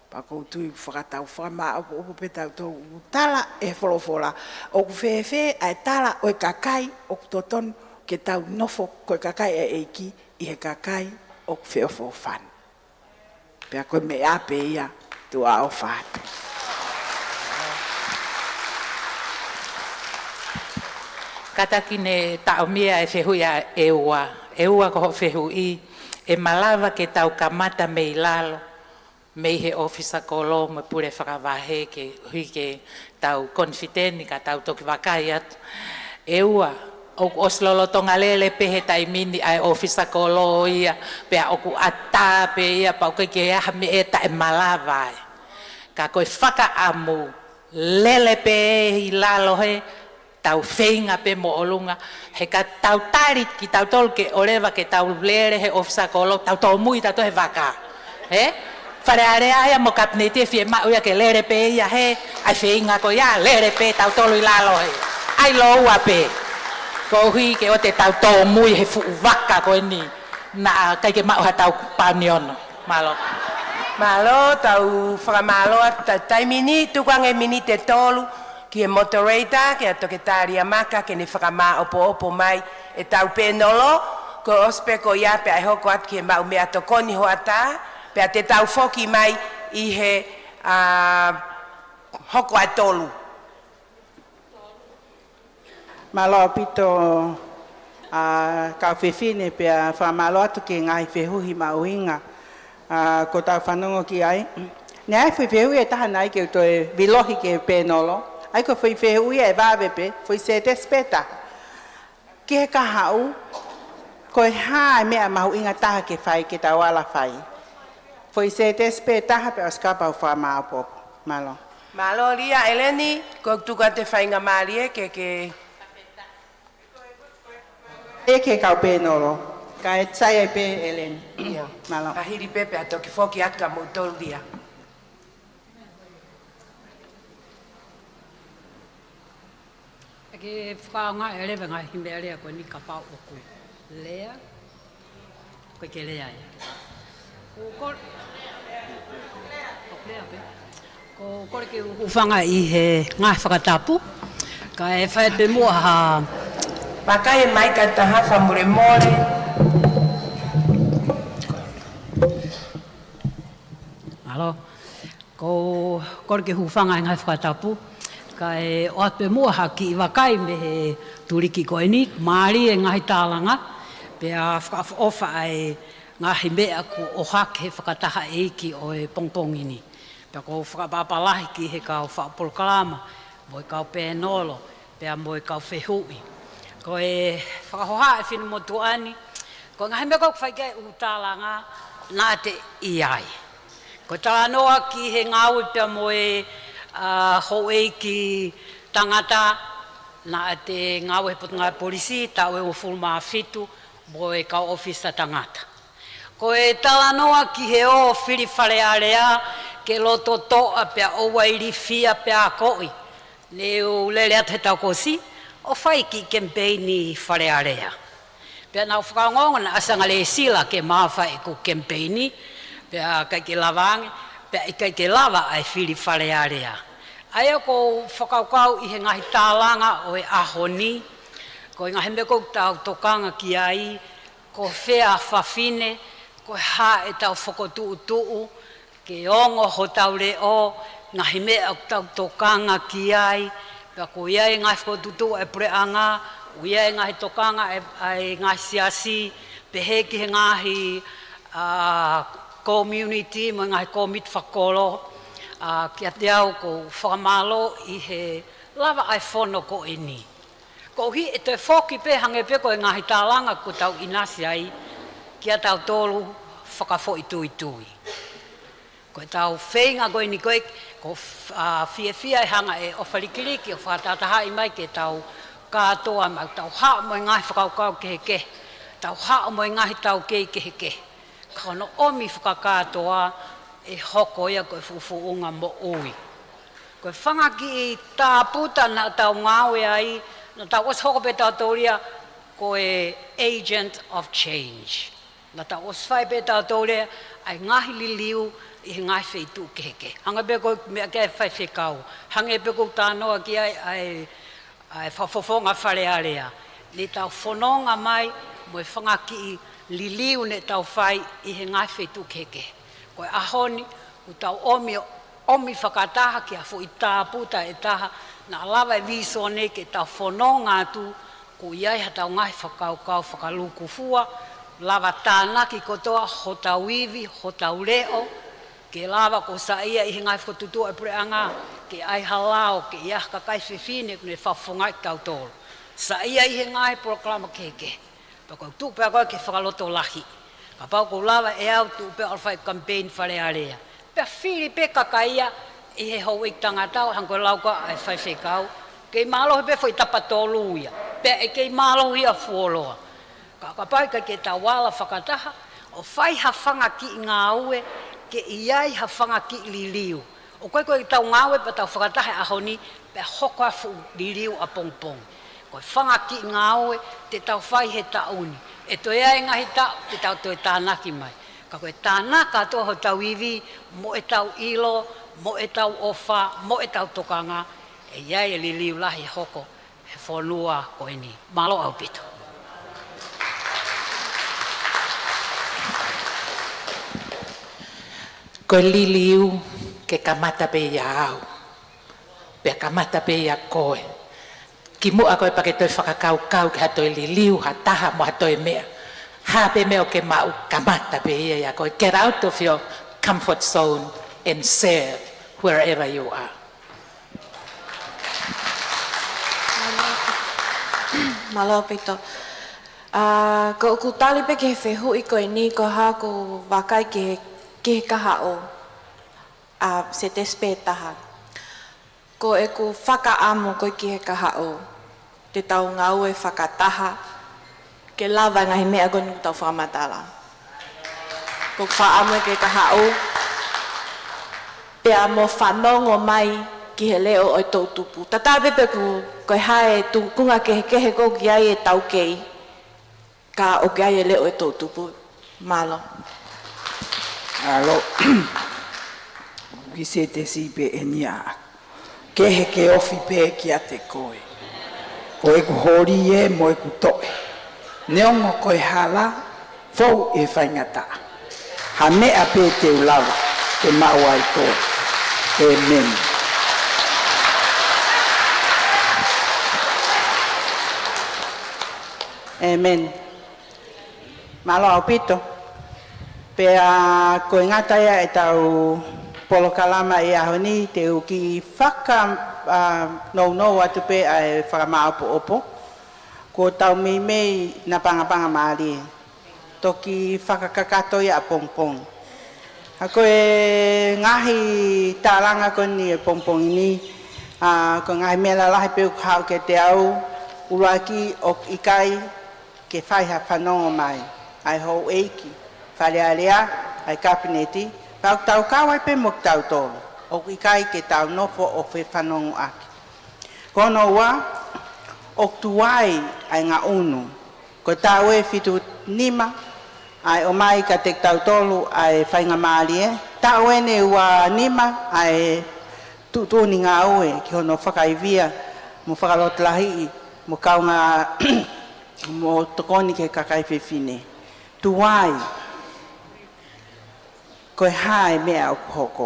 Pea ʻoku ou tui ʻoku fakatau fakamāʻopoʻopo pē tautolu ʻoku tala ʻe he folofola. ʻOku fēfē ʻa e tala ʻo e kakai ʻoku totonu ke tau nofo ko e kakai ʻa e ʻEiki ʻi he kakai ʻoku feʻofoʻofani. Pea ko e meʻa pē ia tuʻa ʻofa atu. Kātaki ne taʻomia e fehuʻi ʻa ʻEua. ʻEua ko hoʻo fehuʻi, ʻe malava ke tau kamata mei lalo, mei he ʻōfisa kolo mo e pule fakavahe ke hui ke tau konifiteni ka tau toki vakai atu. ʻEua, ʻoku ʻosi lolotonga lele pē he taimi ni ʻa e ʻōfisa kolo ia, pea ʻoku ʻatā pē ia pea ʻoku ʻikai ke ʻi ai ha meʻa ʻe taʻemalava ai. Ka ko e fakaʻamu, lele pē ʻi lalo he tau feinga pē mo ʻolunga, he ka tau tali kitautolu ke ʻoleva ke tau lele he ʻōfisa kolo, tau tōmui tautolu he vaka. He? Fale Alea ia mo Kapineti ʻe fiemaʻu ia ke lele pē ia he, ʻai feinga ko ia, lele pē tautolu ʻi lalo he. ʻAi lōua pē. Koeʻuhi ke ʻoua te tau tōmui he fuʻu vaka ko eni. Naʻa ʻikai ke maʻu ha tau pauni ono. Mālō. Mālō, tau fakamālō atu ta-, taimi ni, tuku ange miniti ʻe tolu ki he moderator, kia Toketā Liamaka, ke ne fakamāʻopoʻopo mai ʻetau pēnolo, ko e ʻosi pē ko ia pea ʻe hoko atu ki he maʻu meʻatokoni hoʻatā, pea te tau foki mai ʻi he, ā, hoko ʻa e tolu. Mālō ʻaupito, ā, kau fefine pea fakamālō atu ki he ngaahi fehuhi mahuʻinga, ā, kuo tau fanongo ki ai. Naʻe ʻi ai e foʻi fehuhi ʻe taha naʻe ʻikai ke u toe vilohi ki he pēnolo. ʻA ia ko e foʻi fehuhi ʻe vave pē, foʻi sētesi pē taha. Ki he kahaʻu, ko e hā e meʻa mahuʻinga taha ke fai ke tau ala fai. Foʻi sētesi pē taha pea ʻosi kapau fakamāʻopoʻopo. Mālō. Mālō Lia. ʻEleni, ko e tuku atu e faingamālie ke, ke ʻe ke kau pēnolo. Kae sai ai pē ʻEleni. Ia. Mālō. Ka hili pē pea toki foki atu kia moutolu Lia. ʻE ke fakaʻaongaʻi leva e ngaahi meʻa lea ko eni kapau ʻoku lea. ʻOku ʻikai ke lea ia. Ko, ko, ʻoku lea pē. Ko, kole ke u hūfanga ʻi he ngaahi fakatapu. Kae fai pē muʻa ha. Vakai e maika ʻe taha fakamolemole. Mālō. Ko, kole ke hūfanga he ngaahi fakatapu. Kae ʻoatu pē muʻa ha kiʻi vakai mei he tuliki ko eni, mālie e ngaahi tālanga, pea fakaʻofoʻofa ʻa e ngaahi meʻa kuo ʻohake he fakataha ʻeiki ʻo e pongipongi ni. Pea ʻoku ou fakaʻapaʻapa lahi ki he kau faʻu polokalama, mo e kau pēnolo, pea mo e kau fehuʻi. Ko e fakahohaʻa e finemotuʻa ni, ko e ngaahi meʻa ko ē ʻoku fai ki ai e ʻū tālanga naʻa te ʻi ai. Ko e talanoa ki he ngāue pea mo e, ā, houʻeiki tangata, naʻa te ngāue he Potungāue Polisi, taʻu ʻe uofulu mā fitu, mo e kau ʻōfisa tangata. Ko e talanoa ki he ō fili Fale Alea, ke loto toʻa pea ʻoua ʻe ilifia pea akoʻi. Ne u lele atu he taʻu kuo ʻosi, ʻo fai e kiʻi kemipeini Fale Alea. Pea naʻa ku fakaongoongo naʻa Sanga Lēsila ke mafai ʻeku kemipeini, pea ʻikai ke lava ange, pea ʻikai ke lava ʻa e fili Fale Alea. ʻA ia ʻoku ou fakakaukau ʻi he ngaahi tālanga ʻo e ʻaho ni, ko e ngaahi meʻa ʻoku tau tokanga ki ai, ko fē ʻa fafine, ko e hā ʻetau fokotuʻutuʻu, Ke ongo hotau leʻo, ngaahi meʻa ʻoku tau tokanga ki ai, pea ʻoku ʻi ai e ngaahi fokotuʻutuʻu ʻa e puleʻanga, ʻoku ʻi ai e ngaahi tokanga ʻa e, ʻa e ngaahi siasi, pehē ki he ngaahi, ʻa, community, mo e ngaahi kōmiti fakakolo, ʻa, kiate au ʻoku ou fakamālō ʻi he lava ʻa e fono ko eni. Koeʻuhi ʻe toe foki pē hangē pē ko e ngaahi tālanga ʻoku tau ʻinasi ai kia tautolu fakafoʻituitui. Ko ʻetau feinga ko eni ko e, ʻoku f-, ʻa, fiefia e hanga ʻe ʻOfa Likiliki ʻo fakatahatahaʻi mai ke tau kātoa mai, tau haʻu mo e ngaahi fakakaukau kehekehe, tau haʻu mo e ngaahi taukei kehekehe. Ka ko hono ʻomi fakakātoa ʻe hoko ia ko e fuʻufuʻunga moʻui. Ko e fanga kiʻi tāputa naʻa tau ngāue ai, naʻa tau ʻosi hoko pē tautolu ia ko e agent of change. Naʻa tau ʻosi fai pē tautolu ia ʻa e ngaahi liliu ʻi he ngaahi feituʻu kehekehe. Hangē pē ko e meʻa ki ai e faifekau. Hangē pē ko e talanoa ki ai ʻa e ʻa e fakafofonga Fale Alea. Ne tau fononga mai mo e fanga kiʻi liliu ne tau fai ʻi he ngaahi feituʻu kehekehe. Ko e ʻaho ni, ʻoku tau ʻomi, ʻomi fakataha ki ha foʻi tāputa ʻe taha, naʻa lava e vīsone ke tau fononga atu, ʻoku ʻi ai haʻatau ngaahi fakakaukau fakalūkufua, lava tānaki kotoa hotau ivi, hotau leʻo, ke lava ʻo saiʻia ʻi he ngaahi fokotuʻutuʻu ʻa e puleʻanga, ke ʻi ai ha lao, ke ʻi ai ha kakai fefine ʻoku ne fakafofongaʻi kitautolu. Saiʻia ʻi he ngaahi polokalama kehekehe. Pea ʻoku ou tuʻu pē au ko ē ke fakalotolahi. Kapau ʻoku ou lava ʻe au, tuʻu pē au ʻo fai campaign Fale Alea. Pea fili pē kakai ia ʻi he houʻeiki tangata, hangē ko e lau ko ē ʻa e faifekau, kei mālohi pē foʻi tapa tolu ia. Pea ʻe kei mālohi ia fuoloa. Ka, kapau ʻe ʻikai ke tau ala fakataha ʻo fai ha fanga kiʻi ngāue ke ʻi ai ha fanga kiʻi liliu. ʻOku ʻikai ko ʻetau ngāue pea tau fakataha he ʻaho ni pea hoko ʻa e fuʻu liliu ʻapongipongi. Ko e fanga kiʻi ngāue te tau fai he taʻu ni. ʻE toe ʻi ai e ngaahi taʻu te tau toe tānaki mai. Ka ko e tānaki atu hotau ivi, mo ʻetau ʻilo, mo ʻetau ʻofa, mo ʻetau tokanga, ʻe ʻi ai e liliu lahi ʻe hoko he fonua ko eni. Mālō ʻaupito. Ko e liliu ke kamata pē ʻia au. Pea kamata pē ʻia koe. Kimuʻa ko ē pea ke toe fakakaukau ki ha toe liliu, ha taha mo ha toe meʻa. Hā pē meʻa ʻoku ke maʻu, kamata pē ia ʻia koe. Get out of your comfort zone and serve wherever you are. Mālō ʻaupito. ʻA, ko ʻeku tali pē ki he fehuʻi ko eni, ko e hā ʻeku vakai ki he, ki he kahaʻu. ʻA, Setesi pē taha. Ko ʻeku fakaʻamu ko ē ki he kahaʻu, te tau ngāue fakataha, ke lava e ngaahi meʻa ko eni ʻoku tau fakamatala. Ko ʻeku fakaʻamu ki he kahaʻu, pea mo fanongo mai ki he leʻo ʻo e toʻutupu. Tatau pē pe ʻoku, ko e hā e tūkunga kehekehe ʻoku ʻi ai e taukei, ka ʻoku ʻi ai e leʻo ʻo e toʻutupu. Mālō. Mālō. Ki Setesi pē eni ʻaʻaku. Kehe ke ofi pē kiate koe. Ko ʻeku holi ē mo ʻeku toʻe. Neongo ko e hala, fou ʻi he faingataʻa. Ha meʻa pē te u lava ke maʻu ai koe. ʻĒmeni. ʻĒmeni. Mālō ʻaupito. Pea ko e ngata ia ʻetau polokalama ʻi he ʻaho ni, te u kiʻi faka, ʻa, nounou atu pē ʻa e fakamāʻopoʻopo. Ko ʻetau meimei napangapangamālie mālie. Toki fakakakato ia ʻapongipongi. ʻA, ko e ngaahi tālanga ko eni ʻapongipongi ni, ʻa, ko e ngaahi meʻa lalahi pē ʻoku haʻu kiate au, ʻuluaki ʻoku ʻikai ke fai ha fanongo mai ʻa e houʻeiki Fale Alea, ʻa e Kapineti, pea ʻoku tau kau ai pē mo kitautolu, ʻoku ʻikai ke tau nofo ʻo fefanongoʻaki. Ko hono ua, ʻoku tuai ʻa e ngaʻunu. Ko e taʻu ē fitu nima, ʻa e ʻomai kiate kitautolu ʻa e faingamālie, taʻu eni ua nima, ʻa e tuʻutuʻuni ngāue ki hono fakaivia, mo fakalotolahiʻi, mo kaungā, mo tokoni ki he kakai fefine. Tuai. Ko e hā e meʻa ʻoku hoko?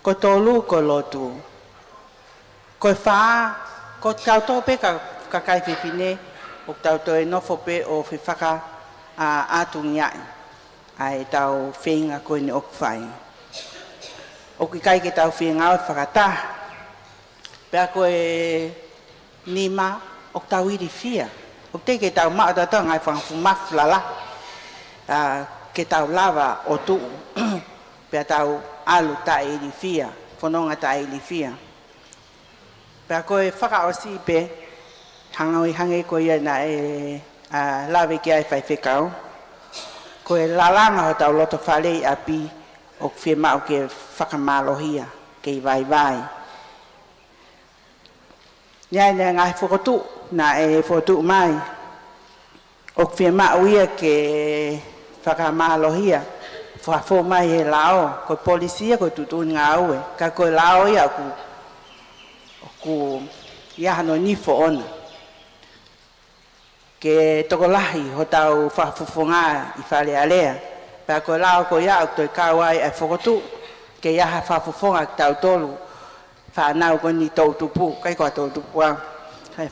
Ko e tolu, ko e lotu. Ko e fā, ko kitautolu pē ka, kakai fefine, ʻoku tau toe nofo pē ʻo fefaka, ʻa, ʻatungiaʻi ʻa ʻetau feinga ko eni ʻoku fai. ʻOku ʻikai ke tau feinga ʻo fakataha. Pea ko e nima, ʻoku tau ilifia. ʻOku teʻeki ke tau maʻu tautolu ngaahi fanga fuʻu mafu lalahi, ʻa, ke tau lava ʻo tuʻu. Pea tau ʻalu taʻeilifia, fononga taʻeilifia. Pea ko e fakaʻosi pē, hangē, hangē ko ia naʻe, ʻa, lave ki ai e faifekau. Ko e lalanga hotau loto fale ʻi ʻapi, ʻoku fiemaʻu ke fakamālohia, kei vaivai. Naʻe, naʻe ngaahi fokotuʻu, naʻe fokotuʻu mai. ʻOku fiemaʻu ia ke fakamālohia, fakafou mai he lao, ko e polisi ia, ko e tuʻutuʻuni ngāue, ka ko e lao ia ʻoku, ʻoku ʻi ai hano nifo ʻona. Ke tokolahi hotau fakafofonga ʻi Fale Alea, pea ko e lao ko ia ʻoku toe kau ai ʻa e fokotuʻu, ke ʻi ai ha fakafofonga kitautolu, fānau ko eni toʻutupu, ʻikai ko ha toʻutupu au, ʻa e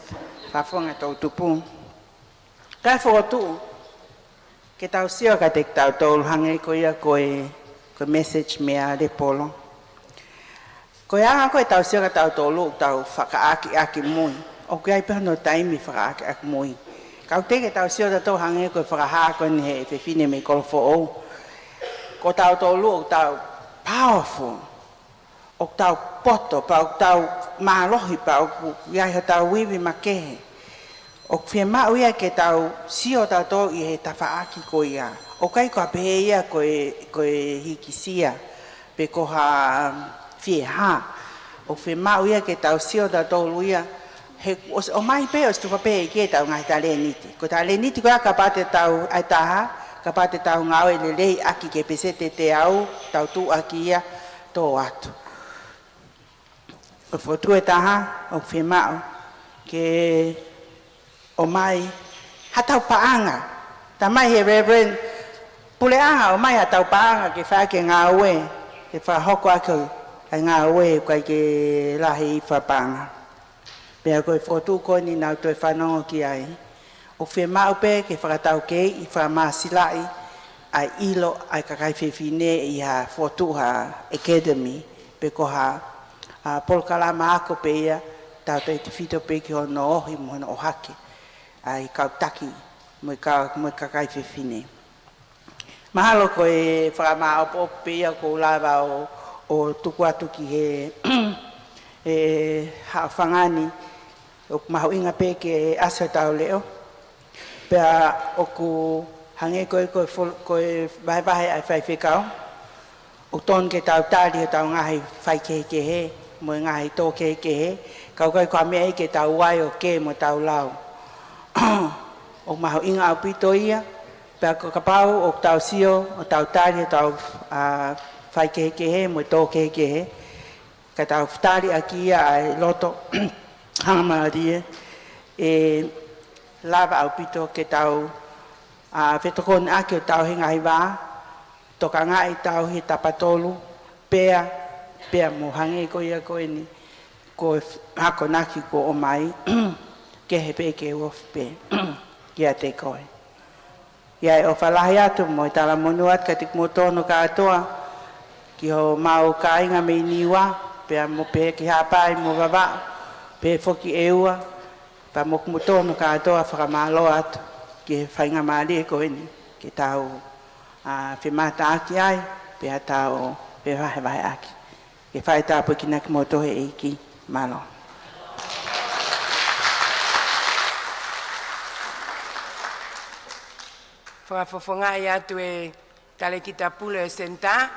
fakafofonga toʻutupu. Kae fokotuʻu, ke tau sio kiate kitautolu hangē ko ia ko e, ko e message meia Lepolo. Ko e anga ko ē ʻetau sio kiate kitautolu, ʻoku tau fakaʻakiʻakimui. ʻOku ʻi ai pē hono taimi fakaʻakiʻakimui. Ka ʻoku teʻeki ke tau sio tautolu hangē ko e fakahā ko eni he fefine mei Kolofoʻou. Ko kitautolu, ʻoku tau powerful. ʻOku tau poto, pea ʻoku tau mālohi, pea ʻoku ʻi ai hotau ivi makehe. ʻOku fiemaʻu ia ke tau sio tautolu ʻi he tafaʻaki ko ia. ʻOku ʻikai ko ha pehē ia ko e, ko e hīkisia, pe ko ha fiehā. ʻOku fiemaʻu ia ke tau sio tautolu ia, he ʻosi ʻomai pē, ʻosi tufa pē ʻe he ʻEiki ʻetau ngaahi talēniti. Ko e talēniti ko ia kapau te tau, ʻa e taha, kapau te tau ngāue lelei ʻaki ki he peseti ʻe teau, tau tuʻu ʻaki ia, tō atu. Ko e fokotuʻu ʻe taha, ʻoku fiemaʻu ke ʻomai haʻatau paʻanga. Talamai ʻe he Reverend, puleʻanga, ʻomai haʻatau paʻanga ke fai ʻaki e ngāue, ke fakahoko ʻaki ʻa e ngāue, ʻikai ke lahi ʻi he paʻanga. Pea ko e fokotuʻu ko eni naʻa ku toe fanongo ki ai, ʻoku fiemaʻu pē ke fakataukeiʻi, fakamāsilaʻi ʻa e ʻilo ʻa e kakai fefine ʻi ha fokotuʻu ha academy, pe ko ha, ʻa, polokalama ako pē ia, tautautefito pē ki hono ohi mo hono ʻohake ʻa e kau taki mo e ka-, mo e kakai fefine. Mahalo ko e fakamāʻopoʻopo pē ia ʻoku ou lava ʻo, ʻo tuku atu ki he, ʻe, haʻofanga ni, ʻoku mahuʻinga pē ke ʻasi hotau leʻo. Pea ʻoku hangē ko e, ko e fol-, ko e vahevahe ʻa e faifekau, ʻoku totonu ke tau tali hotau ngaahi faikehekehe, mo e ngaahi tō kehekehe, ka ʻoku ʻikai ko ha meʻa ia ke tau ʻai ʻo kē mo tau lau. ʻOku mahuʻinga ʻaupito ia, pea ko e kapau ʻoku tau sio, ʻo tau tali hotau, ʻa, faikehekehe, mo e tō kehekehe, ka tau tali ʻaki ia ʻa e loto hangamālie, ʻe lava ʻaupito ke tau, ʻa, fetokoniʻaki ʻo tauhi e ngaahi vā, tokangaʻi, tauhi e tapatolu, pea, pea mo hangē ko ia ko eni, ko e akonaki kuo ʻomai, kehe pē ke u ofi pē kiate koe. ʻI ai e ʻofa lahi atu mo e talamonū atu kiate kimoutolu hono kātoa, ki homau kāinga mei Niua, pea mo pehē ki Haʻapai mo Vavaʻu, pehē foki ʻEua, pea mo kimoutolu hono kātoa fakamālō atu ki he faingamālie ko eni, ke tau, ʻa, femātaaki ai, pea tau fevahevaheʻaki. Ke fai tāpuekina kimoutolu ʻe he ʻEiki. Mālō. Fakafofongaʻi atu e talēkita pule ʻo e senitā.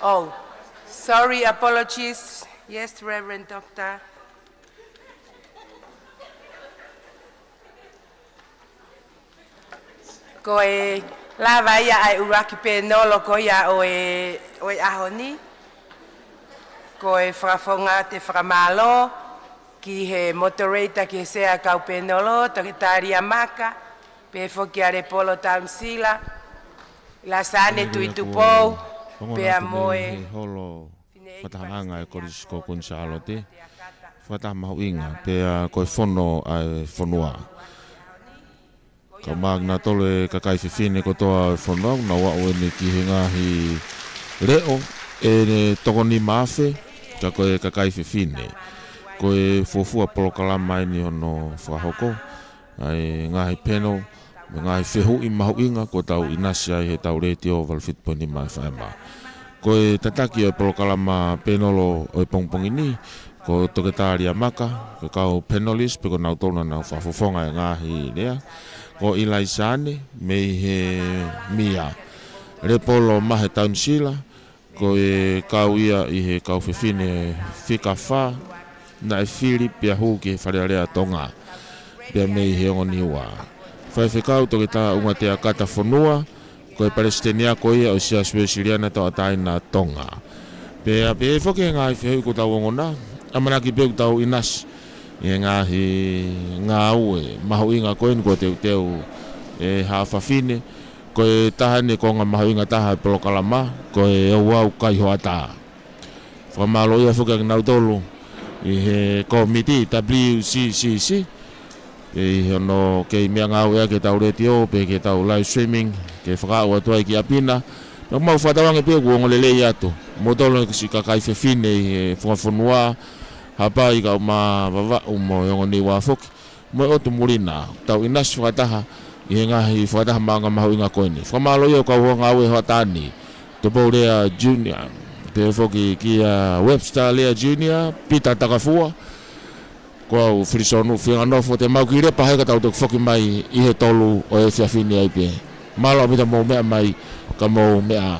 Oh, sorry, apologies. Yes, Reverend Doctor. Ko e lava ia ʻa e ʻuluaki pēnolo ko ia ʻo e, ʻo e ʻaho ni. Ko e fakafofonga atu e fakamālō ki he moderator, ki he sea kau pēnolo, Toketā Lia Maka, Pehē foki ʻa Lepolo Taunisila, Laisane Tuʻitupou, pea mo e holo fakatahaʻanga ʻa e Kolisi ko Kuini Sālote, fakataha mahuʻinga, pea ko e fono ʻa e fonua. Kau mai kinautolu e kakai fefine kotoa ʻo e fonua, ʻoku nau aʻu eni ki he ngaahi leʻo ʻe toko nima afe, ka ko e kakai fefine. Ko e fuofua polokalama eni hono fakahoko, ʻa e ngaahi panel, mo e ngaahi fehuʻi mahuʻinga kuo tau ʻinasi ai heʻetau letiō valu fitu poini nima F M. Ko e tataki ʻo e polokalama panel ʻo e pongipongi ni, ko Toketā Liamaka, ko e kau panelist, pea ko kinautolu naʻa nau fakafofonga e ngaahi lea. Ko ʻIlaisane, mei he MIA. Lepolo Mahe Taunisila, ko e kau ia ʻi he kau fefine fika fā, naʻe fili pea hū ki he Fale Alea Tonga, pea mei he Ongo Niua. Faifekau Toketā ʻUngatea Kata Fonua, ko e palesiteni ako ia ʻo e Siasi Uēsiliana Tauʻatāina ʻa Tonga. Pea pehē foki he ngaahi fehuʻi kuo tau ongona, ʻamanaki pē ʻoku tau ʻinasi ʻi he ngaahi ngāue mahuʻinga ko eni kuo teuteu ʻe Haʻa Fafine, ko e taha eni e konga mahuʻinga taha e polokalama, ko e ouau kai hoʻatā. Fakamālō ia foki ʻa kinautolu ʻi he kōmiti W C C C, ʻi hono kei meʻa ngāue ʻaki ʻetau letiō, pea ki heʻetau live streaming, ke fakaaʻu atu ai ki ʻapi na. Pea mau fakatauange pē kuo ongo lelei atu. Mo tolo ki siʻi kakai fefine ʻi he funga fonua, Haʻapai, Kauma, Vavaʻu mo e Ongo Niua foki. Mo e ʻotu muli na, tau ʻinasi fakataha ʻi he ngaahi fakataha maʻuʻanga mahuʻinga ko eni. Fakamālō ia ʻo kau hoa ngāue hoʻatā ni, Tupou Lea Junior, pehē foki kia Webster Lea Junior, Pita Takafua, ko au Filisonu Fianganofo, te mau kiʻi lepa he ka tau toki foki mai ʻi he tolu ʻo e efiafi ni ai pē. Mālō ʻaupito hoʻomou meʻa mai, ka mou meʻa ā.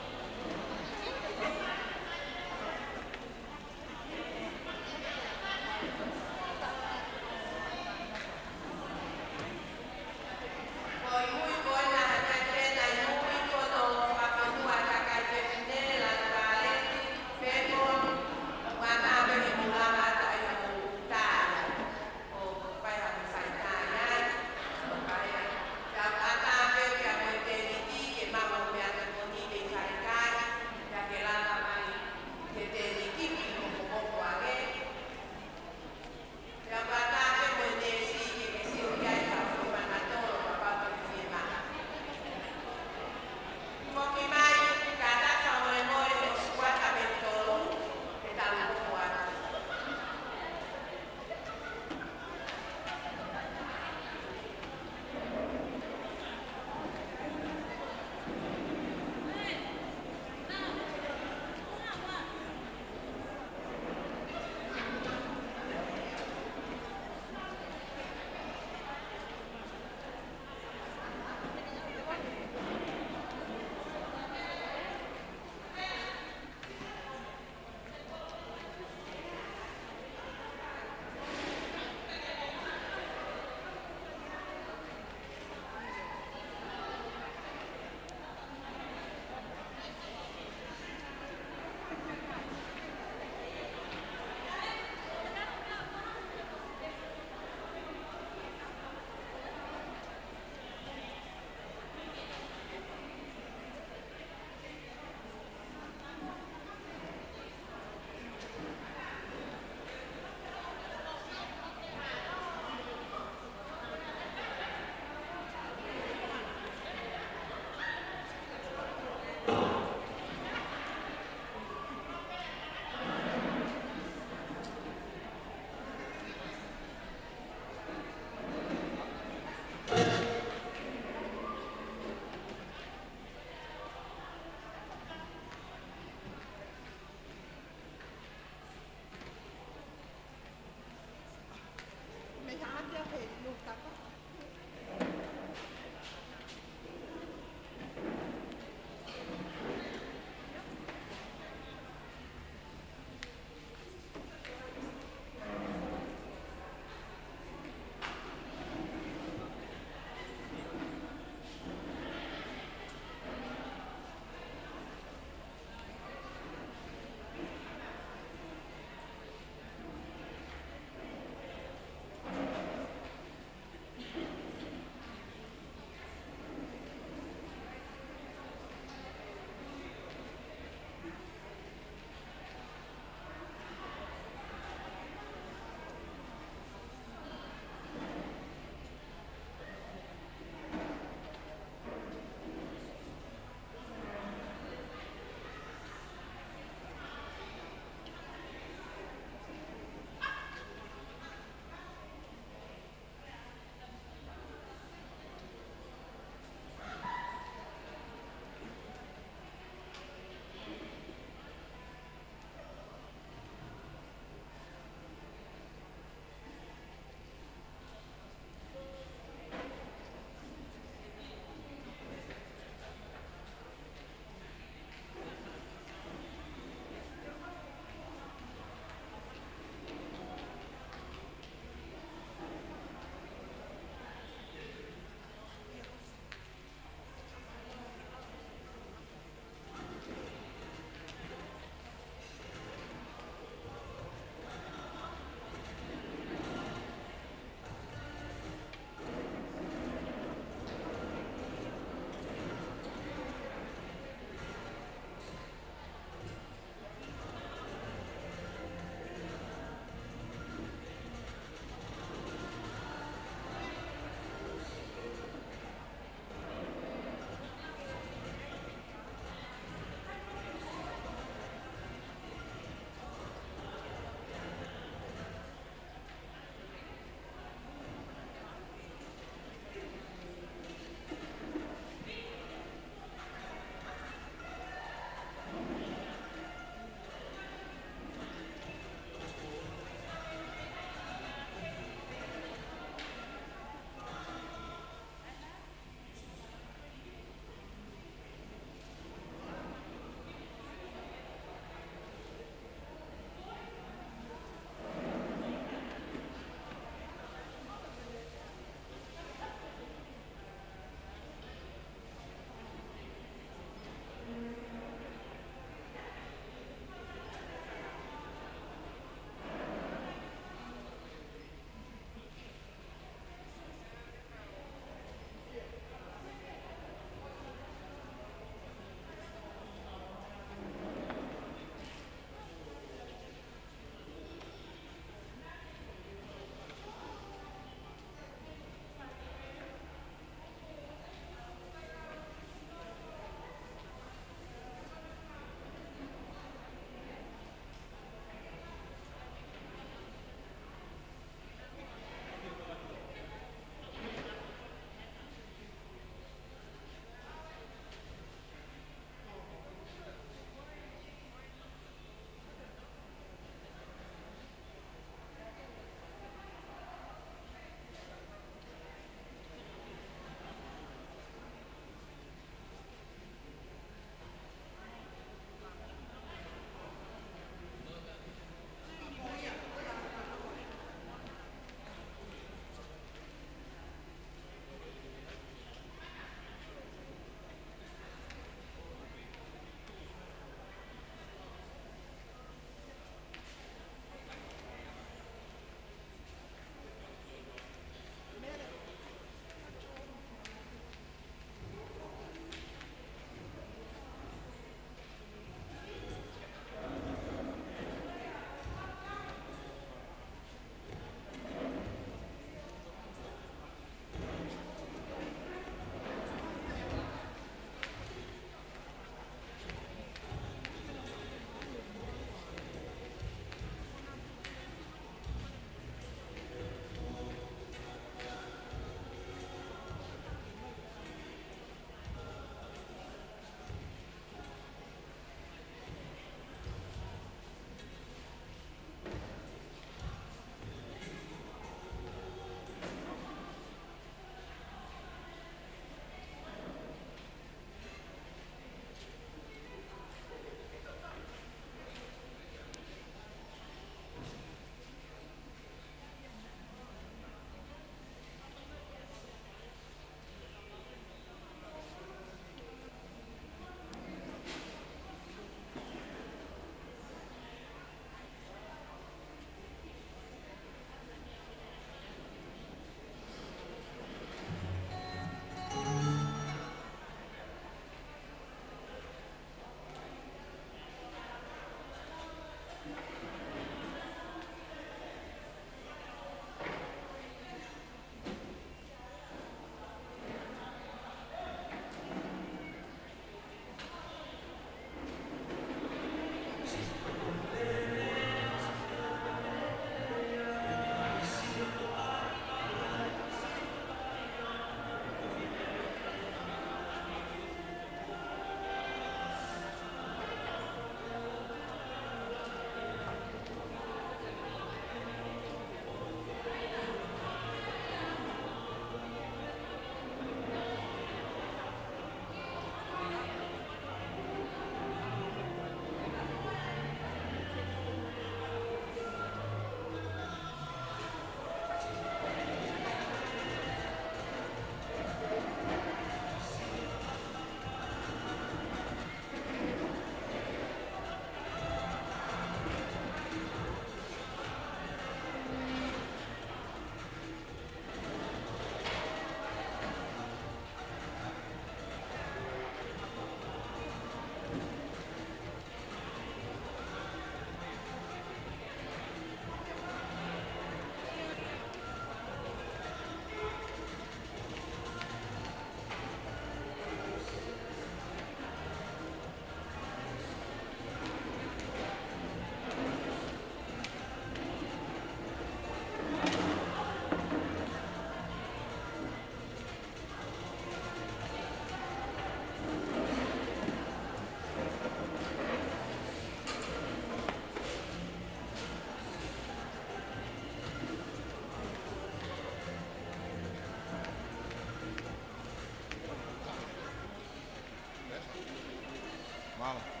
Mālō.